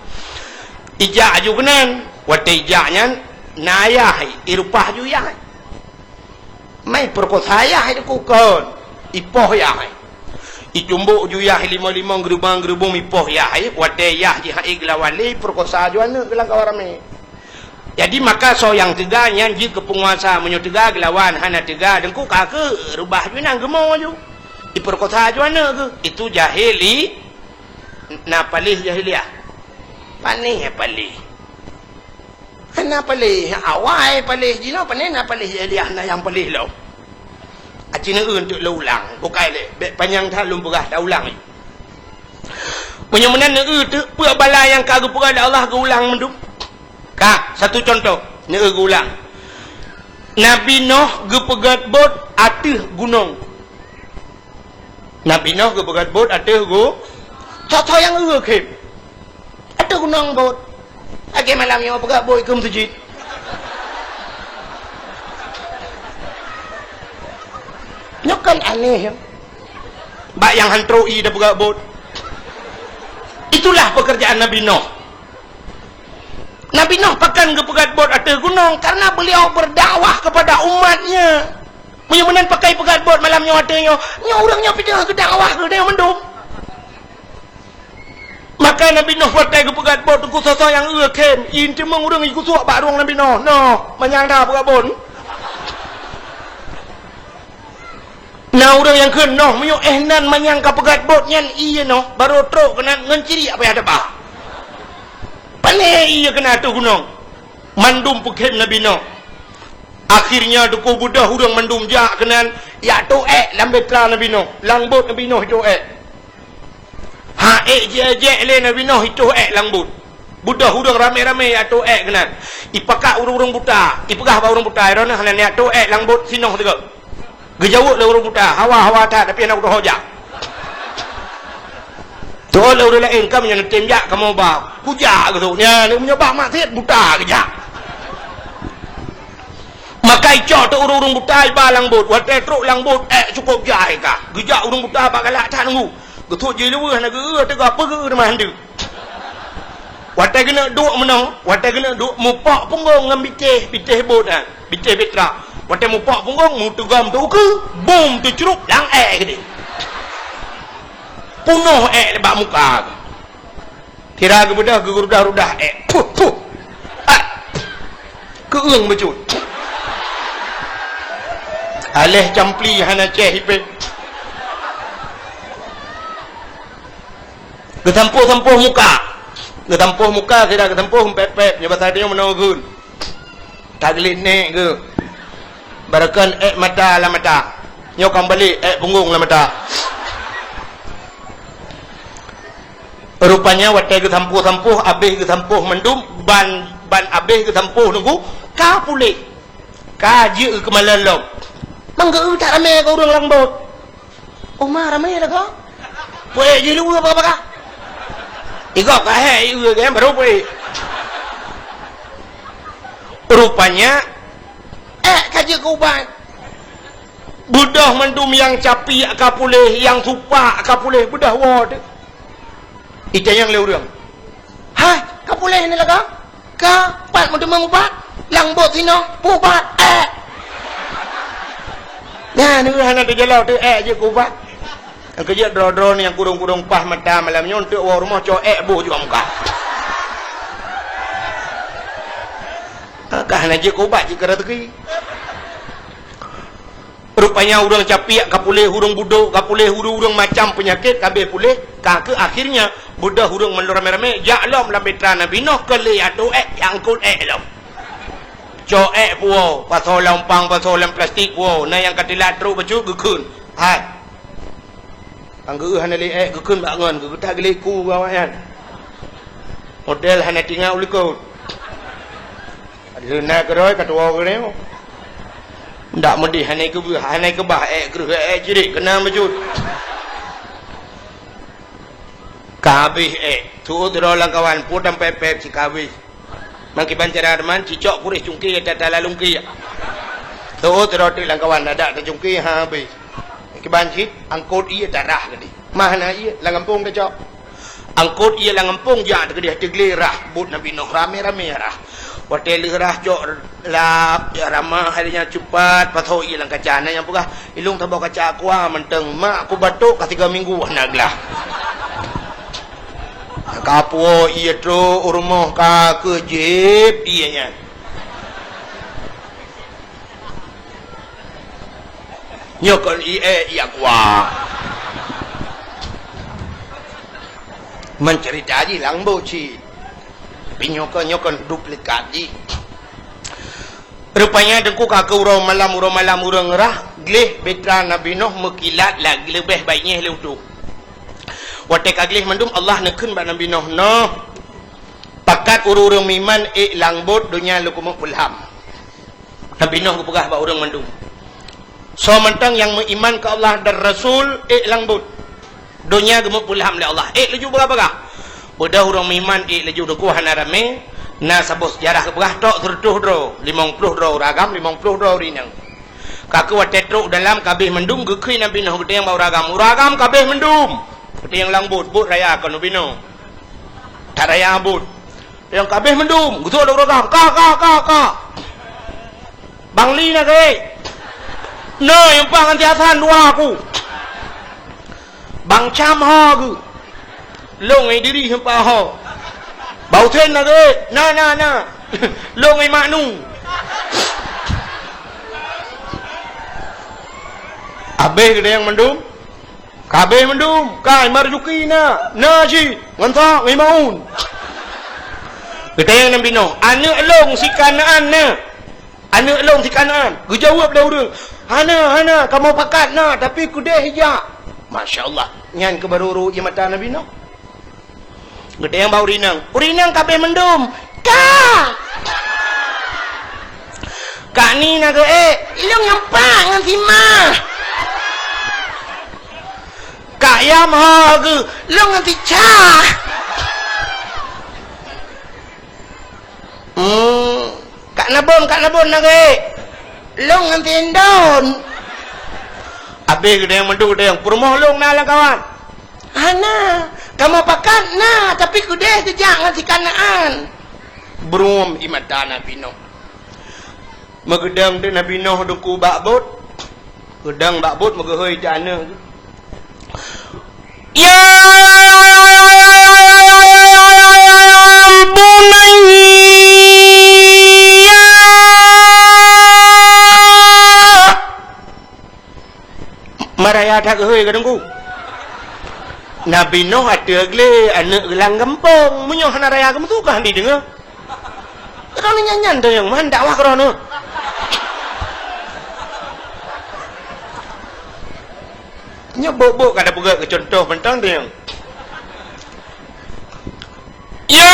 Ijak aju keunan, watée ijak nyan na ayah, irupah ju yah. Mai peurekosa yah itu kukon, ipoh yah. Itumbok ju yah limong-limong geurubong-geurubong ipoh yah, watée yah jihai geulawan lé peurekosa ju aneuëk geulang kawan ramé. Jadi maka soe nyang teuga nyan jeuet keu peunguasa, meunyoe teuga geulawan, hana teuga deungku ka keu reubah ju nang geumo ju. Ipeurekosa ju aneuëk geuh, itu jahili, na paléh jahiliah. Panéh paléh. Hana paléh, awai paléh jinoe, panéh na paléh jahiliah, na nyang paléh lom. Aci neueu teuk lôn ulang, bukai lé, bék panyang that lôn peugah, ta ulang. Meunyoe meunan neueu teuk, peue bala nyang ka geupeugah lé Allah geuulang mandum? Ka, satu contoh, neueu geuulang. Nabi Noh geupeugét bot ateueh gunong. Nabi Noh geupeugét bot ateueh gu-, soe-soe nyang eu khem. Ateueh gunong bot. Lagée malam nyoe peugét bot keu meuseujid. Nyoe kan aneh, ya. Bak nyang han trok ie tapeugét bot. Itulah pekerjaan Nabi Noh. Nabi Noh pakon geupeugét bot ateueh gunong, karena beliau berdakwah kepada umatnya. Meunyoe meunan pakai peugét bot malam nyoe ateueh nyoe, nyoe ureuëng nyoe pih teungoh geudakwah keu tanyoe mandum. Maka Nabi Noh watée geupeugét bot teungku soe-soe nyang eu khem, ie teumeung ureuëng ikusuak bak rueng Nabi Noh. Noh, manyang that peugét bot. Na ureuëng nyang kheun, "Noh, meunyoe éh nan manyang ka peugét bot nyan ie noh, barô trok keunan ngon ciriek payah teuba." Pané ie keunan ateueh gunong. Mandum peukhem Nabi Noh. Akhirnya teungku beudôh ureuëng mandum jak keunan, jak toh ék lam bahtera Nabi Noh, lam bot Nabi Noh toh ék. Ha ék jijak lé Nabi Noh itoh ék lam bot. Beudôh ureuëng ramé-ramé jak toh ék keunan. Ipakat ureuëng-ureuëng buta, ipeugah bak ureuëng buta, "Droeneuh hana neujak toh ék lam bot sinoh sigoe." Geujaweueb lé ureuëng buta, "Hawa, hawa that, tapi hana kutoh jak." Toh lé ureuëng laén, "Ka meunyoe neutem jak kamoe ba, kujak," geuseuôt. Nyan meunyoe bak maksiet buta geujak. Maka icok teuk ureuëng-ureuëng buta iba lam bot, watée trok lam bot ék cukôp jai ka. Geujak ureuëng buta bak galak that teungku. Geuseuôt jih luweuh hana geu-eu teuga peue geu-eu teuma handeuk. Watée geuneuk duek meunoe, watée geuneuk duek mupok punggong ngon bitéh, bitéh bot nyan, bitéh bahtera. Watée mupok punggong, meuteugom teukeue, bom teucrup lam ék keudeh. Punoh ék bak muka. Sira geubeudôh geurudah-rudah ék. Puh, puh. Ah. Keueung bacut. Aléh campli hana céh ipéh. Geusampôh-sampôh muka. Geusampôh muka, sira geusampôh pép-pép, nyoe basa tanyoe meunoe geun. Tageulet nék geuh. Barokon ék mata lam mata. Nyoe ka meubalek ék punggong lam mata. Rupanya watée geusampôh-sampôh, abéh geusampôh mandum, ban, ban abéh geusampôh teungku, ka puléh. Ka jeuet keumalon lom. Mang geu-eu that ramé keu ureuëng lam bot. Oh, ma ramé lagoe. Peuék jih luweue baka-baka. Igob ka hék ié kan, baru peuék. Rupanya, ék ka jeuet keu ubat. Beudôh mandum nyang capiek ka puléh, nyang supak ka puléh, beudôh woe teuh. Itanyong lé ureuëng, "Hai, ka puléh ni lagoe?" "Ka, pat meuteumé ubat, lam bot sinoe, ubat ék." Nyan ureuëng hana teujalo teuh ék jeuet keu ubat. Nyang keujeuet droe-droe ni nyang kurong-kurong paih mata malam nyoe, eunteuk woe rumoh cok ék boh juga muka. Ka hana jeuet keu ubat, jeuet keu rezeki. Rupanya ureuëng capiek ka puléh, ureuëng budok ka puléh, ureuëng-ureuëng macam peunyakét ka abéh puléh, ka keuh akhirnya beudôh ureuëng mandum ramé-ramé jak lom lam bitra Nabi Noh keu lé atô ék, jak eungkôt ék lom. Cok ék puwoe, pasoe lam umpang, pasoe lam plastik puwoe, na nyang ka teulat trok bacut geukheun. Hai. Nyang geuh hana lé ék geukheun bak ngon, geutak geuléku bak awaknyan. Model hana tinggai u likot. Lheueh na keudroe ka tuwoe keunoe. Ndak meudeh hana keubah, hana keubah ék kreueh ék cirit keunan bacut. Ka habéh ék. Tuôt droe lam kawan, pue tampéb-péb cit ka habéh. Mangkiban cara teuma cicok kureh cungké ata-ata lalungké. Tuôt droe teuk lam kawan, adak tacungké ha habéh. Kiban cit, angkot ié tarah keudéh. Mah na ié, lam gampông tacok. Angkot ié lam gampông jak teukeudéh teuglé rah, bot Nabi Noh ramé-ramé rah. Watée lheueh rah cok lap, jak ramah, hai nyan cupat, pasoe ié lam kaca. Na nyang peugah, "Ilong saboh kaca aqua mantong, mak ku batuk ka tiga minggu hana glah." Ka puwoe ié trok u rumoh ka keuh jieb ié nyan. Nyoe kon ié, ié aqua. Meuceurita jih lam bot cit. Tapi nyoe kon, nyoe kon duplikat jih. Rupanya teungku ka keu uroe malam, uroe malam ureuëng rah, gleh bitra Nabi Noh meukilat lagée leubeh baik nyeh lé utoe. Watée ka gleh mandum Allah neukheun bak Nabi Noh, "Noh, pakat ureuëng-ureuëng meuiman ék lam bot donya lôn keumeung peulham." Nabi Noh geupeugah bak ureuëng mandum, "Soe mantong nyang meuiman keu Allah dan Rasul ék lam bot. Donya geumeupeulham lé Allah, ék laju bagah-bagah." Beudôh ureuëng meuiman ék laju, teungku hana ramé, na saboh seujarah geupeugah trok seureutôh droe, limong ploh droe ureuëng agam, limong ploh droe ureuëng inong. Ka keuh watée trok dalam ka abéh mandum geukheun Nabi Noh geutanyong bak ureuëng agam, "Ureuëng agam ka abéh mandum?" Geutanyong lam bot, bot raya kon Nabi Noh. That raya bot. Nyang ka abéh mandum, geutrok lé ureuëng agam, "Ka, ka, ka, ka." "Bang Li na keuh?" "Na, nyang paih ngon si Hasan dua aku." "Bang Cam ho keuh?" "Lôn ngon Idris nyang paih ho." "Bang Husen na keuh?" "Na, na, na." "Lôn ngon Mak Nu." Abéh geutanyong mandum. Ka abéh mandum, ka Marzuki na, na cit, ngon sa, ngon Maun. Geutanyong Nabi Noh, "Aneuëk lôn si Kanaan na? Aneuëk lôn si Kanaan?" Geujaweueb lé ureuëng, "Hana, hana, kamoe pakat na, tapi keudeh ijak." Masya Allah, nyan keuh barô rhot ié mata Nabi Noh. Geutanyong bak ureuëng inong, "Ureuëng inong ka abéh mandum?" "Ka." "Kak Ni na keuh?" "Ék, ilong nyang paih ngon si Ma." "Kak Yam ho keuh?" "Lôn ngon si Ca." "Hmm, Kak Nabon, Kak Nabon na keuh?" "Lôn ngon si Indon." Abéh geutanyong mandum, geutanyong, "Peurumoh lôn na lam kawan?" "Hana, kamoe pakat na, tapi keudeh geujak ngon si Kanaan." Brum ié mata Nabi Noh. Meugeudong teuk Nabi Noh teungku bak bot. Geudong bak bot meugeuhôi teuh aneuëk. "Ya bunayya." Maraya that geuhôi ka teungku. Nabi Noh ateueh glé aneuëk geulang gampông. Meunyoe hana raya geumeusu ka hana jideungoe. Droeneuh nyan-nyan teuh nyang man dakwah droeneuh. Nyoe bok-bok ka tapeugah keu cuntoh mantong teuh nyang. Ya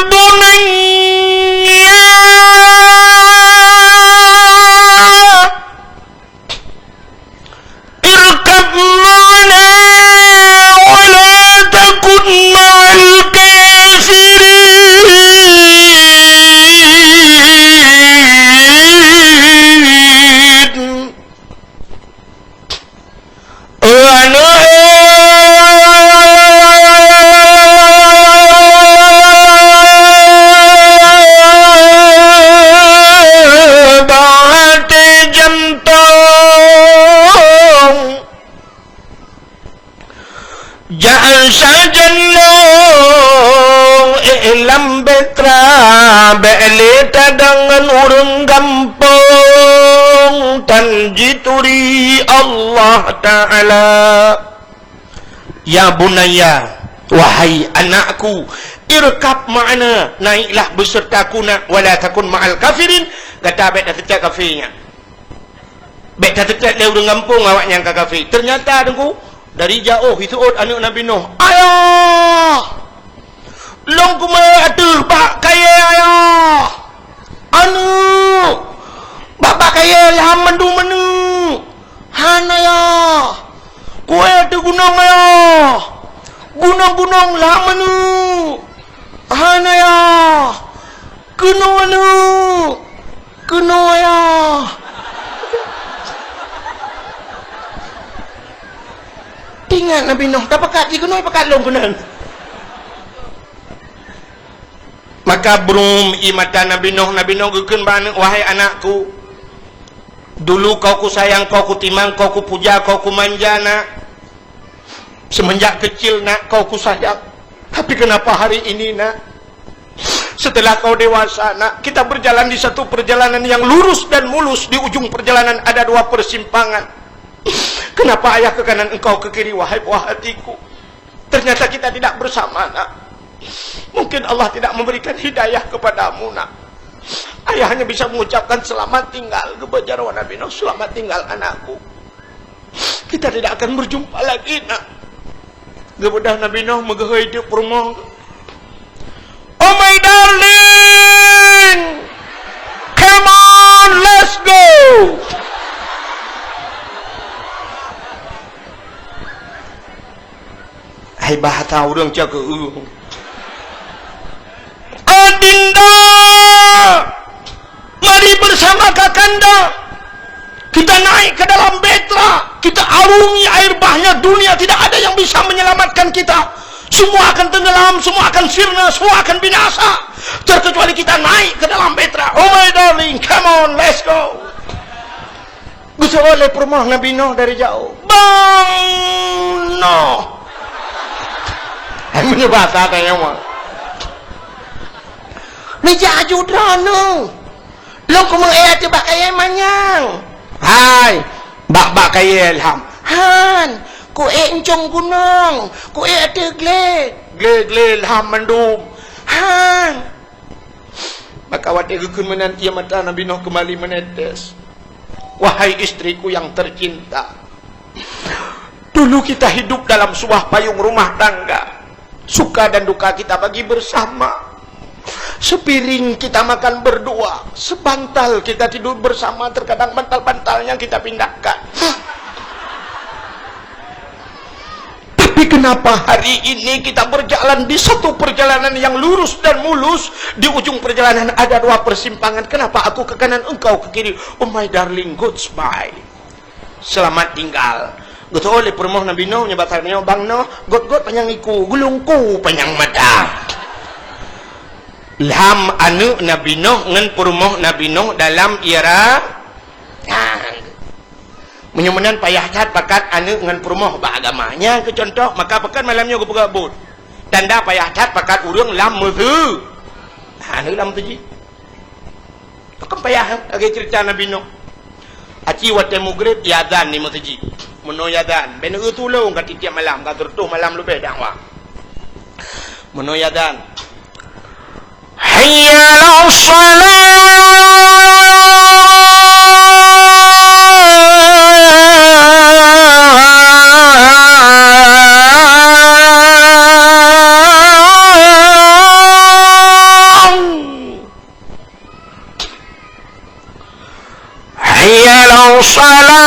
bunayya. Jak sajan lôn éh lam Petra, bék lé tadong ngon ureuëng gampông, tan jituri Allah Taala. Ya bunayya, wahai anakku, irkab ma'ana, naiklah besertaku nak, wala takun ma'al kafirin, gata bék tateuka kafé nyan. Bék tateuka lé ureuëng gampông awaknyan ka kafé. Ternyata, Teungku, dari jaoh jiseuôt aneuëk Nabi Nuh, "Ayah! Lôn kumeu'éh ateueh bak kayée, Ayah! Aneuëk! Bak, bak kayée lham mandum aneuëk! Han, Ayah! Ku'éh ateueh gunong, Ayah! Gunong-gunong lham aneuëk! Han, Ayah! Keunoe aneuëk! Keunoe, Ayah!" Teuingat Nabi Nuh, tapakat jih keunoe, pakat lôn keunan. Maka brum ie mata Nabi Nuh, Nabi Nuh geukheun bak aneuëk, "Wahai anakku, dulu kau kusayang, kau kutimang, kau kupuja, kau kumanja, nak. Semenjak kecil, nak, kau kusayang. Tapi kenapa hari ini, nak, setelah kau dewasa, nak, kita berjalan di satu perjalanan yang lurus dan mulus, di ujung perjalanan ada dua persimpangan. Kenapa ayah ke kanan, engkau ke kiri, wahai buah hatiku? Ternyata kita tidak bersama, nak. Mungkin Allah tidak memberikan hidayah kepadamu, nak. Ayah hanya bisa mengucapkan selamat tinggal." Geubaca jaroe Nabi Nuh, "Selamat tinggal, anakku. Kita tidak akan berjumpa lagi, nak." Geubeudôh Nabi Nuh meugeuhôi teuk peurumoh. "Oh my darling, come on, let's go." Hai bahasa ureuëng cakeuh. "Adinda, mari bersama kakanda. Kita naik ke dalam Petra. Kita arungi air bahnya dunia. Tidak ada yang bisa menyelamatkan kita. Semua akan tenggelam, semua akan sirna, semua akan binasa. Terkecuali kita naik ke dalam Petra. Oh my darling, come on, let's go." Geuseuôt lé peurumoh Nabi Nuh dari jaoh. "Bang Nuh!" Hai, meunyoe bahasa tanyoe mah. "Meujak aju droeneuh. Lôn kumeu'éh ateueh bak kayée manyang." "Hai, bak, bak kayée lham." "Han, ku'éh euncong gunong, ku'éh ateueh glé." "Glé-glé lham mandum." "Han." Maka watée geukheun meunan, ie mata Nabi Nuh kembali menetes. Wahai istriku yang tercinta, dulu kita hidup dalam sebuah payung rumah tangga. Suka dan duka kita bagi bersama. Sepiring kita makan berdua, sebantal kita tidur bersama, terkadang bantal-bantalnya kita pindahkan. Tapi kenapa hari ini kita berjalan di satu perjalanan yang lurus dan mulus, di ujung perjalanan ada dua persimpangan. Kenapa aku ke kanan, engkau ke kiri? Oh my darling, goodbye. Selamat tinggal. Geutôh lé peurumoh Nabi Nuh, nyoe basa nyoe, "Bang Nuh, got-got panyang iku, gulungku panyang mata." Lham aneuëk Nabi Nuh ngon peurumoh Nabi Nuh dalam ira. Nah, meunyoe meunan payah that pakat aneuëk ngon peurumoh bak agama. Nyan keu contoh, maka pakon malam nyoe geupeugah buet. Tanda payah that pakat ureuëng lam meuseu-, ha, aneuëk lam meuseujid. Pakon payah, lagée ceurita Nabi Nuh. Aci watée mugreb, iazan di meuseujid. Meunoe iazan, bèk neueu tulông ka tiep-tiep malam, ka seureutôh malam leubeh dakwah. Meunoe iazan, "Hayya 'alas shalah!" Hayya 'alas shalah.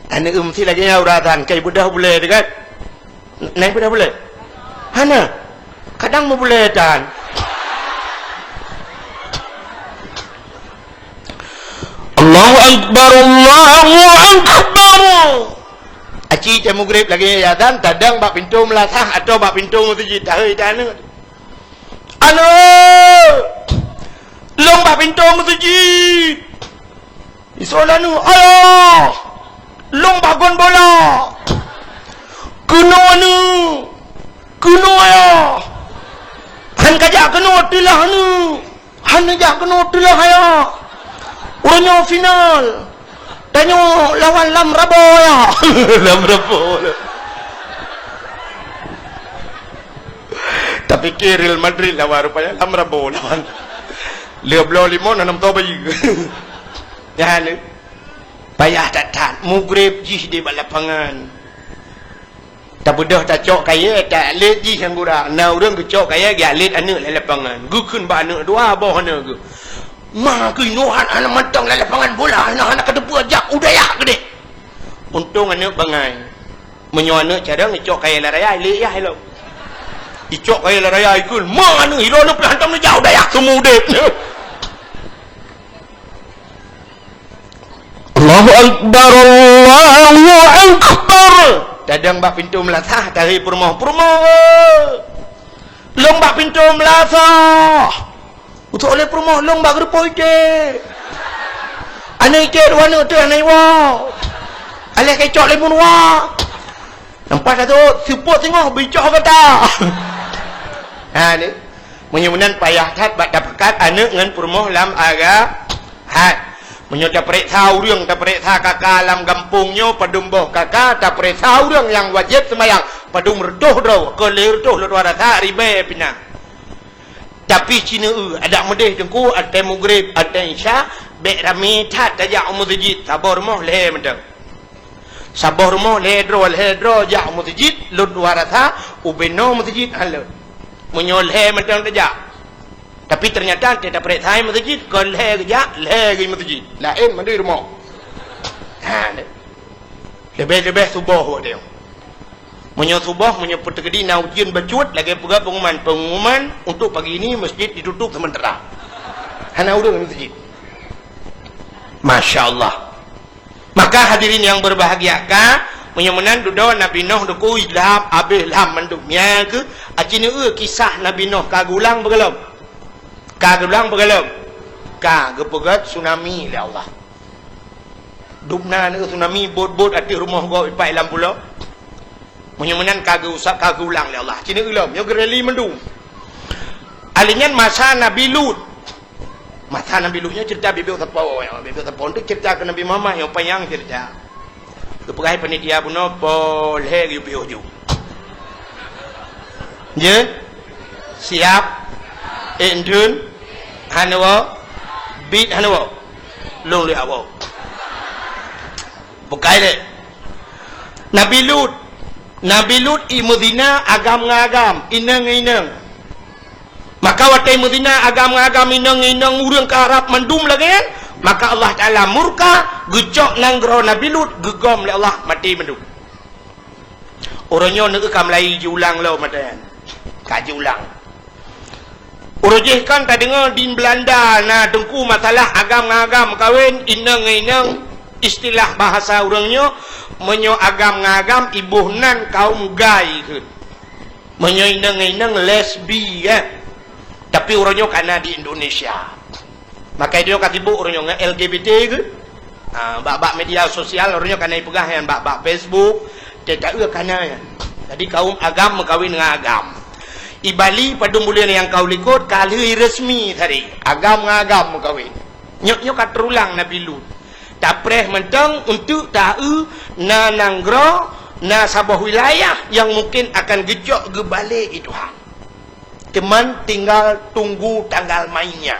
Aneuk meusti lagèe nyan uroe tan, kai beudoh bulèe teuh kan? Nyan beudoh bulèe? Hana. Kadang meubulèe tan. Allahu Akbar, Allahu Akbar. Ci teuh mugreb lagèe nyan azan, tadong bak pintoe meulasah atau bak pintoe meuseujid, tahôi teuh aneuk. "Aneuk! Lôn bak pintoe meuseujid!" Isoe lé aneuk, "Ayah! Lôn bak gon bola!" "Keunoe aneuk! Keunoe ayah! Han kajak keunoe teulah aneuk!" "Hana jak keunoe teulah ayah. Uroe nyoe final. Tanyoe lawan Lam Rabo ayah." Lam Rabo. Tapike Real Madrid lawan, rupanya Lam Rabo lawan. Lheuh bloe limong, na nam toh bayeue. Nyan, payah that-that. Mugreb jih di bak lapangan. Tabeudôh tacok kayèe, talet jih nyang gura. Na ureueng geucok kayèe, geulet aneuk lam lapangan. Geukheun bak aneuk dua boh aneuk geuh. "Ma keuh nyoe hana mantong lam lapangan bola, hana, hana kateupeue, jak u dayah keudeh." Untông aneuk bangai. Meunyoe aneuk carông, icok kayèe lam raya, ilek yah ilong. Icok kayèe lam raya, ikheun, "Ma aneuk, ilong neupeuhantom neujak u dayah, seumudeb." Allahu Akbar, Allahu Akbar. Tadong bak pintoe meulasah, tahôi peurumoh, "Peurumoh, lôn bak pintoe meulasah." Utok lé peurumoh, "Lôn bak geureupoh ité." "Aneuk ité dua aneuk teuh, aneuk iwoe. Alah keucok lé meuruwa." Nampak satu, seupôt singoh, bicok gata. Ha, ni. Meunyoe meunan payah that bak tapeugah aneuk ngon peurumoh lam agama. Hai, meunyoe tapareksa ureueng, tapareksa kaka lam gampông nyoe, padum boh kaka, tapareksa ureueng nyang wajéb seumayang, padum reutôh droe, kon lhèe reutôh lôn rasa ribèe pih na. Tapi ci neu-eu, adak meudeh teungku, watèe mugreb, watèe isya, bèk ramé that tajak u meuseujid, saboh rumoh lhèe mantong. Saboh rumoh lhèe droe, lhèe droe jak u meuseujid, lôn rasa ubé noe meuseujid han lôn. Meunyoe lhèe mantong tajak. Tapi teunyata watèe tapareksa meuseujid, kon lhèe geujak, lhèe geuh meuseujid. Laén mandum rumoh. Ha, leubeh-leubeh suboh watèe nyoe. Meunyoe suboh, meunyoe peuteukedi na ujeuen bacut, lagèe peugah pengumuman, pengumuman untuk pagi ini masjid ditutup sementara. Hana ureueng meuseujid. Masya Allah. Maka hadirin yang berbahagia, ka, meunyoe meunan dudoe Nabi Nuh dikeue lam, abéh lam mandum. Nyan keuh, aci neu-eu kisah Nabi Nuh ka geulang beugalom. Ka geulang beugalom. Ka geupeugöt tsunami lé Allah. Dum na neu-eu tsunami bot-bot ateueh rumoh gob ipat lam pulo. Meunyoe meunan ka geuusap, ka geulang lé Allah. Ci neu-eu lom, nyoe geureli mandum. Alèh nyan masa Nabi Lut. Masa Nabi Lut nyoe cerita bibit sapo, ya, bibit sapo untuk cerita keu Nabi Muhammad nyang panyang cerita. Geupeugah panitia bunoe po lhèe geuyue piôh ju. Jeuet? Siap? Ék enteun? Hana woe? Bit hana woe? Lôn lé awak. Bukai lé. Nabi Lut. Nabi Lut i meuzina agam ngon agam, inong ngon inong. Maka watèe meuzina agam ngon agam, inong ngon inong, ureueng ka rab mandum lagèe nyan, maka Allah Taala murka, geucok nanggroe Nabi Lut, geugom lé Allah, maté mandum. Uroe nyoe neu-eu ka mulai jiulang lom mata nyan. Ka jiulang. Uroe jih kan tadeungoe di Belanda na teungku masalah agam ngon agam meukawen, inong ngon inong, istilah bahasa ureueng nyoe, meunyoe agam ngon agam iboh nan kaum gay kheun. Meunyoe inong ngon inong lesbi, eh. Tapi uroe nyoe ka na di Indonesia. Maka itu ka sibuk ureueng nyoe ngon L G B T kheun. Ha, bak-bak media sosial ureueng nyoe ka na ipeugah nyan bak-bak Facebook, teuka ka na nyan. Jadi kaum agam meukawen ngon agam. I Bali padum buleuen nyang ka u likot ka lheueh resmi tadi. Agam ngon agam meukawen. Nyoe, nyoe ka teurulang Nabi Lut. Tapreh mantong untuk ta-eu na nanggroe, na saboh wilayah nyang mungken akan geucok geubalek i Tuhan. Teuma tinggal tunggu tanggal mainnya.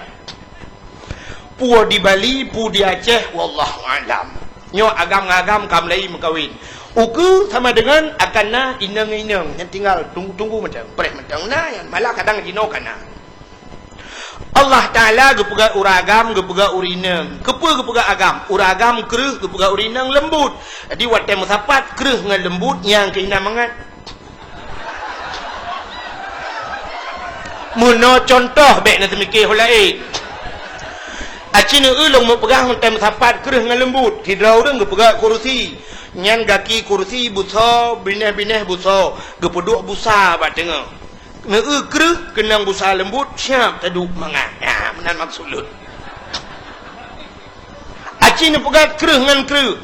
Peue di Bali, peue di Aceh, wallahu a'lam. Nyoe agam ngon agam ka mulai meukawen. Ukeue sama deungon akan na inong-inong, nyan tinggal tunggu-tunggu mantong, preh mantong na nyan, malah kadang jinoe ka na. Allah Taala geupeugah ureueng agam, geupeugah ureueng inong. Keupeue geupeugah agam? Ureueng agam kreueh, geupeugah ureueng inong leumbut. Jadi watèe meusapat kreueh ngon leumbut, nyang keuh inan mangat. Meunoe contoh, bèk na teumike ho laén. Aci neueu lôn meupeugah ngon tém sapat kreueh ngon leumbut. Sidroe ureuëng geupeugah kurusi. Nyan gaki kurusi busoe, binéh-binéh busoe, geupeuduek busa bak teungoh. Neueu kreueh keunong busa leumbut, siab taduek mangat. Nyan meunan maksud lôn. Aci neupeugah kreueh ngon kreueh.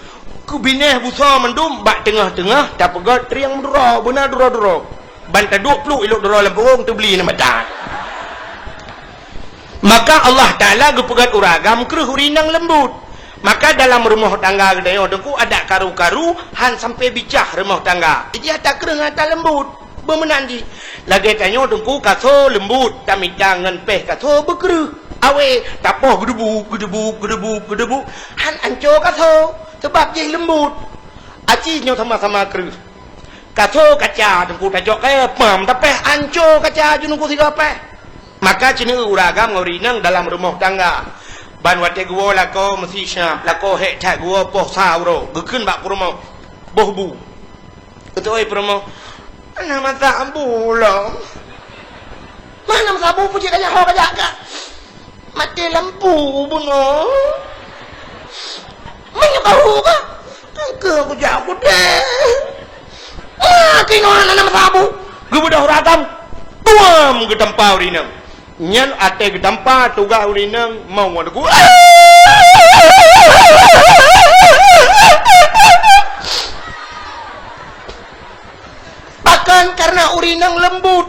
Keu binéh busoe mandum bak teungoh-teungoh tapeugöt trieng meuduro, beuna duro-duro. Ban taduek pluek ilok duro lam punggung teubli na mata. Maka Allah Taala geupeugöt ureuëng agam kreueh ureuëng inong leumbut. Maka dalam rumoh tangga geutanyoe teungku adak karu-karu han sampai bicah rumoh tangga. Iji ata kreueh ngon ata leumbut. Beumeunan jih. Lagée tanyoe teungku kaso leumbut, tamita ngon péh kaso beukreueh. Awé, tapoh geudeubu, geudeubu, geudeubu, geudeubu. Han anco kaso, sabab jih leumbut. Aci nyoe sama-sama kreueh. Kaso kaca teungku tacok kayée pam, tapéh anco kaca ju teungku sigoe péh. Maka ci neueu ureuëng agam ngon ureuëng inong dalam rumoh tangga. Ban watée geuwoe lakoe meusi siab, lakoe hék that geuwoe poh sa uroe, geukheun bak peurumoh, boh bu. Beutôi peurumoh, "Hana masa bu lom." "Mah hana masa bu, peue jih ka jak ho ka jak ka? Maté lampu bunoe. Meunyoe ka hu ka, engkeu kujak kudeh." "Ah, kinoe hana masa bu." Geubeudôh ragam, tuam geutampa ureuëng inong. Nyan até geutampa tugaih ureuëng inong mau ngon deungon. Pakon? Kareuna ureuëng inong leumbut.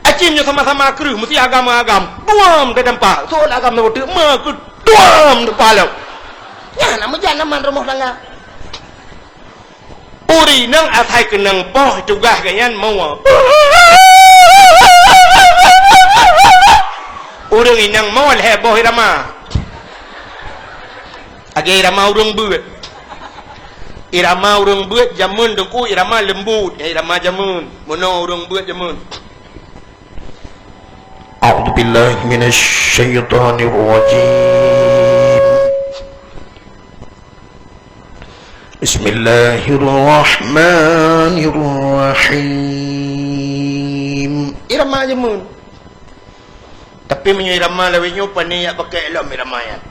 Aci nyoe sama-sama kreueh, meusi agam-agam. Tuam geutampa. Soe agam nyoe teuk ma keu tuam tampa lom. Nyan na meujan aman rumoh tangga. Ureuëng inong asai keunong poh tugaih geuh nyan moe. Ureuëng inong moe lhée boh irama. Lagée irama ureuëng beuet. Irama ureuëng beuet jameun teungku irama leumbut, irama jameun. Meunoe ureuëng beuet jameun. A'udzubillahi minasyaitonirrajim. Bismillahirrahmanirrahim. Irama jameun. Tapi meunyoe irama lawét nyoe pane yak pakai lom irama nyan.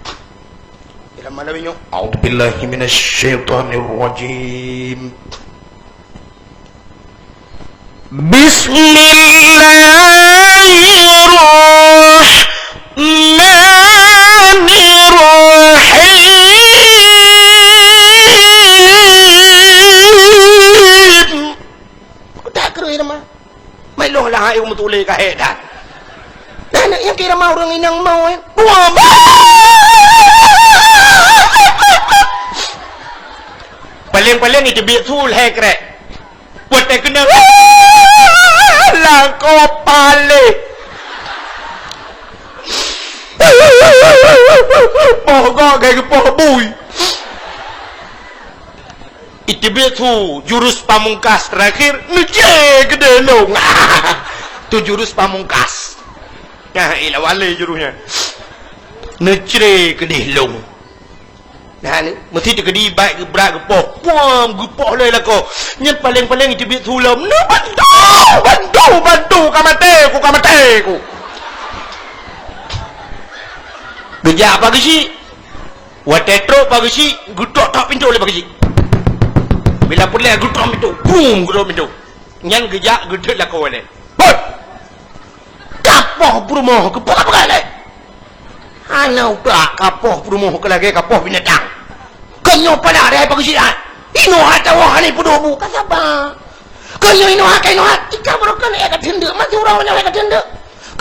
Irama lawét nyoe. A'udzubillahi minasyaitonirrajim. Bismillahirrahmanirrahim. Kutak keureuh nama. Mai lôn lah hai meutuléh ka hék that. Nah, nyang kira mah ureuëng inong mau, eh. Buam. Paléng-paléng iteubiet su lhée krek. Watée keunong, lakoe paléh. Poh gob gai geupoh bui. Iteubiet su jurus pamungkas terakhir, neucre keudeh lông. Tu jurus pamungkas. Nah, ilah wale jurus nyan. Neucre keudeh lông. Nah, ni, meusti teukeudi baik geubrat geupoh. Puam, geupoh lé lakoe. Nyan paléng-paléng iteubiet su lom. Nah, bantu! Bantu! Bantu! Ka maté ku, ka maté ku! Geujak Pak Geuchik. Watée trok Pak Geuchik, geutok-tok pintoe lé Pak Geuchik. Bila peureulée geutok pintoe, brum, geutok pintoe. Nyan geujak geutot lakoe lé. Hot! Kapoh peurumoh keupeugah-peugah lé. Hana utak kapoh peurumoh keu lagée kapoh binatang. Keu nyoe pala dai Pak Geuchik ai. Inoe hatawa hana peudoh bu ka saba. Keu nyoe inoe hai ka inoe hai. Ika barokan eh ka teundeuk, mati urang nyoe hai ka teundeuk.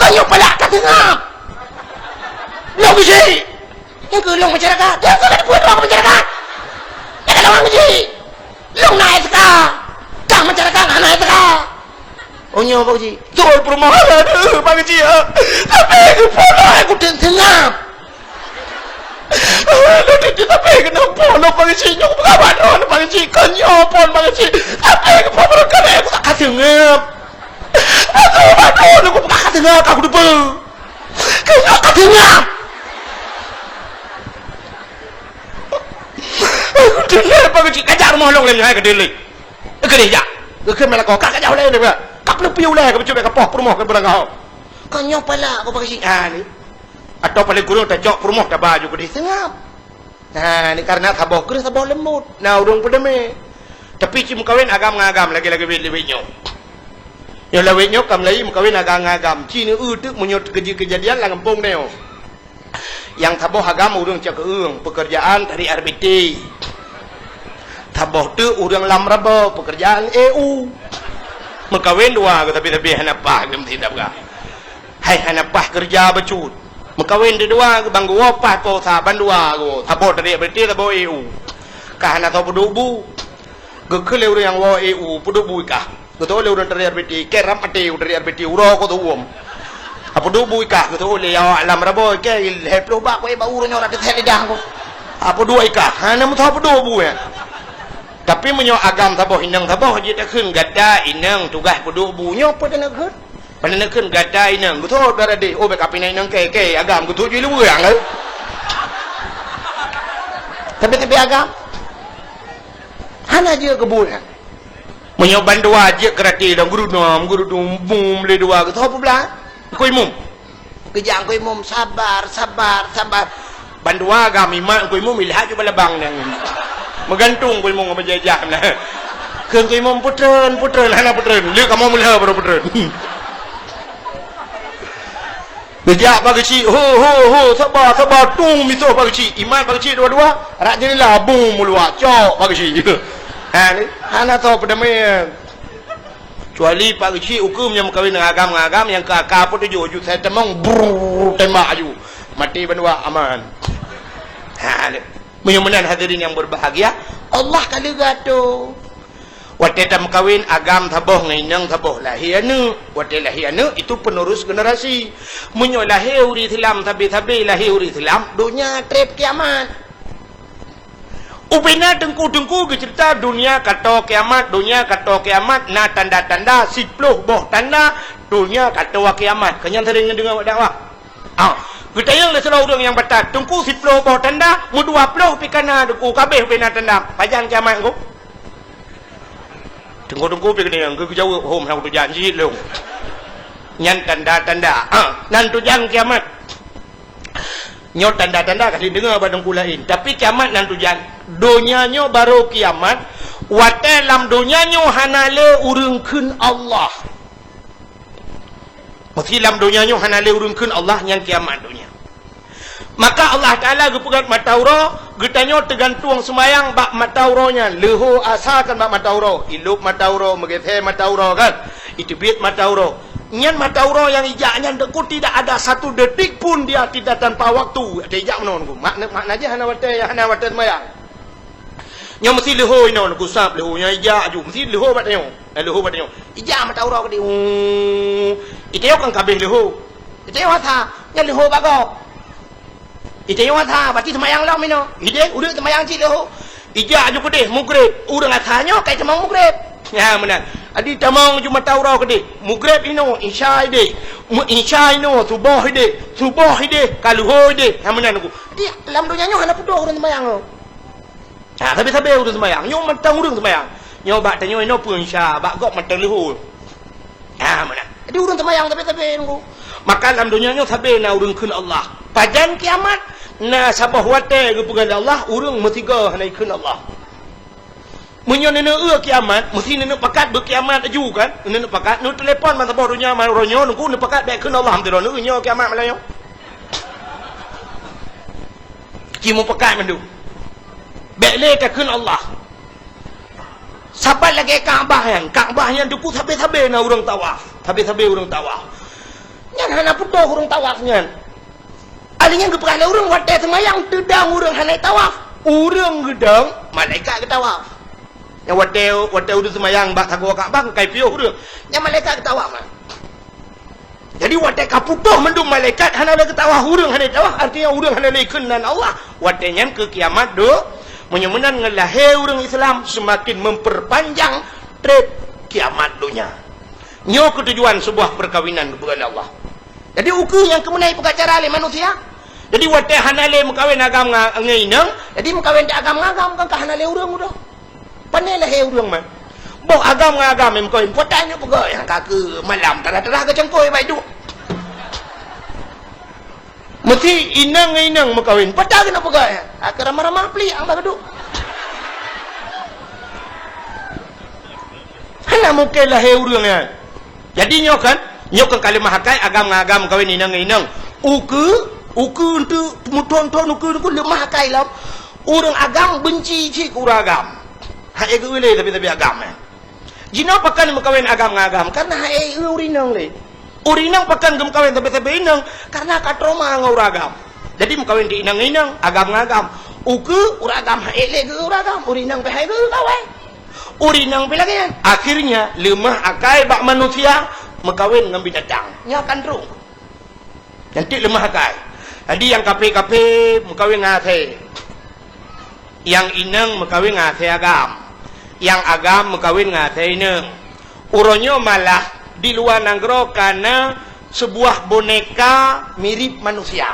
Keu nyoe pala ka teungap. Lôn Geuchik. Nyang keu lôn masyarakat. Nyang keu ka dibuet lôn masyarakat. Nyang keu lôn Geuchik. Lôn na S K. Kah masyarakat hana S K. Oh nyoe Pak Geuchik. Beutôi peurumoh. Aduh Pak Geuchik. Tapi geupoh lôn aku teungap. Aduh tapi kenapa lôn Pak Geuchik nyoe peugah bak droe Pak Geuchik. Keu nyoe pon Pak Geuchik. Tapi geupoh lôn keu aku tak ka teungap. Aku bak droe aku peugah ka teungap aku debu. Keu nyoe ka teungap. Aku teulée Pak Geuchik kajak rumoh lôn lém nyoe hai keudeh lé. Keudeh jak. Geukheun meunan lakoe ka kajak ulée lé. Ka peuleupi ulée ka beucut bak kapoh peurumoh ka beurangkaho. Ka nyoe pala aku Pak Geuchik. Ah ni. Atawa paléng kureueng tacok peurumoh taba ju keudeh seungab. Nah, ni karena saboh kreueh saboh leumbot. Na ureuëng peudeumé. Tapi ci meukawen agam ngon agam lagée-lagée wét-wét nyoe. Nyoe lawét nyoe ka meulayeue meukawen agam ngon agam. Ci neu-eu teuk meunyoe teukeujeuet keujadian lam gampông nyoe. Nyang saboh agam ureuëng cakeueng, peukeurjaan tarék R B T. Saboh teuk ureuëng lam raba, peukeurjaan E U. Meukawen dua geuh tapi-tapi hana paih geuh meusidab gah. Hai hana paih keureuja bacut. Meukawen deudua geuh bang geuwoe paih po sa bandua geuwoe. Saboh tarék R B T, saboh E U. Ka hana soe peuduek bu. Geukheun lé ureuëng nyang woe E U, peuduek bu ikah. Geutôh lé ureuëng tarék R B T, kée rab maté ureuëng tarék R B T, uroe ko teuwom. Apa duek bu ikah, geutôh lé ya alam raba, kée lhée ploh bak, kue bak ureuëng nyoe rot teuthét lidah ko. Apa duek ikah, hana meusoe peuduek bu nyan. Tapi meunyoe agam saboh inong saboh jeuet takheun gata inong tugaih peuduek bu nyoe peue taneuk kheun? Peue taneuk kheun gata inong, geutôh dara deh, oh bék kapinai inong kée, kée agam geutôh ju lé ureuëng. Tapi-tapi agam hana jeuet keu bu nyan. Meunyoe bandua jeuet keuraté dong geurunom, geurunom bum lé dua geuh, soe peublah? Engkui Mum. Geujak Engkui Mum, sabar, sabar, sabar. Bandua gam imat Engkui Mum ilhak ju balabang nyan. Meugantung Engkui Mum ngon meujajah na. Keu Engkui Mum peutreun, peutreun, hana peutreun. Lé kamoe meulheueh baru peutreun. Geujak Pak Geuchik, "Ho, ho, ho, saba, saba, tung misoh Pak Geuchik." Imat Pak Geuchik dua-dua, rak jeundela bung meuluak, cok Pak Geuchik. Ha, ni, hana soe peudamai. Kecuali Pak Geuchik ukeue nyang meukawen ngon agam, ngon agam nyang keu aka peutujoh, ju sai tamong, brrrr, tembak aju. Maté bandua aman. Ha, ni. Meunyoe meunan hadirin yang berbahagia, Allah ka leuga tu. Watée tameukawen agam saboh ngon inong saboh lahé aneuëk. Watée lahé aneuëk itu penerus generasi. Meunyoe lahé ureuëng Islam sabe-sabe lahé ureuëng Islam, donya treb kiamat. Ubena teungku-teungku geuceurita donya kato kiamat, donya kato kiamat na tanda-tanda, siploh boh tanda donya kato kiamat. Keu nyan sering neudeungoe bak dakwah. Ah, geutanyong lé sidroe ureuëng nyang batat, "Teungku, siploh boh tanda, meudua ploh pih ka na Teungku, kabeh ubena tanda. Pajan kiamat Teungku?" Teungku-teungku pih keudeh nyang geujaweueb, "Hom, hana kutujan cit lôn." Nyan tanda-tanda. Ah, nan tujan kiamat. Nyoe tanda-tanda ka lheueh deungoe bak teungku laén. Tapi kiamat nan tujan. Donya nyoe barô kiamat. Watée lam donya nyoe hana lé ureuëng kheun Allah. Meusé lam donya nyoe hana lé ureuëng kheun Allah, nyan kiamat donya. Maka Allah Taala geupeugét mata uroe, geutanyoe teugantueng seumayang bak mata uroe nyan. Leuho asa kan bak mata uroe, ilop mata uroe, meugeusé mata uroe kan, iteubiet mata uroe. Nyan mata uroe nyang ijak nyan teungku tidak ada satu detik pun dia tidak tanpa waktu. Ada ijak meunoe teungku. Makna, makna jih hana watée, hana watée seumayang. Nyoe meusi leuho inoe, neugusab leuho, nyoe ijak aju, meusi leuho bak tanyoe. Eh, leuho bak tanyoe. Ijak mata uroe keudeh. Uu. Itayong kan kabeh leuho. Itayong asa, nyan leuho bak gob. Itayong asa, berarti seumayang lom inoe. Ideh, udeuek seumayang cit leuho. Ijak aju keudeh, mugreb. Ureuëng asa nyoe kai tamong mugreb. Ya, meunan. Adi tamong ju mata uroe keudeh. Mugreb inoe, isya ideh. Mu-, isya inoe, suboh ideh. Suboh ideh, ka leuho ideh. Ya, meunan teungku. Adi, lam donya nyoe hana putôh ureuëng seumayang nyoe. Ha, sabe-sabe ureuëng seumayang. Nyoe mantong ureuëng seumayang. Nyoe bak tanyoe inoe peue isya, bak gob mantong leuho. Ha, meunan. Jadi ureuëng seumayang sabe-sabe teungku. Maka lam donya nyoe sabe na ureuëng kheun Allah. Pajan kiamat, na saboh watée geupeugah lé Allah, ureuëng meusigoe hana ikheun Allah. Meunyoe neuneuk eu kiamat, meusi neuneuk pakat beu kiamat aju kan? Neuneuk pakat, neutelepon ban saboh donya, man uroe nyoe, neungku neupakat bék kheun Allah, meuteudroe neueu nyoe kiamat malam nyoe. Ci meupakat mandum. Bék lé takheun Allah. Saban lagée Ka'bah nyan, Ka'bah nyan teungku sabe-sabe na ureuëng tawaf, sabe-sabe ureuëng tawaf. Nyan hana putôh ureuëng tawaf nyan. Ahli nyan geupeugah lé ureuëng watée seumayang teudong ureuëng hana tawaf. Ureuëng geudong, malaikat geutawaf. Nyan watée, watée ureuëng seumayang bak sagoe Ka'bah kai piôh ureuëng. Nyan malaikat geutawaf. Jadi watée ka putôh mandum malaikat hana lé geutawaf ureuëng hana tawaf, artinya ureuëng hana lé kheun nan Allah. Watée nyan keu kiamat do, meunyoe meunan ngon lahé ureuëng Islam seumaken memperpanjang treb kiamat donya. Nyoe keutujuan seubuah peukawinan geupeugah lé Allah. Jadi ukeue nyang keumeunai peugah cara lé manusia. Jadi watée hana lé meukawen agam nga-, ngon inong, jadi meukawen agam ngon agam kan ka hana lé ureuëng udah. Pane lahé ureuëng man. Boh agam ngon agam nyang meukawen, peue tanyoe peugah nyang ka keu malam tarah-tarah geucangkôi bak iduek. Meusti inong ngon inong meukawen. Patah keuneuk peugah nyan. Akhé ramah-ramah plik ang bah keuduek. Hana mungken lahé ureuëng nyan. Jadi nyoe kan, nyoe kan ka leumah akai agam ngon agam meukawen inong ngon inong. Ukeue, ukeue eunteuk meuthon-thon ukeue, ukeue leumah akai lom. Ureuëng agam beunci cit keu ureuëng agam. Hai geu lé tapi-tapi agam, eh. Jinoe pakon meukawen agam ngon agam, kareuna hai ureuëng inong lé. Ureuëng inong pakon geumeukawen sabe-sabe inong, kareuna ka trauma ngon ureuëng agam. Jadi meukawen di inong ngon inong, agam ngon agam. Ukeue ureuëng agam hai lé geu ureuëng agam, ureuëng inong pih hai geu kawen. Ureuëng inong pih lagée nyan. Akhirnya leumah akai bak manusia meukawen ngon binatang. Nyan kan troh. Nyan cit leumah akai. Jadi nyang kaphé-kaphé meukawen ngon asèe. Nyang inong meukawen ngon asèe agam. Nyang agam meukawen ngon asèe inong. Uroe nyoe malah di luwa nanggroe ka na seubuah boneka mirip manusia.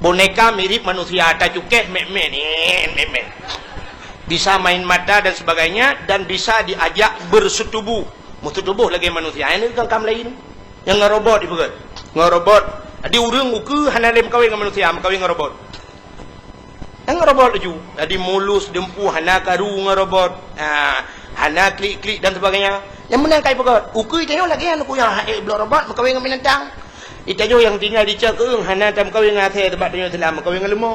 Boneka mirip manusia, tacukeh mèk-mèk, nyen, mèk-mèk. Bisa main mata dan sebagainya, dan bisa diajak bersetubuh. Meusetubuh lagèe manusia. Nyan kan kam laén. Nyang ngon robot ipeugah. Ngon robot. Jadi ureuëng ukeue hana lé meukawen ngon manusia, meukawen ngon robot. Ngon robot laju. Jadi mulus, dumpeue, hana karu ngon robot. Ha, hana klik-klik dan sebagainya. Nyang meunan ka ipeugah. Ukeue tanyoe lagèe nyan, ukeue nyang hai bloe robot meukawen ngon binatang. Itanyoe nyang tinggai di cok keueng hana tameukawen ngon asèe, teuma tanyoe Islam meukawen ngon leumo.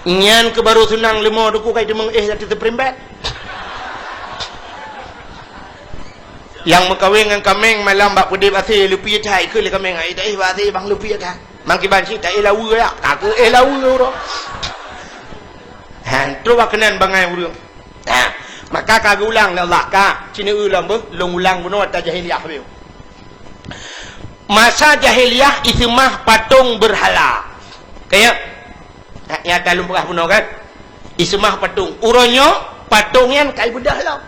Nyan keuh baru seunang leumo, duku kai teumeung éh ateueh teupeurimbat. Nyang meukawen ngon kaméng malam bak peudép asèe, leupie that keuh lé kaméng, ai taéh bak asèe bang leupie that. Mang kiban cit taéh laweue ya, ka keuh éh laweue uroe. Ha, troh bak keunan bangai ureuëng. Ha, maka ka geulang lé Allah ka, cineue lom beuh, lôn ulang bunoe ata jahiliyah beuh. Masa jahiliyah iseumah patong beurhala. Kaya, ha, nyang ka lôn peugah bunoe kan? Iseumah patong. Uroe nyoe patong nyan ka ibeudoh lom.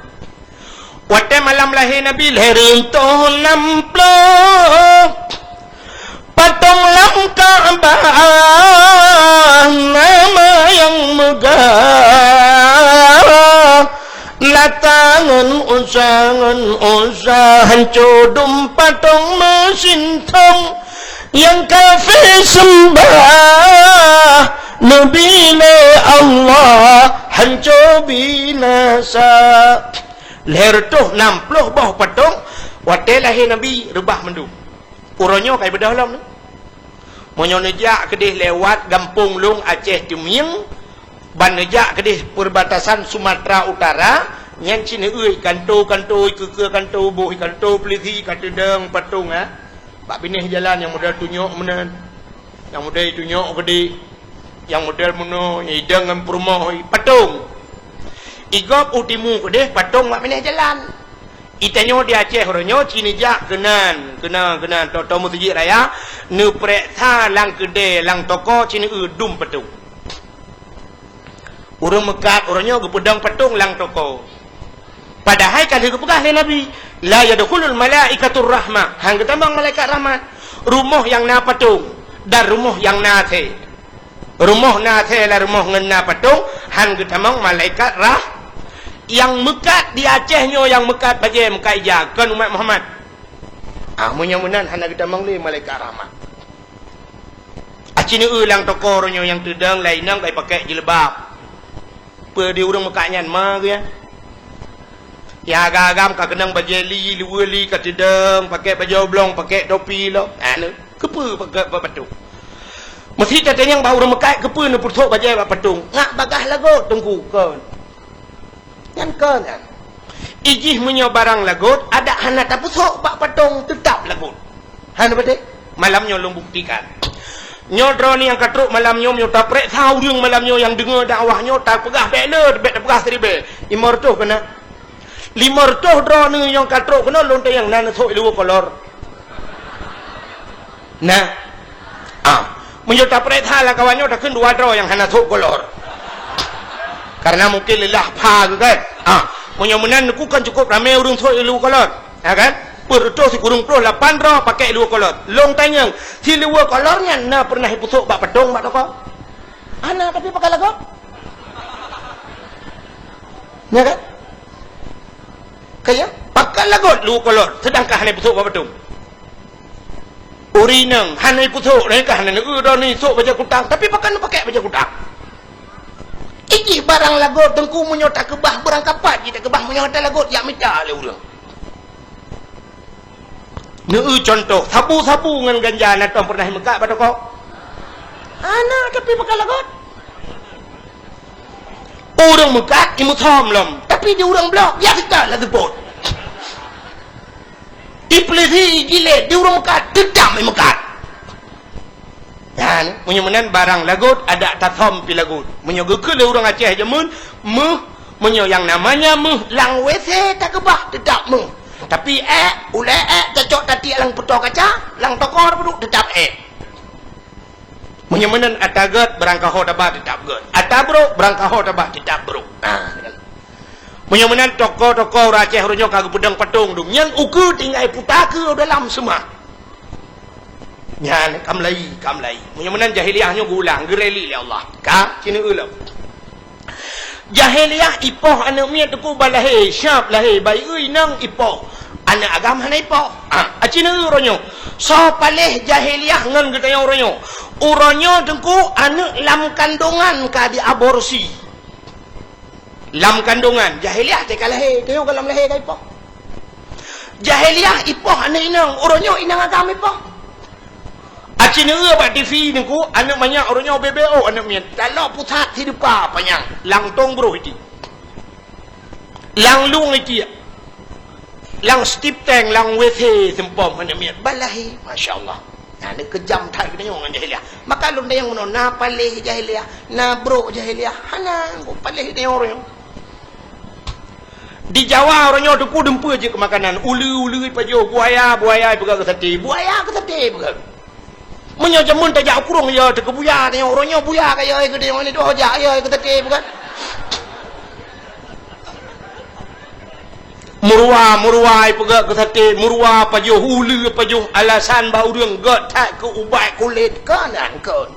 Watèe malam lahé Nabi, lhèe reutôh nam ploh. Patong lam Ka'bah nama nyang meugah. Lata ngon Uzza, ngon Uzza, hanco dum patong meusintong. Nyang kafé seumbah Nabi lé Allah, hanco binasa. Lhèe reutôh nam ploh boh patong, watèe lahé Nabi reubah mandum. Uroe nyoe ka ibeudoh lom. Meunyoe neujak keudeh lewat gampông lôn Aceh Teumieng, ban neujak keudeh perbatasan Sumatera Utara, nyan cit neueu kanto-kanto, ikeue-keue kanto, boh kanto polisi ka teudong patong, ha. Bak binéh jalan nyang model tunyok meunan. Nyang model tunyok geude. Nyang model meunoe, nyang idong ngon peurumoh, patong. Igob u timu keudeh, patong bak binéh jalan. Itanyoe di Aceh uroe nyoe, ci neujak keunan, keunan, keunan, tô-tô meuseujid raya, neupeureksa lam keudè, lam toko, ci neueu dum patong. Ureuëng meukat uroe nyoe geupeudong patong lam toko. Padahai ka lheueh geupeugah lé Nabi, "La yadkhulul malaikatur rahmah." Han geutamong malaikat rahmat. Rumoh nyang na patong dan rumoh nyang na asèe. Rumoh na asèe lam rumoh ngon na patong, han geutamong malaikat rah-, nyang meukat di Aceh nyoe, nyang meukat bajèe, meukat ija, kon umat Muhammad. Ah, meunyoe meunan hana geutamong lé malaikat rahmat. Aci neueu lam toko uroe nyoe nyang teudong laén inong ka ipakék jilbab. Peue di ureuëng meukat nyan ma geuh nyan? Nyang agam-agam ka keunong bajèe li, luweue li ka teudong, pakék bajèe oblong, pakék topi lom. Hana. Keupeue pakék bak patong? Meusti tatanyong bak ureuëng meukat, keupeue neupeusok bajèe bak patong? Ngat bagaih lagot, Teungku, kon. Nyan kon nyan. Ijih meunyoe barang lagot, adak hana tapeusok bak patong, teutap lagot. Hana beutôi? Malam nyoe lôn buktikan. Nyoe droeneuh nyang ka trok malam nyoe, meunyoe tapareksa ureuëng malam nyoe nyang deungoe dakwah nyoe, tapeugah bèk le, bèk tapeugah siribèe. Limong reutôh keunan. Limong reutôh droeneuh nyang ka trok keunoe lôn tanyong na neusok luweue kolor. Nah. Ah, meunyoe tapareksa lam kawan nyoe takheun dua droe nyang hana sok kolor. Karena mungkin leulah pha geuh kan. Ah, meunyoe meunan neukheun cukôp ramé ureuëng sok luweue kolor. Ya kan? Peuet reutôh sikureueng ploh lapan droe pakék luweue kolor. Lôn tanyong, si luweue kolor nyan na peureunah ipeusok bak patong bak toko? Hana, tapi pakai lagot. Ya kan? Kaya, pakai lagot luweue kolor, sedangkan hana ipeusok bak patong. Ureueng inong hana ipeusok, nyan ka hana neueu droeneuh isok bajèe kutang, tapi pakon neupakèk bajèe kutang. Ijih barang lagot teungku, meunyoe takeubah beurangkapat jih takeubah, meunyoe hana lagot jak mita lé ureueng. Neueu cuntoh, sabu-sabu ngon ganja na tom peureunah imeukat bak toko? Hana, tapi pakon lagot. Ureueng meukat imeusom lom, tapi di ureueng bloe, ya kita lah teupot. Ipeulisi, ijilét, di ureueng meukat teutap imeukat. Nyan, meunyoe meunan barang lagot, adak tasom pih lagot. Meunyoe geukheun lé ureueng Aceh jameun, méuh, meunyoe nyang namanya méuh lam W C takeubah, teutap méuh. Tapi èk, ulèe èk, tacok tatiek lam peutoe kaca, lam toko tapeuduk, teutap èk. Meunyoe meunan ata gèt, beurangkaho taba teutap gèt. Ata brôk, beurangkaho taba teutap brôk. Nah, kan. Meunyoe meunan toko-toko ureueng Aceh uroe nyoe ka geupeudong patong dum. Nyang ukeue tinggai puta keu dalam seumah. Nyan, ka meulai, ka meulai. Meunyoe meunan jahiliyah nyoe geuulang, geureli lé Allah. Ka, ci neueu lom. Jahiliyah ipoh aneuk miet teungku ban lahé, siap lahé, bayeue inong ipoh. Aneuk agam hana ipoh. Ah, aci neueu uroe nyoe. Soe paléh jahiliyah ngon geutanyoe uroe nyoe. Uroe nyoe teungku aneuk lam kandongan ka diaborsi. Lam kandongan, jahiliyah teuka lahé, tanyoe ka lam lahé ka ipoh. Jahiliyah ipoh aneuk inong, uroe nyoe inong agam ipoh. Aci neueu bak T V teungku, aneuk manyak uroe nyoe B B O aneuk miet. Dalam pusat hidupa panyang, lam tong broh iti. Lam lueng iti. Lam stip tank, lam W C seumpom aneuk miet. Ban lahé, masya Allah. Nah, ni keujam that geutanyoe ngon jahiliyah. Maka lôn tanyong bunoe, na paléh jahiliyah, na brôk jahiliyah. Hana, kok paléh geutanyoe uroe nyoe. Di Jawa uroe nyoe teungku dumpeue jeuet keu makanan. Uleue, uleue ipajoh, buaya, buaya ipeugèt keu saté. Buaya keu saté ipeugèt. Meunyoe jameun tajak u krueng, ya teuka buya, tanyoe uroe nyoe buya ka ya keu tanyoe ni, toh jak ya keu saté ipeugèt. Meuruwa, meuruwa ipeugèt keu saté, meuruwa pajoh, uleue pajoh, alasan bak ureueng gèt that keu ubat kulét, keunan kon.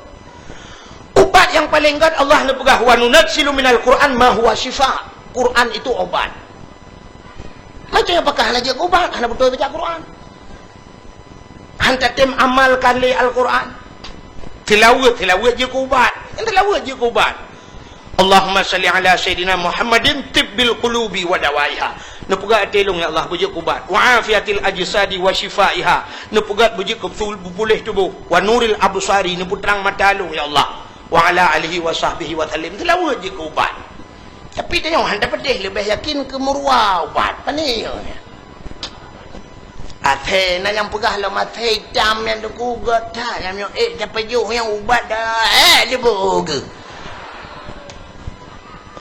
Ubat nyang paleng gèt Allah neupeugah, "Wa nunazzilu minal Qur'an ma huwa syifa." Quran itu obat. Macam apakah hana jeuet keu ubat, hana beutôi baca Quran. Han tatem amalkan lé Al-Quran. Tilaweuet, tilaweuet jeuet keu ubat. Nyang tilaweuet jeuet keu ubat. Allahumma salli ala Sayyidina Muhammadin tibbil qulubi wa dawaiha. Neupeugah até lôn, ya Allah, beujeuet keu ubat. Wa afiatil ajsadi wa syifaiha. Neupeugah beujeuet keu beutôi, beupuléh tuboh. Wa nuril absari, neupeutrang mata lôn, ya Allah. Wa ala alihi wa sahbihi wa sallim. Tilaweuet jeuet keu ubat. Tapi tanyoe han tapeudeh, leubeh yakin keu meuruwa ubat. Pane nyoe? Asèe na nyang peugah lom, asèe itam nyang teuku gèt that, nyang miyueb ék tapajoh nyang ubat dah, eh, diboh geuh.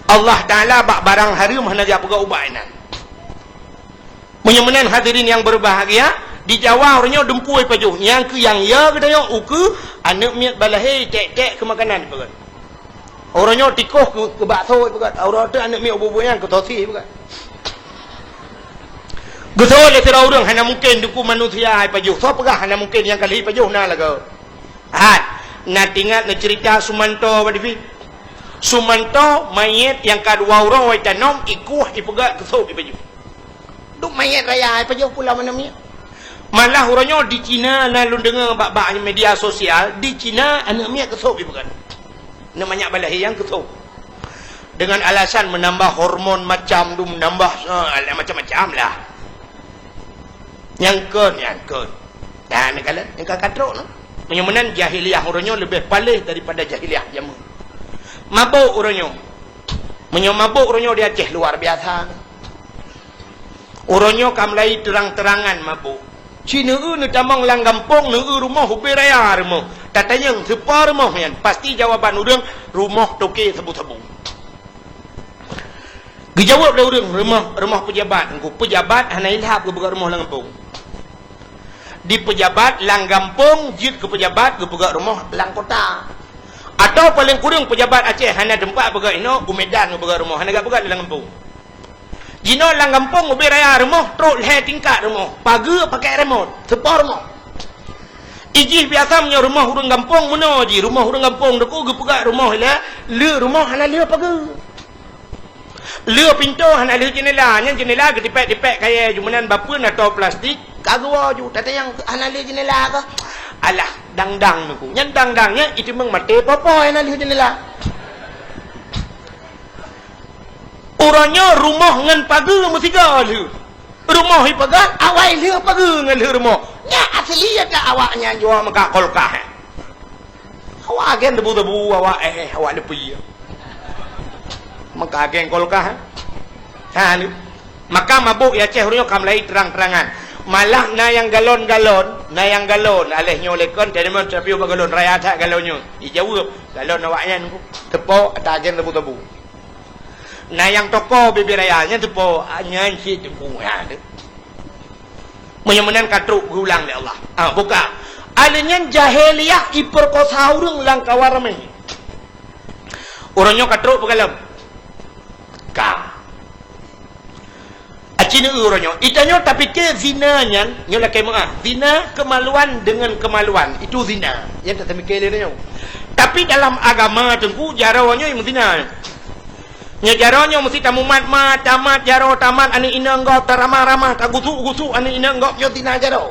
Allah Taala bak barang hareuem hana jak peugah ubat inan. Meunyoe meunan hadirin nyang berbahagia, di Jawa uroe nyoe dumpeue ipajoh, nyang keu nyang ya geutanyoe ukeue aneuk miet ban lahé tek-tek keu makanan ipeugèt. Uroe nyoe tikoh keu, keu bakso ipeugèt, uroe teuk aneuk miet ubeut-ubeut nyan keu sosis ipeugèt. Geusoe lé sidroe ureueng hana mungken teungku manusia ipajoh. Soe peugah hana mungken nyang ka lheueh ipajoh na lagoe. Hat, na teuingat neuceurita Sumanto bak T V? Sumanto manyét nyang ka dua uroe tanom ikueh ipeugèt keu sop ipajoh. Duek manyét raya ipajoh pulang aneuk miet. Malah uroe nyoe di Cina na lôn deungoe bak, bak media sosial, di Cina aneuk miet keu sop ipeugèt. Aneuk manyak ban lahé nyang keu sop. Dengan alasan menambah hormon macam tu, menambah, eh, macam-macam lah. Nyang kon, nyang kon. Nah, ni kalian, nyang ka katrok tu. Meunyoe meunan jahiliyah uroe nyoe leubeh paléh daripada jahiliyah jameun. Mabök uroe nyoe. Meunyoe mabök uroe nyoe di Aceh luar biasa. Uroe nyoe ka mulai terang-terangan mabök. Ci neueu neutamong lam gampông, neueu rumoh ubé raya rumoh. Tatanyong sipa rumoh nyan, pasti jawaban ureueng rumoh toke sabu-sabu. Geujaweueb lé ureueng rumoh, rumoh peujabat, engko peujabat hana ilhab geupeugah rumoh lam gampông. Di peujabat lam gampông jeuet keu peujabat geupeugah rumoh lam kota. Atawa paleng kureueng peujabat Aceh hana teumpat peugah inoe u Medan geupeugah rumoh, hana geupeugah lam gampông. Jinoe lam gampông ubé raya rumoh trok lhèe tingkat rumoh, pageue pakèk remot, seupah rumoh. Ijih biasa meunyoe rumoh ureueng gampông meunoe jih, rumoh ureueng gampông teungku geupeugah rumoh ilèe, le rumoh hana le pageue. Le pintoe hana le jeunela, nyan jeunela geutipèk-tipèk kayèe ju meunan bapeue na tô plastik, ka geuwoe ju, tatanyong hana le jeunela kah? Alah, dang-dang Teungku. Nyan dang-dang nyan, iteumeung maté popo nyang na lheueh jeundela. Uroe nyoe rumoh ngon pageue meusigoe lheueh. Rumoh ipeugah, awai lheueh pageue ngon lheueh rumoh. Nyan asli ata awak nyan jua meuka kulkas. Awak agen debu-debu, awak eh, awak leupie. Meuka agen kulkas. Ha, ni. Maka mabök i Aceh uroe nyoe ka mulai terang-terangan. Malah na nyang galon-galon, na nyang galon, aléh nyoe lekon, teurimong teupiôh bak galon, raya that galon nyoe. Ijaweueb, galon awaknyan ku. Teupo, ata agen tebu-tebu. Na nyang toko bibit raya, nyan teupo, nyan cit teungku, ha, tu. Meunyoe meunan ka trok geulang lé Allah. Ah, buka. Aléh nyan jahiliyah ipeurkosa ureuëng lam kawan ramé. Uroe nyoe ka trok peukalon. Ka. Aci neu uroe nyoe. Itanyoe tapike zina nyan, nyoe lakée meuah. Zina kemaluan dengan kemaluan. Itu zina. Nyan tak tapike lé nyoe. Tapi dalam agama Teungku, jaroe nyoe meuzina. Nyoe jaroe nyoe meusti tamumat mat, tamat jaroe, tamat aneuk inong gob, taramah-ramah, tagusuk-gusuk aneuk inong gob, nyoe zina jaroe.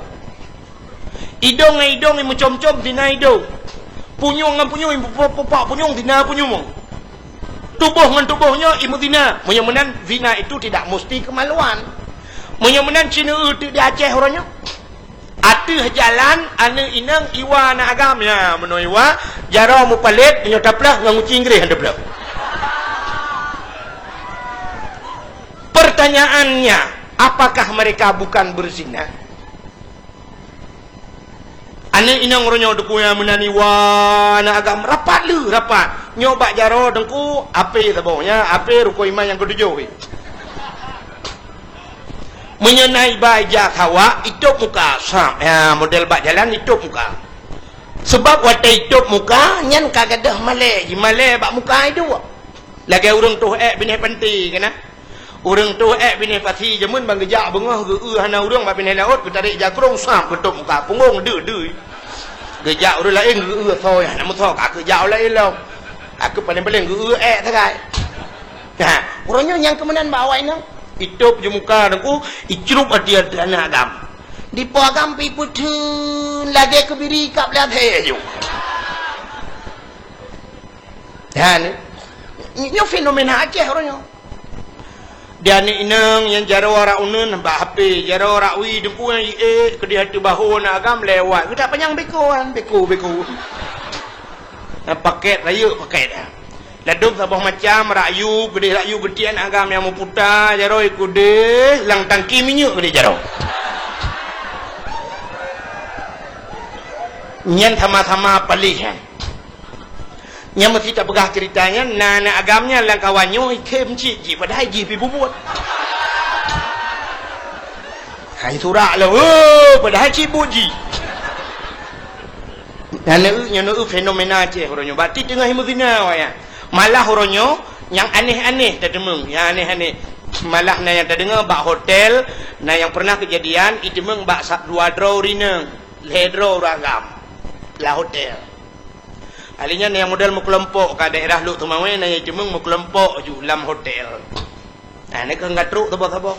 Idong ngon idong imeucom-com zina idong. Punyueng ngon punyueng imeupupak-pupak punyueng zina punyueng. Tuboh ngon tuboh nyoe imeuzina. Meunyoe meunan zina itu tidak musti kemaluan. Meunyoe meunan ci neu teuk di Aceh uroe nyoe. Ateueh jalan aneuk inong iwa aneuk agam, ya meunoe iwa, jaroe mupalét, meunyoe taplah ngon guci Inggréh han taplah. Pertanyaannya, apakah mereka bukan berzina? Aneuk inong uroe nyoe Teungku nyang meunan iwa aneuk agam rapat lheueh rapat. Nyoe bak jaroe Teungku, ape saboh nyan, ape rukon iman nyang keutujôh. Meunyoe na iba ija sawa, itôb muka, sab. Ya, model bak jalan itôb muka. Sebab watée itôb muka, nyan ka gadôh malée, jimalée bak muka iduek. Lagée ureuëng toh ék binéh panti keunan. Ureuëng toh ék binéh pasi jameun ban geujak beungoh geu-eu hana ureuëng bak binéh laôt geutarek jakrong sam geutôb muka punggong deu-deu. Geujak ureuëng laén geu-eu soe hana meusoe ka keu jak ureuëng laén lom. Ka keu paléng-paléng geu-eu ék sagai. Ha, uroe nyoe nyang keumeunan bak awak inong. Itôb ju muka Teungku, icrup até-até aneuk agam. Dipo agam pi peutheun lagée keubiri kab lé até ju. Ha ni. Nyoe fenomena Aceh uroe nyoe. Di aneuk inong nyang jaroe rak uneun bak H P, jaroe rak wie Teungku nyang jiék keudeh ateueh bahô aneuk agam lewat. Geutak panyang beko kan, beko, beko. Nah, paket rayeuk paket. Ladôm saboh macam rak yub, keudeh rak yub geutiek aneuk agam nyang meuputa, jaroe keudeh lam tangki minyeuk keudeh jaroe. Nyan sama-sama paléh nyan. Nyang meusti tapeugah ceurita nyan, na aneuk agam nyan lam kawan nyoe ikhém cit jih, padahai jih pi bubuet. Hai surak lom, oh, padahai cit buet jih. Nyan neu, nyan neu fenomena Aceh uroe nyoe. Berarti teungoh meuzina awak nyan. Malah uroe nyoe nyang aneh-aneh tateumeung, nyang aneh-aneh. Malah na nyang tadeungoe bak hotel, na nyang pernah keujadian iteumeung bak sa-, dua droe ureueng inong, lhée droe ureueng agam lam hotel. Ahli nyan nyang model meukelompok ka daerah Lhokseumawe, na nyang jimeueng meukelompok ju lam hotel. Nah, nyan keuh ka trok saboh-saboh.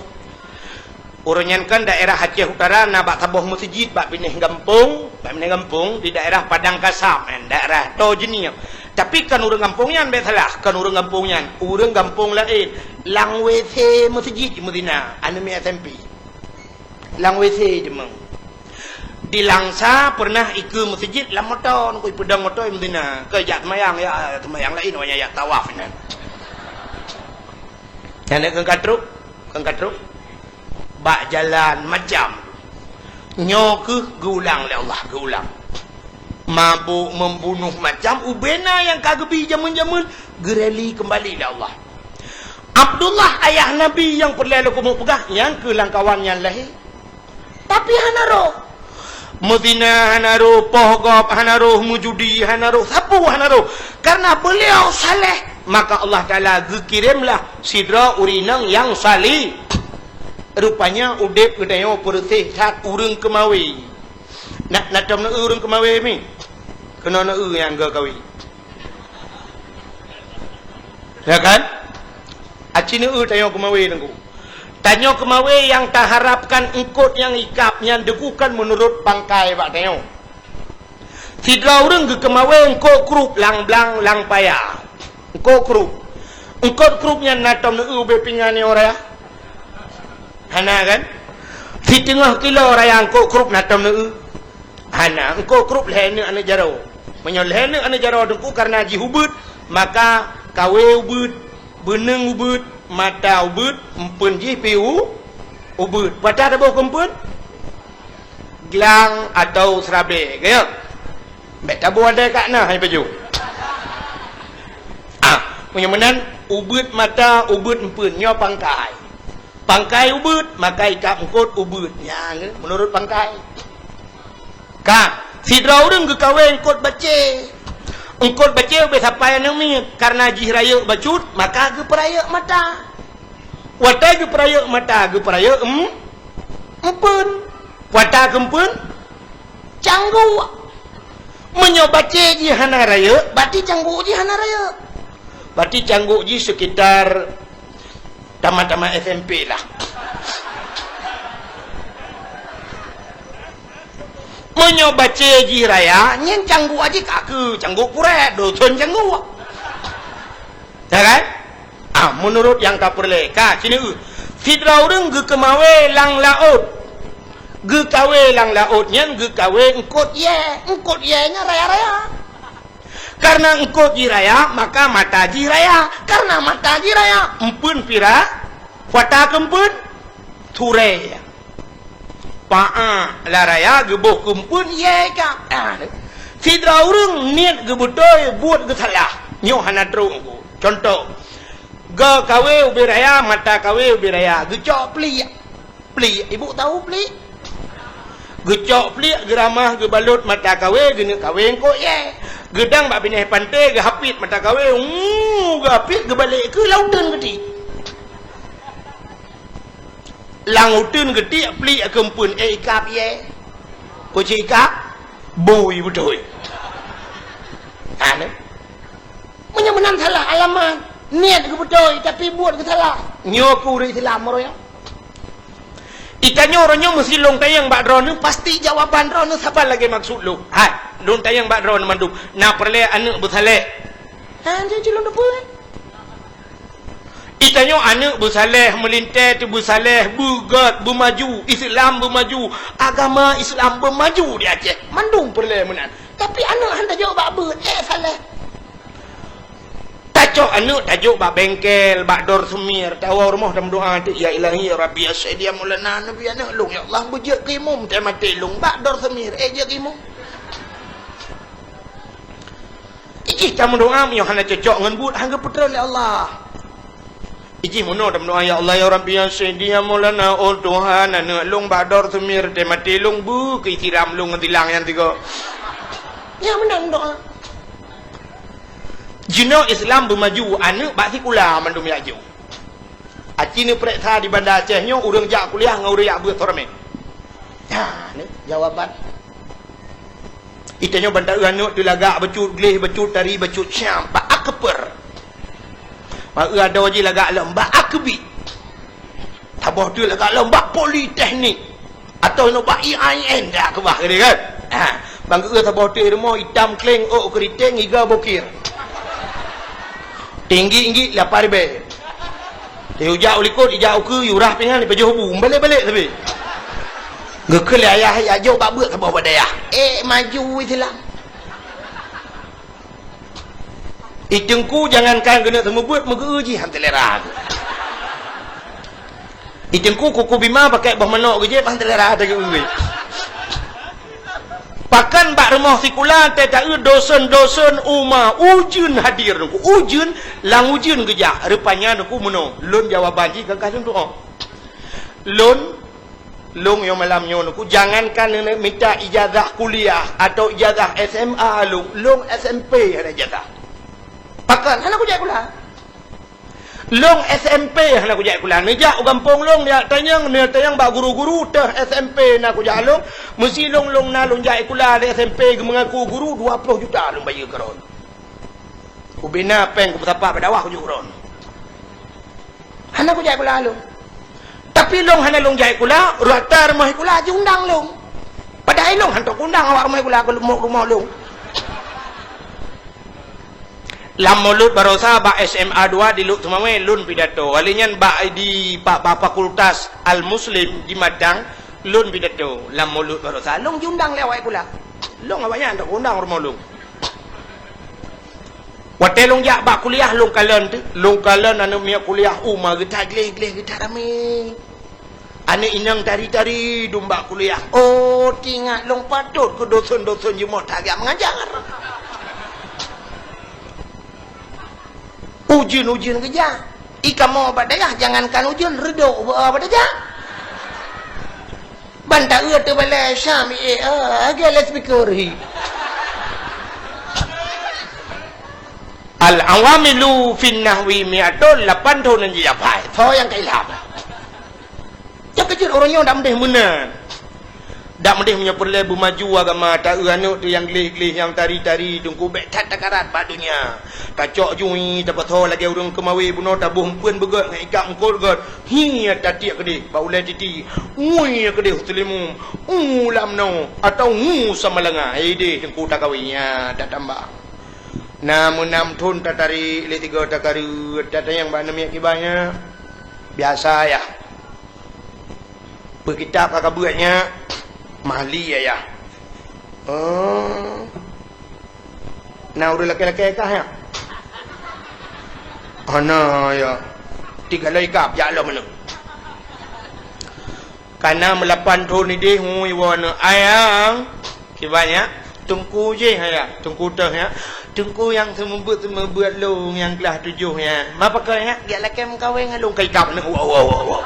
Ureueng nyan kan daerah Aceh Utara na bak saboh meuseujid bak binéh gampông, bak binéh gampông di daerah Padang Kasab, eh, daerah Toh Jeunieng. Tapi kan ureueng gampông nyan, bék salah, kan ureueng gampông nyan, ureueng gampông laén. Lam W C meuseujid meuzina, aneuk miet S M P. Lam W C jimeueng. Di Langsa pernah ikeue meuseujid lam moto, nungku ipeudong moto meuzina. Keu jak seumayang, ya, seumayang laén, awak nyan jak tawaf nyan. Nyan keuh ka trok, keuh ka trok. Bak jalan macam. Nyoe keuh geuulang lé Allah, geuulang. Mabök, membunuh, macam ubena nyang ka geubi jameun-jameun, geureli keumbali lé Allah. Abdullah ayah Nabi nyang peureulée lôn keumeung peugah, nyan keuh lam kawan nyan lahé. Tapi hana roh. Meuzina hana roh, poh gob hana roh, meujudi hana roh, sapeue hana roh. Karena beliau saleh, maka Allah Taala geukiremlah sidroe ureueng inong nyang saleh. Rupanya udeb geutanyoe peureuséh that ureueng keumawe. Na, na tom neu ureueng keumawe mi? Keunoe neu nyang geukawe. Ya kan? Aci neu tanyoe keumawe Teungku. Tanyoe keumawe nyang taharapkan eungkot nyang ikab nyan Teungku kan meunurot pangkai bak tanyoe. Sidroe ureuëng geukeumawé eungkôt krup lam blang lam paya. Eungkôt krup. Eungkôt krup nyan na tom neueu ubé pingan nyoe raya? Hana kan? Siteungoh kilo raya eungkôt krup na tom neueu? Hana, eungkôt krup lhée neuk aneuëk jaroe. Meunyoe lhée neuk aneuëk jaroe teungku kareuna jih ubeuet, maka kawé ubeuet, beuneueng ubeuet, mata ubeuet, eumpeuen jih pi u-, ubeuet. Pata taboh keu eumpeuen? Glang atau seurabée, ka nyo? Bék taboh adai ka na hai pajoh. Ah, meunyoe meunan, ubeuet mata, ubeuet eumpeuen, nyoe pangkai. Pangkai ubeuet, maka ikab eungkôt ubeuet. Nyan, meunurot pangkai. Ka, sidroe ureuëng geukawé eungkôt bacé. Eungkôt bacé ubé sapai aneuëk miet, kareuna jih rayeuk bacut, maka geupeurayeuk mata. Watée geupeurayeuk mata, geupeurayeuk em-, eumpeuen. Watée keu eumpeuen, cangguk. Meunyoe bacé jih hana rayeuk, berarti cangguk jih hana rayeuk. Berarti cangguk jih sekitar tamat-tamat S M P lah. Meunyoe bacé jih raya, nyan cangguk jih ka keu cangguk purée, doson cangguk. Ya kan? Ah, meunurot nyang ka peureulée, ka sineuk. Sidroe ureuëng geukeumawé lam laôt. Geukawé lam laôt nyan geukawé eungkôt yée. Eungkôt yée nyan raya-raya. Kareuna eungkôt jih raya, maka mata jih raya. Kareuna mata jih raya, eumpeuen pira, watée keu eumpeuen, surée. Paa lam raya geuboh keu eumpeuen yée ka. Ah, sidroe ureuëng niet geubeutôi, buet geusalah. Nyoe hana trok. Cuntoh, geukawé ubé raya, mata kawé ubé raya, geucok pliek. Pliek, ibu tahu pliek? Geucok pliek, geuramah, geubalot mata kawé, geuneuk kawé eungkôt yée. Geudang bak binéh panté, geuhapit mata kawé, uu, geuhapit, geubalek keu lam uteuen geuti. Lam uteuen geuti, pliek keu eumpeuen, eh, ikab yée. Peue cit ikab? Bui beutôi. Ha, nyoe. Meunyoe meunan salah alamat, niet geubeutôi, tapi buet geusalah. Nyoe keu ureuëng Islam uroe nyoe. Itanyoe uroe nyoe meusi lôn tanyong bak droeneuh, pasti jawaban droeneuh saban lagée maksud lôn. Hai, lôn tanyong bak droeneuh mandum, na peureulée aneuëk beusaléh? Ha, jadi lôn teupeue. Itanyoe aneuëk beusaléh, meulintée teuh beusaléh, beugét, beumaju, Islam beumaju, agama Islam beumaju di Aceh. Mandum peureulée meunan. Tapi aneuëk han tajok bak beuet, eh, saléh. Tacok aneuëk tajok bak bengkel, bak dor semir, tawoe rumoh tameudoa teuk, "Ya Ilahi, ya Rabbi, ya Sayyidi, ya Maulana, Nabi aneuëk lôn, ya Allah, beujeuet keu imum, teuh maté lôn, bak dor semir, eh, jeuet keu imum." Ijih tameudoa meunyoe hana cocok ngon buet, han geupeutreun lé Allah. Ijih meunoe tameudoa, "Ya Allah, ya Rabbi, ya Sayyidi, ya Maulana, oh Tuhan, aneuëk lôn bak dor semir, teuh maté lôn, beu keu siram lôn ngon silang nyang tiga." Nyan meunan doa. Jinoe Islam beumaju, aneuëk bak sikula mandum jak jok. Aci neupeuriksa di Banda Aceh nyoe, ureuëng jak kuliah ngon ureuëng jak beuet soe ramé. Nyan, ni jawaban. Itanyoe ban taeu aneuëk teuh lagak bacut gleh, bacut tari, bacut syam, bak akper. Bak eu adoe jih lagak lom, bak akbi. Saboh teuk lagak lom, bak politeknik. Atau nyoe bak I A I N, dak keubah geude kan? Ha, ban geu saboh teuk rumoh itam kleng, ôk keuriteng, iga bokir. Tinggi-tinggi, lapan ribèe. Di ujak u likot, ijak ukeue, yurah pingan, ipajoh bu, balek-balek sabe. Geukheun lé ayah, "Ya jok bak beuet saboh bak dayah." Eh, maju Islam. I Teungku jangankan geuneuk seumeubeuet, meugeu jih han seulera. I Teungku kuku bima pakai boh manok geujép han seulera teugeue. Pakan bak rumoh sikula teuh taeu dosen-dosen uma ujeuen hadir Teungku. Ujeuen, lam ujeuen geujak. Rupanya Teungku meunoe, lôn jawaban jih ka ka lôn tu'oh. Lôn, lôn nyoe malam nyoe Teungku, jangankan neuneuk mita ijazah kuliah atau ijazah S M A lôn, lôn S M P hana ijazah. Pakan hana kujak sikula. Lôn S M P hana kujak sikula. Neujak u gampông lôn, neujak tanyong, neujak tanyong bak guru-guru teuh S M P na kujak lôn. Meusi lôn, lôn na lôn jak sikula di S M P geumeungaku guru dua ploh juta lôn bayeue keu droe. Ubena péng kupeusapat bak dakwah kujok droe. Hana kujak sikula lôn. Tapi lôn hana lôn jak sikula, rata rumoh sikula jiundang lôn. Padahai lôn hantom kuundang awak rumoh sikula keu rumoh-rumoh lôn. Lam Mulod Barosa bak S M A dua di Lhokseumawe lôn pidato. Kali nyan bak di, bak, bak Fakultas Al-Muslim di Matang lôn pidato lam Mulod Barosa. Lôn jiundang lé awak pula. Lôn awak nyan dak undang rumoh lôn. Watèe lôn jak bak kuliah lôn kalon tu, lôn kalon aneuk miet kuliah uma geutak gleh-gleh geutak ramé. Aneuk inong tari-tari dum bak kuliah. Oh, teuingat lôn patot keu dosen-dosen jeumoh tajak mengajar. Ujeuen-ujeuen geujak. Ikamoe bak dayah jangankan ujeuen, reudok bak dayah. Ban taeu teubalai Syam, eh, ah, lagèe loudspeaker hi. Al-awamilu fin nahwi mi'atun, lapan thôn nyang jijak phai. Soe nyang ka ilham? Nyang keujeuet ureueng nyoe dak meudeh meunan. Dak meudeh meunyoe peureulèe beumaju agama, taeu aneuk teuh nyang gleh-gleh, nyang tari-tari, teungku bèk that takarat bak donya. Tacok jui, tapasoe lagèe ureueng keumawe bunoe, taboh eumpeuen beugöt ngon ikab eungkôt göt. Hi tatiek keudeh bak ulèe titi. Ngui keudeh u Seulimum. U lam noe atau ngu Samalanga. Ideh teungku takawe nyan tatamba. Na meunam thôn tatarek lé tiga takareuet, tatanyong bak aneuk miet kiban nyan. Biasa yah. Peukitab ka kabeuet nyan, mali ayah. Oh. Na ureueng lakèe-lakèe kah nyan? Hana ya. Tiga loi kab jak lom aneuk. Kana meulapan thôn ideh, hui woe aneuk ayang. Kiban nyan, teungku jih ya, teungku teuh ya. Teungku nyang seumeubeuet-seumeubeuet lôn nyang glah tujoh nyan. Ma pakon nyan, jak lakèe meukawen ngon lôn ka ikab aneuk. Wow, wow, wow, wow.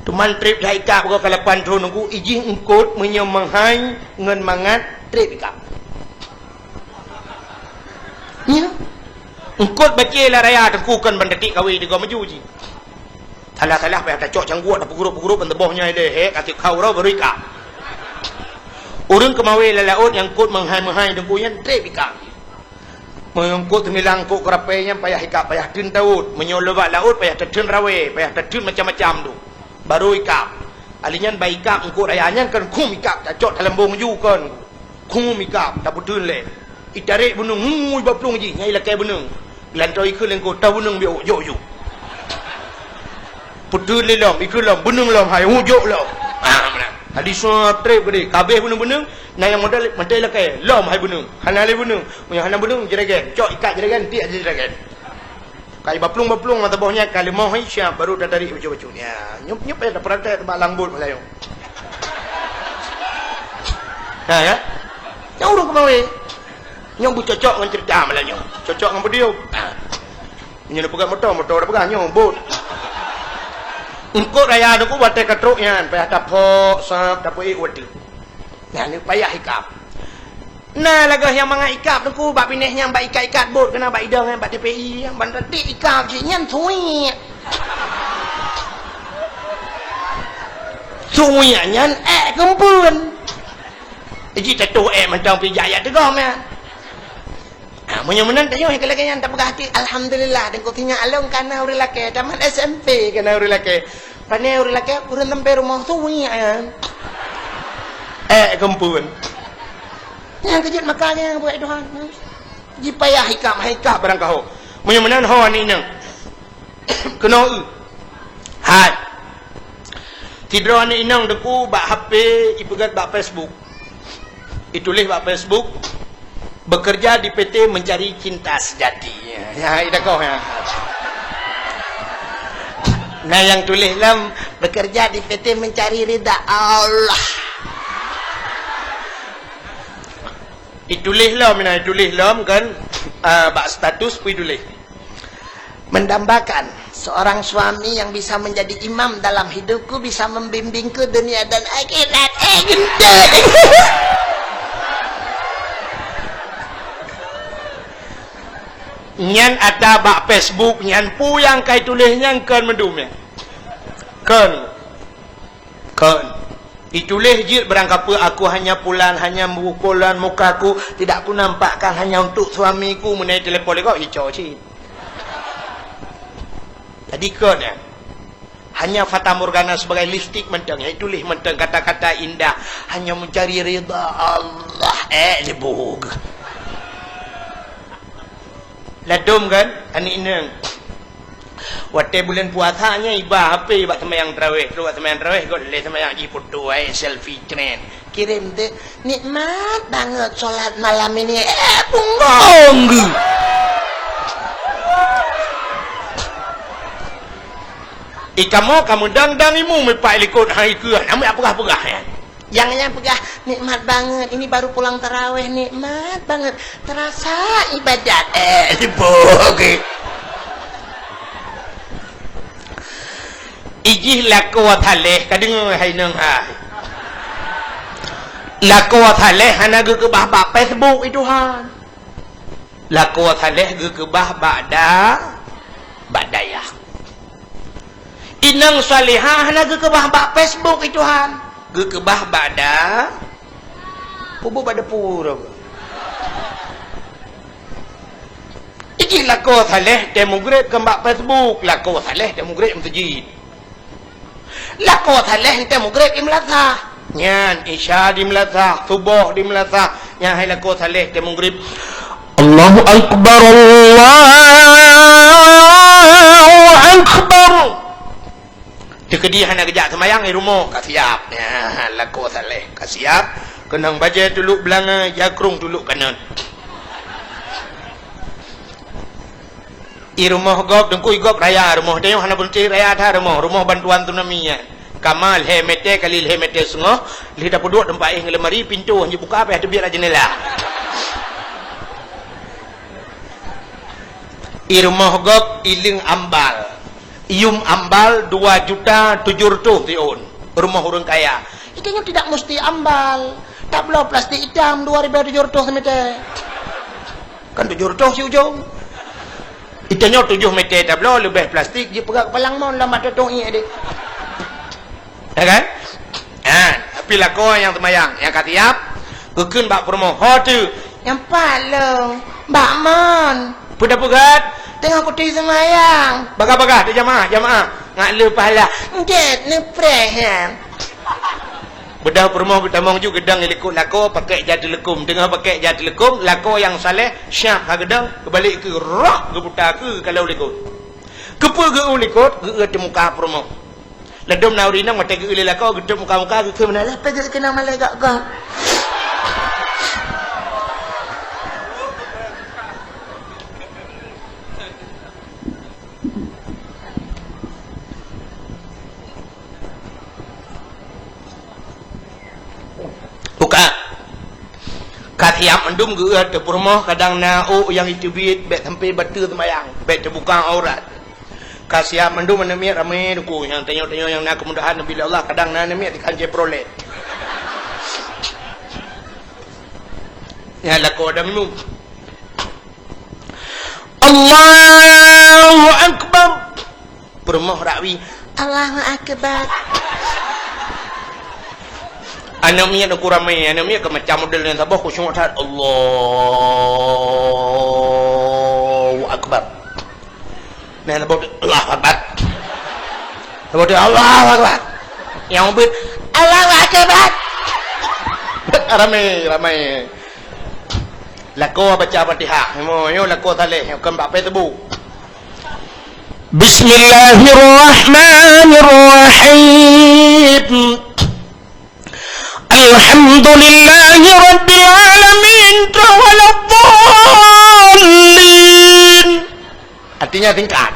Teuma trép that ikab goe ka lapan thôn nunggu, ijih eungkôt meunyoe meuhai ngon mangat trép ikab. Nyan. Eungkôt bacé lam raya teungku kon ban tatiek kawen di goe maju jih. Salah-salah payah tacok cangguek, tapeugrôp-peugrôp ban teuboh nyoe lé, hek, ka tiep kha uroe baru ikab. Ureueng keumawe lam laôt nyang eungkôt meuhai-meuhai teungku nyan trép ikab. Meunyoe eungkôt teumilang eungkôt keurapèe nyan payah ikab, payah teun tawôt. Meunyoe lôn bak laôt payah tateun rawèe, payah tateun macam-macam tu. Baru ikab. Ali nyan bak ikab eungkôt raya nyan kon khum ikab tacok dalam bông ju kon. Khum ikab tapeuteun lé. Itarek beuneueng, hui bak plueng jih, nyan ilakèe beuneueng. Geulantoe ikheun lé eungkôt, "Toh beuneueng biôk, jok ju." Peuteun lé lom, ikheun lom, beuneueng lom hai, hu jok lom. Ah, meunan. Tadi soe trép geude, ka abéh beuneueng-beuneueng, na nyang modal mantong ilakèe, lom hai beuneueng. Hana lé beuneueng. Meunyoe hana beuneueng, jeuregan. Cok ikat jeuregan, tiek jeuregan. Ka ibaplueng-baplueng mata boh nyan, ka leumoh hai siap, baru tatarik bacut-bacut. Ya, nyup-nyup ya, tapeuratai bak lambôt malam nyoe. Ha, ya? Nyan ureueng keumawe. Nyoe beucocok ngon ceurita malam nyoe. Cocok ngon podium. Ha. Nyoe neupeugah moto, moto neupeugah nyoe, bot. Eungkôt raya teungku watèe ka trok nyan, payah tapok, sab, tapeuék watèe. Nyan payah ikab. Na lagèe nyang mangat ikab teungku bak binéh nyang bak ikat-ikat bot, keunan bak idong nyan, bak T P I, ban tatiek ikab cit nyan suwiek. Suwiek nyan ék keumpeuen. Jih tatuh ék mantong pih jak-jak teugom nyan. Ha, meunyoe meunan tanyoe nyang lagèe nyan tapeugah até, "Alhamdulillah, teungku sinyak lôn kana ureueng lakèe, tamat S M P kana ureueng lakèe." Pane ureueng lakèe, ureueng sampai rumoh suwiek nyan. Ék keumpeuen. Nyang keujeuet maka nyang buet Tuhan. Jipayah ikab, hai ikab barang kaho. Meunyoe meunan ho aneuk inong. Keunoe. Hai. Sidroe aneuk inong teungku bak H P ipeugèt bak Facebook. Ituléh bak Facebook, "Bekerja di P T mencari cinta sejati." Ya, ya, ida koh ya. Nah, nyang tuléh lom, "Bekerja di P T mencari ridha Allah." Ituléh lom, nah, ituléh lom kan, ah, bak status pih ituléh. Mendambakan seorang suami yang bisa menjadi imam dalam hidupku, bisa membimbingku dunia dan akhirat. Eh, geuntèe. Nyan ata bak Facebook nyan, peue nyang ka ituléh nyan kon meudum nyan. Kon. Kon. Ituléh jeuet barang kapeue, "Aku hanya pulan, hanya pulan mukaku, tidak kunampakkan hanya untuk suamiku," meunai telepon lé gob, ico cit. Jadi kon, eh, hanya fatamorgana sebagai lipstik mantong, nyang ituléh mantong kata-kata indah, hanya mencari ridha Allah. Eh, dibug. Ladom kan, aneuk inong. Watèe buleuen puasa nyan iba H P bak seumayang tarawih, trok seumayang tarawih, got lé seumayang jiputo, eh, selfie tren. Kirém teuk, "Nikmat banget sholat malam ini." Eh, punggong geuh. Ikamoe kamoe dang-dang imu meupat likot hai keuh, nama peugah-peugah nyan. Nyang nyan peugah, "Nikmat banget, ini baru pulang tarawih, nikmat banget. Terasa ibadat." Eh, dibug. Ijih lakoe saleh, ka deungoe hai nong hai. Lakoe saleh hana geukeubah bak Facebook i Tuhan. Lakoe saleh geukeubah bak da-, bak dayah. Inong salihah hana geukeubah bak Facebook i Tuhan. Geukeubah bak da-, pubu bak depu. Ijih lakoe saleh teuh mugreb kon bak Facebook, lakoe saleh teuh mugreb meuseujid. Lakoe saleh teuh mugreb di meulasah. Nyan, Isya di meulasah, Suboh di meulasah. Nyan hai lakoe saleh teuh mugreb. Allahu Akbar, Allahu Akbar. Teukeudi hana geujak seumayang di rumoh, ka siap. Nyan, lakoe saleh, ka siap. Keunong bajèe tuluk beulangèe, jakrong tuluk kanot. I rumoh gob, teungku i gob raya rumoh. Tanyoe hana beuneuti raya that rumoh. Rumoh bantuan tsunami nyan. Kama lhèe mètè kali lhèe mètè seungoh, lheuh tapeuduek teumpat éh ngon lemari, pintoe hana jibuka, payah teubiet lam jeundela. I rumoh gob, i leung ambal. Yum ambal dua juta tujoh reutôh siôn. Rumoh ureueng kaya. Itu nyoe tidak mesti ambal. Tabloe plastik itam dua ribèe tujoh reutôh simètè. Kan tujoh reutôh si ujong. Itanyoe tujoh mètè tabloe leubeh plastik jipeugah keupalang mon lam mata tong ié deh. Ya kan? Ha, tapi lakoe nyang seumayang, nyang ka siap, geukheun bak peurumoh, "Ho teuh?" "Nyang pat lôn, bak mon." "Peue tapeugah?" "Teungoh kuteuk seumayang." "Bagah-bagah, teu jamaah, jamaah. Ngat le pahala." "Entet, neupreh nyan." Beudôh peurumoh geutamong ju geudong i likot lakoe pakèk jai teuleukom. Teungoh pakèk jai teuleukom, lakoe nyang saleh, siap ka geudong, geubalek keu roh geuputa keu kalau likot. Keupeue geu-eu likot, geu-eu teuh muka peurumoh. Ladom na ureueng inong watèe geu-eu lé lakoe, geutôp muka-muka, geukheun meunan, "Lé, peue geukeunong malèe gok-gok." Buka. Ka siap mandum geuh teuh peurumoh, kadang na ôk nyang jiteubiet, bèk sampai bateue seumayang, bèk teubuka aurat. Ka siap mandum aneuk miet ramè teungku, nyang tanyoe-tanyoe nyang na keumudahan neubri lé Allah, kadang na aneuk miet dikhan Chevrolet. Nyan lakoe dang minum. Allahu Akbar. Peurumoh rakwi, "Allahu Akbar." Aneuk miet uku ramè, aneuk miet keu macam model nyang saboh khusyuk that. Allahu Akbar. Nah, saboh, "Allahu Akbar." Saboh, "Allahu Akbar." Nyang ubit, "Allahu Akbar." Ramè, ramè. Lakoe baca Fatihah. Nyoe, nyoe lakoe saleh, nyoe kon bak Facebook. Bismillahirrahmanirrahim. Alhamdulillahi rabbil alamin. Waladdallin. Artinya singkat.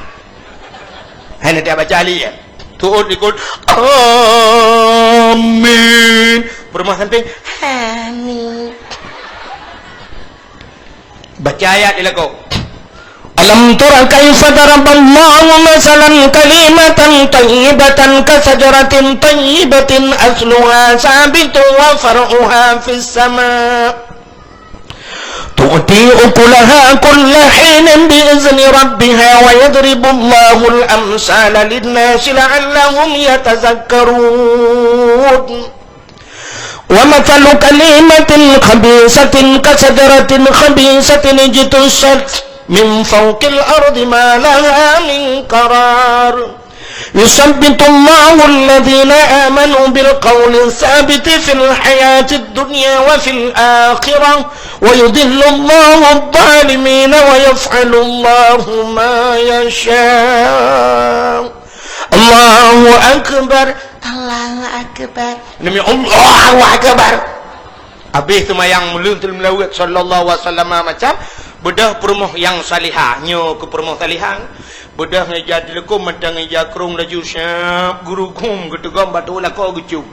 Hai, nanti baca ahli ya. Tuut ikut. Amin. Peurumoh sampéng. Amin. Baca ayat di lakoe. Alam tara kaifa daraballahu masalan kalimatan thayyibatan kasajaratin thayyibatin asluha sabitun wa far'uha fis sama. Tu'ti ukulaha kulla hinin bi izni rabbiha wa yadribullahul amsala linnasi la'allahum yatazakkarun. Wa mathalu kalimatin khabisatin kasajaratin khabisatin ijtussat min fawqil ardi ma laha min qarar. يثبت الله الذين آمنوا بالقول الثابت في الحياة الدنيا وفي الآخرة ويضل الله الظالمين ويفعل الله ما يشاء. Allahu Akbar. Allahu Akbar. Demi Allahu Akbar. Abéh seumayang meuleueng teuleueng meulaweuet sallallahu alaihi wasallam macam, beudôh peurumoh nyang salihah, nyoe keu peurumoh salihah. Beudôh ngon ija teuleukom mantong ngon ija krông laju siap geurughum geuteugom bak lakoe geucok.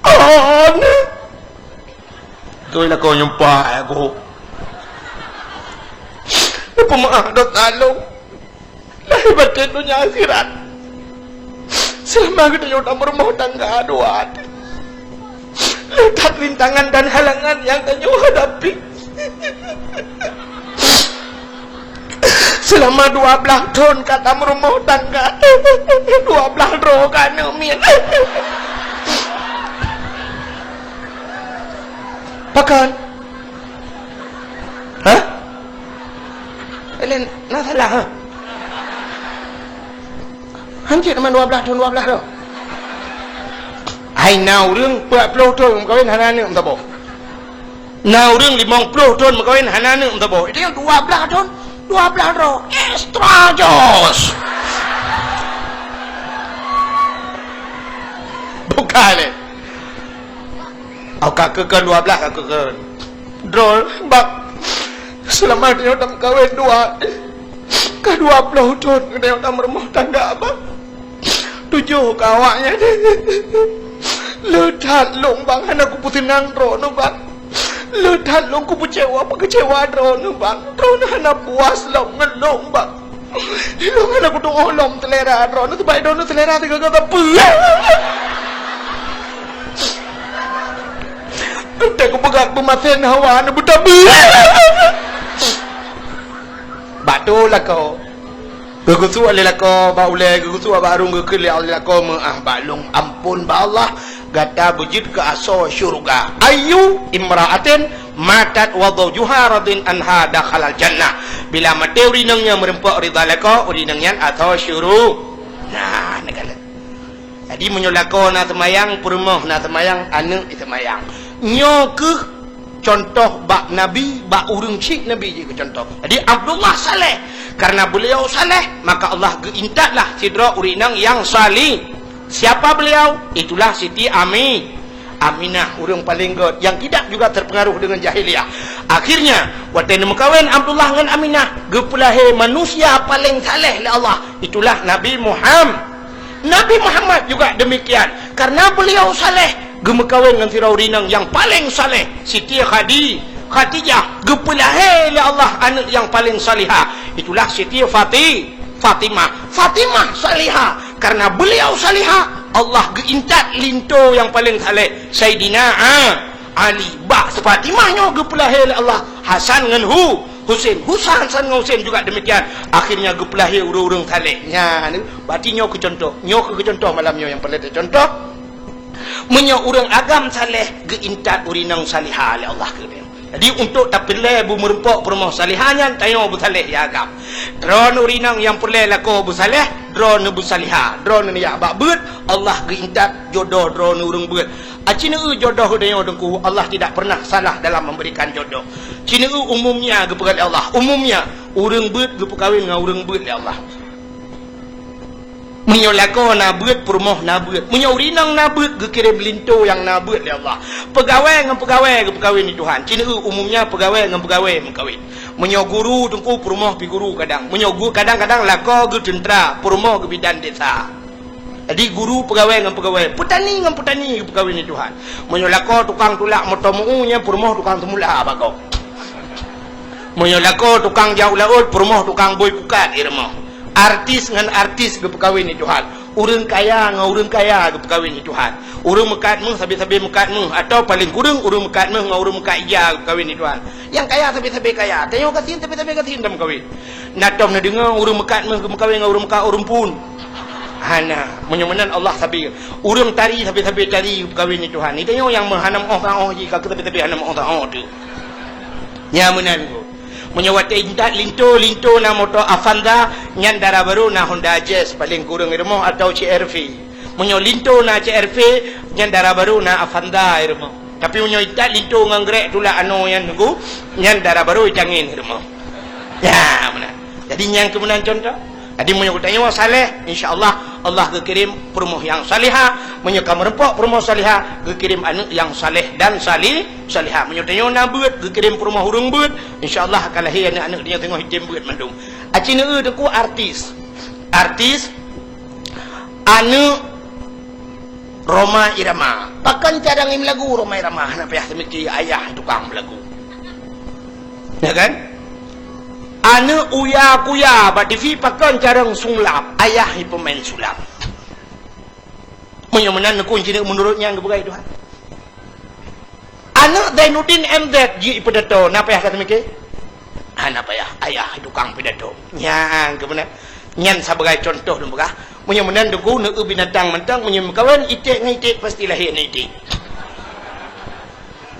Aneh. Geuh lakoe nyumpah aku. Peumeu'ah dosa lôn. Lahé batén donya akhirat. Seulama geutanyoe tameurumoh tangga dua, le that rintangan dan halangan nyang tanyoe hadapi. Seulama dua blaih thon ka tameurumoh tangga, dua blaih droe ka aneuk miet. Pakon? Hah? Laén na salah, ha? Han cit teuma dua blaih thon, dua blaih thon. Hai, na ureueng peuet ploh thon meukawen hana aneuk meusaboh. Na ureueng limong ploh thon meukawen hana aneuk meusaboh. Itu nyang dua blaih thon, dua blaih droe. Extra jos. Bukan, eh. Au ka keukeuen dua blaih, ka keukeuen. Droe, bak. Seulama tanyoe tameukawen dua, ka dua ploh thon tanyoe tameurumoh tangga, bak. Tujoh ka awaknyan. Le that lôn, bak, hana kupeuseunang droeneuh, bak. Le that lôn kupeucewa, peukeucewa droeneuh, bak. Droeneuh hana puas lom ngon lôn, bak. Ilôn hana kutu'oh lom seulera droeneuh, sabab droeneuh seulera sigoe-goe sapeue. Entah kupeugah peumaten hawa neubeutabeue. Bak tu lakoe. Geugusuk lé lakoe bak ulée, geugusuk bak arung, geukheun lé lakoe meu'ah bak lôn. Amphon bak Allah, gata beujeuet keu asoe syeuruga. Ayyu imra'atin matat wa zawjuha radin anha dakhalal jannah. Bila maté ureueng inong nyang meureumpok ridha lakoe, ureueng inong nyan asoe syeuruga. Nah, neukalon. Jadi, meunyoe lakoe na seumayang, peurumoh na seumayang, aneuk seumayang. Nyoe kheueh contoh bak Nabi, bak ureueng chik Nabi jeuet keu contoh. Jadi, Abdullah saleh. Karena beliau saleh, maka Allah geuintatlah sidroe ureueng inong nyang salih. Siapa beliau? Itulah Siti Ami-, Aminah, ureueng paleng göt, yang tidak juga terpengaruh dengan jahiliyah. Akhirnya, watée neumeukawen Abdullah ngon Aminah, geupeulahé manusia paleng saleh lé Allah, itulah Nabi Muham-, Nabi Muhammad juga demikian. Karena beliau saleh, geumeukawen ngon sidroe ureueng inong nyang paleng saleh, Siti Khadi-, Khadijah, geupeulahé lé Allah aneuk nyang paleng salihah, itulah Siti Fati-, Fatimah. Fatimah salihah. Karena beliau salihah, Allah geuintat linto nyang paleng saleh, Saidina A-, Ali. Bak Fatimah nyoe geupeulahé lé Allah Hasan ngon Hu-, Husen. Husa-, Hasan ngon Husen juga demikian. Akhirnya geupeulahé ureueng-ureueng saleh. Nyan, berarti nyoe keu contoh. Nyoe keu contoh malam nyoe nyang peureulée contoh. Meunyoe ureueng agam saleh, geuintat ureueng inong salihah lé Allah keu Jadi, untuk tapeureulée beumeureumpok peurumoh salihah nyan, tanyoe beusaleh ya agam. Droeneuh ureueng inong nyang peureulée lakoe beusaleh, droeneuh beusalihah, droeneuh neujak bak beuet, Allah geuintat jodoh droeneuh ureueng beuet. Aci neueu jodoh tanyoe Teungku, Allah tidak pernah salah dalam memberikan jodoh. Ci neueu umumnya geupeugah lé Allah, umumnya ureueng beuet geupeukawen ngon ureueng beuet lé Allah. Meunyoe lakoe na beuet, peurumoh na beuet. Meunyoe ureueng inong na beuet, geukirém linto nyang na beuet lé Allah. Peugawée ngon peugawée geupeukawen lé Tuhan. Ci neueu umumnya peugawée ngon peugawée meukawen. Meunyoe guru Teungku, peurumoh pi guru kadang. Meunyoe gu-, kadang-kadang lakoe geuteuntra, peurumoh geubidan desa. Jadi guru peugawée ngon peugawée, peutani ngon peutani geupeukawen lé Tuhan. Meunyoe lakoe tukang tulak moto meu-u, nyan peurumoh tukang seumula bak gob. Meunyoe lakoe tukang jak u laôt, peurumoh tukang bôi pukat di rumoh. Artis ngon artis geupeukawen lé Tuhan. Ureueng kaya ngon ureueng kaya geupeukawen lé Tuhan. Ureueng meukat méuh sabe-sabe meukat méuh, atawa paleng kureueng ureueng meukat méuh ngon ureueng meukat ija geupeukawen lé Tuhan. Nyang kaya sabe-sabe kaya, tanyoe gasien sabe-sabe gasien tameukawen. Na tom neudeungoe ureueng meukat méuh geumeukawen ngon ureueng meukat ureueng phon? Hana. Meunyoe meunan Allah sabe. Ureueng tari sabe-sabe tari geupeukawen lé Tuhan. Tanyoe nyang meuhana meu'oh saôh jih, ka keu sabe-sabe hana meu'oh saôh teuh. Nyan meunan, Teungku. Meunyoe watée intat linto, linto na moto Avanza, nyan dara barô na Honda Jazz, paleng kureueng i rumoh, atawa C R V. Meunyoe linto na C R V, nyan dara barô na Avanza i rumoh. Tapi meunyoe intat linto ngon grek tulak anoe nyan nunggu, nyan dara barô i tangen i rumoh. Ya, meunan. Jadi nyan keuh meunan contoh. Jadi meunyoe geutanyoe saleh, insya Allah, Allah geukirém peurumoh nyang salihah. Meunyoe ka meurumpok peurumoh salihah, geukirém aneuëk nyang saleh dan sali-, salihah. Meunyoe tanyoe na beuet, geukirém peurumoh ureuëng beuet, insya Allah ka lahé aneuëk-aneuëk tanyoe singoh item beuet mandum. Aci neueu teungku artis. Artis, aneuëk Rhoma Irama. Pakon carông i meulagu Rhoma Irama, hana payah teumiki ayah tukang meulagu. Ya kan? Aneuëk Uya Kuya bak T V, pakon carông Sunglam, ayah i peumain sulap. Meunyoe meunan neukun jineuk meunurot nyang geupeugah Tuhan. Aneuëk Zainuddin M Z jeuet i pidato, na payah ka teumiki? Hana payah, ayah tukang pidato. Nyan keuh meunan. Nyan sabagai contoh lôn peugah. Meunyoe meunan teungku, neueu binatang mantong, meunyoe meukawen iték ngon iték, pasti lahé aneuëk iték.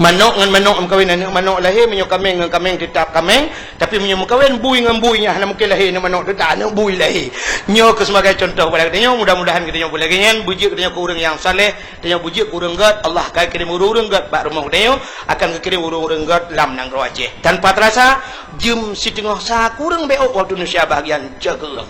Manok ngon manok meukawen, aneuëk manok lahé, meunyoe kaméng ngon kaméng, teutap kaméng, tapi meunyoe meukawen bui ngon bui, nyan hana mungken lahé aneuëk manok, teutap aneuëk bui lahé. Nyoe keuh sebagai contoh bak geutanyoe, mudah-mudahan geutanyoe beulagée nyan, beujeuet geutanyoe keu ureuëng nyang saleh, tanyoe beujeuet keu ureuëng gét, Allah ka kirém ureuëng-ureuëng gét bak rumoh geutanyoe, akan geukirém ureuëng-ureuëng gét lam nanggroe Aceh. Tanpa terasa, jeuem siteungoh sa kureueng bék ôk waktu neusyah bahagian jeuet keu ureuëng.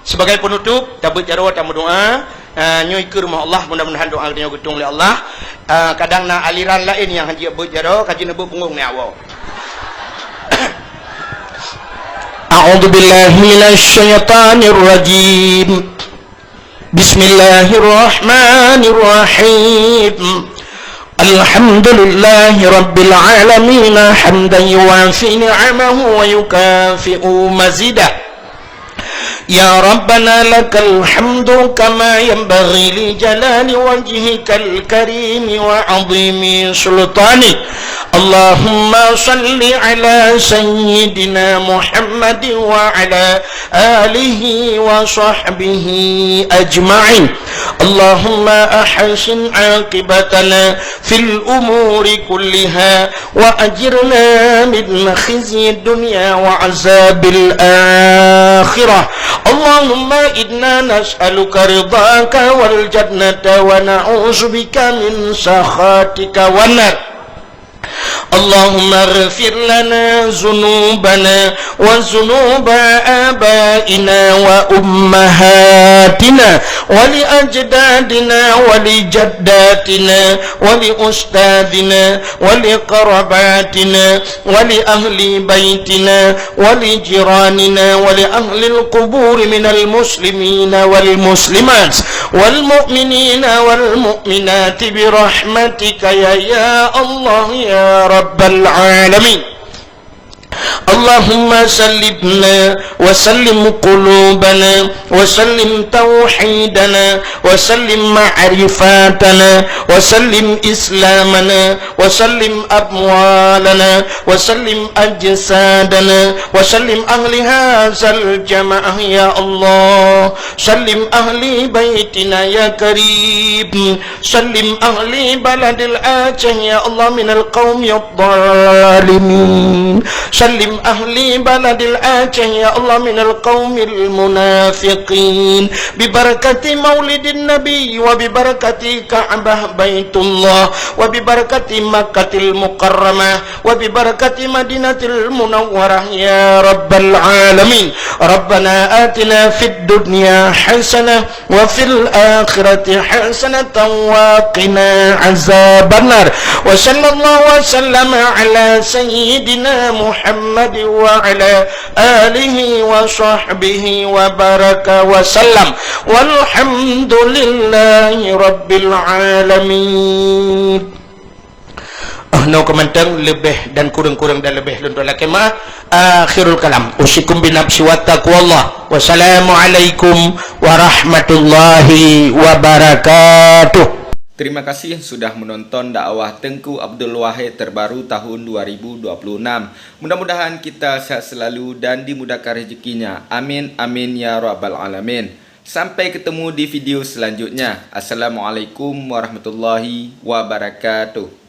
Sebagai penutup, tabeuet jaroe tameudoa. Ah, nyoe ikeue rumoh Allah, mudah-mudahan doa geutanyoe geutueng lé Allah. Ah, kadang na aliran laén nyang hana jeuet beuet jaroe, ka jeuet neubeuet punggong nyoe awoe. A'udzubillahi minasyaitonirrajim. Bismillahirrahmanirrahim. Alhamdulillahi rabbil alamin, hamdan yuwafi ni'amahu wa yukafi'u mazidah. Ya Rabbana, lakal hamdu kama yanbaghi li jalali wajhikal karimi wa azimi sultanik. Allahumma salli ala sayyidina Muhammadin wa ala alihi wa sahbihi ajma'in. Allahumma ahsin aqibatana fil umuri kulliha wa ajirna min khizyid dunya wa azabil akhirah. Allahumma inna nas'aluka ridhaka wal jannata wa na'udzubika min sakhatika wan nar. Allahumma ighfir lana dzunubana wa dzunuba abaina wa ummahatina wa li ajdadina wa li jaddatina wa li ustadzina wa li qarabatina wa li ahli baitina wa li jiranina wa li ahli al-qubur minal muslimina wal muslimat wal mu'minina wal mu'minati bi rahmatika ya, ya Allah ya Rabbal alamin. Allahumma sallimna wa sallim qulubana wa sallim tauhidana wa sallim ma'rifatana wa sallim islamana wa sallim amwalana wa sallim ajsadana wa sallim ahli hadzal jamaah ya Allah. Sallim ahli baitina ya Karim. Sallim ahli baladil Aceh ya Allah minal qaumidh dhalimin. Sallim ahli baladil Aceh ya Allah minal qaumil munafiqin. Bi barakati maulidin nabi wa bi barakati Ka'bah Baitullah wa bi barakati Makkatil Mukarramah wa bi barakati Madinatil Munawwarah ya Rabbal alamin. Rabbana atina fid dunya hasanah wa fil akhirati hasanatan wa qina azabannar. Wa sallallahu wa sallama ala sayyidina Muhammad wa ala alihi wa sahbihi wa baraka wa sallam. Walhamdulillahi rabbil alamin. Oh, nyoe keuh mantong, leubeh dan kureueng-kureueng dan leubeh lôn lakée meu'ah. Akhirul kalam. Usikum binafsi wa taqwallah. Wassalamualaikum warahmatullahi wabarakatuh. Terima kasih sudah menonton dakwah Teungku Abdul Wahid terbaru tahun dua ribu dua puluh enam. Mudah-mudahan kita sehat selalu dan dimudahkan rezekinya. Amin, amin, ya rabbal alamin. Sampai ketemu di video selanjutnya. Assalamualaikum warahmatullahi wabarakatuh.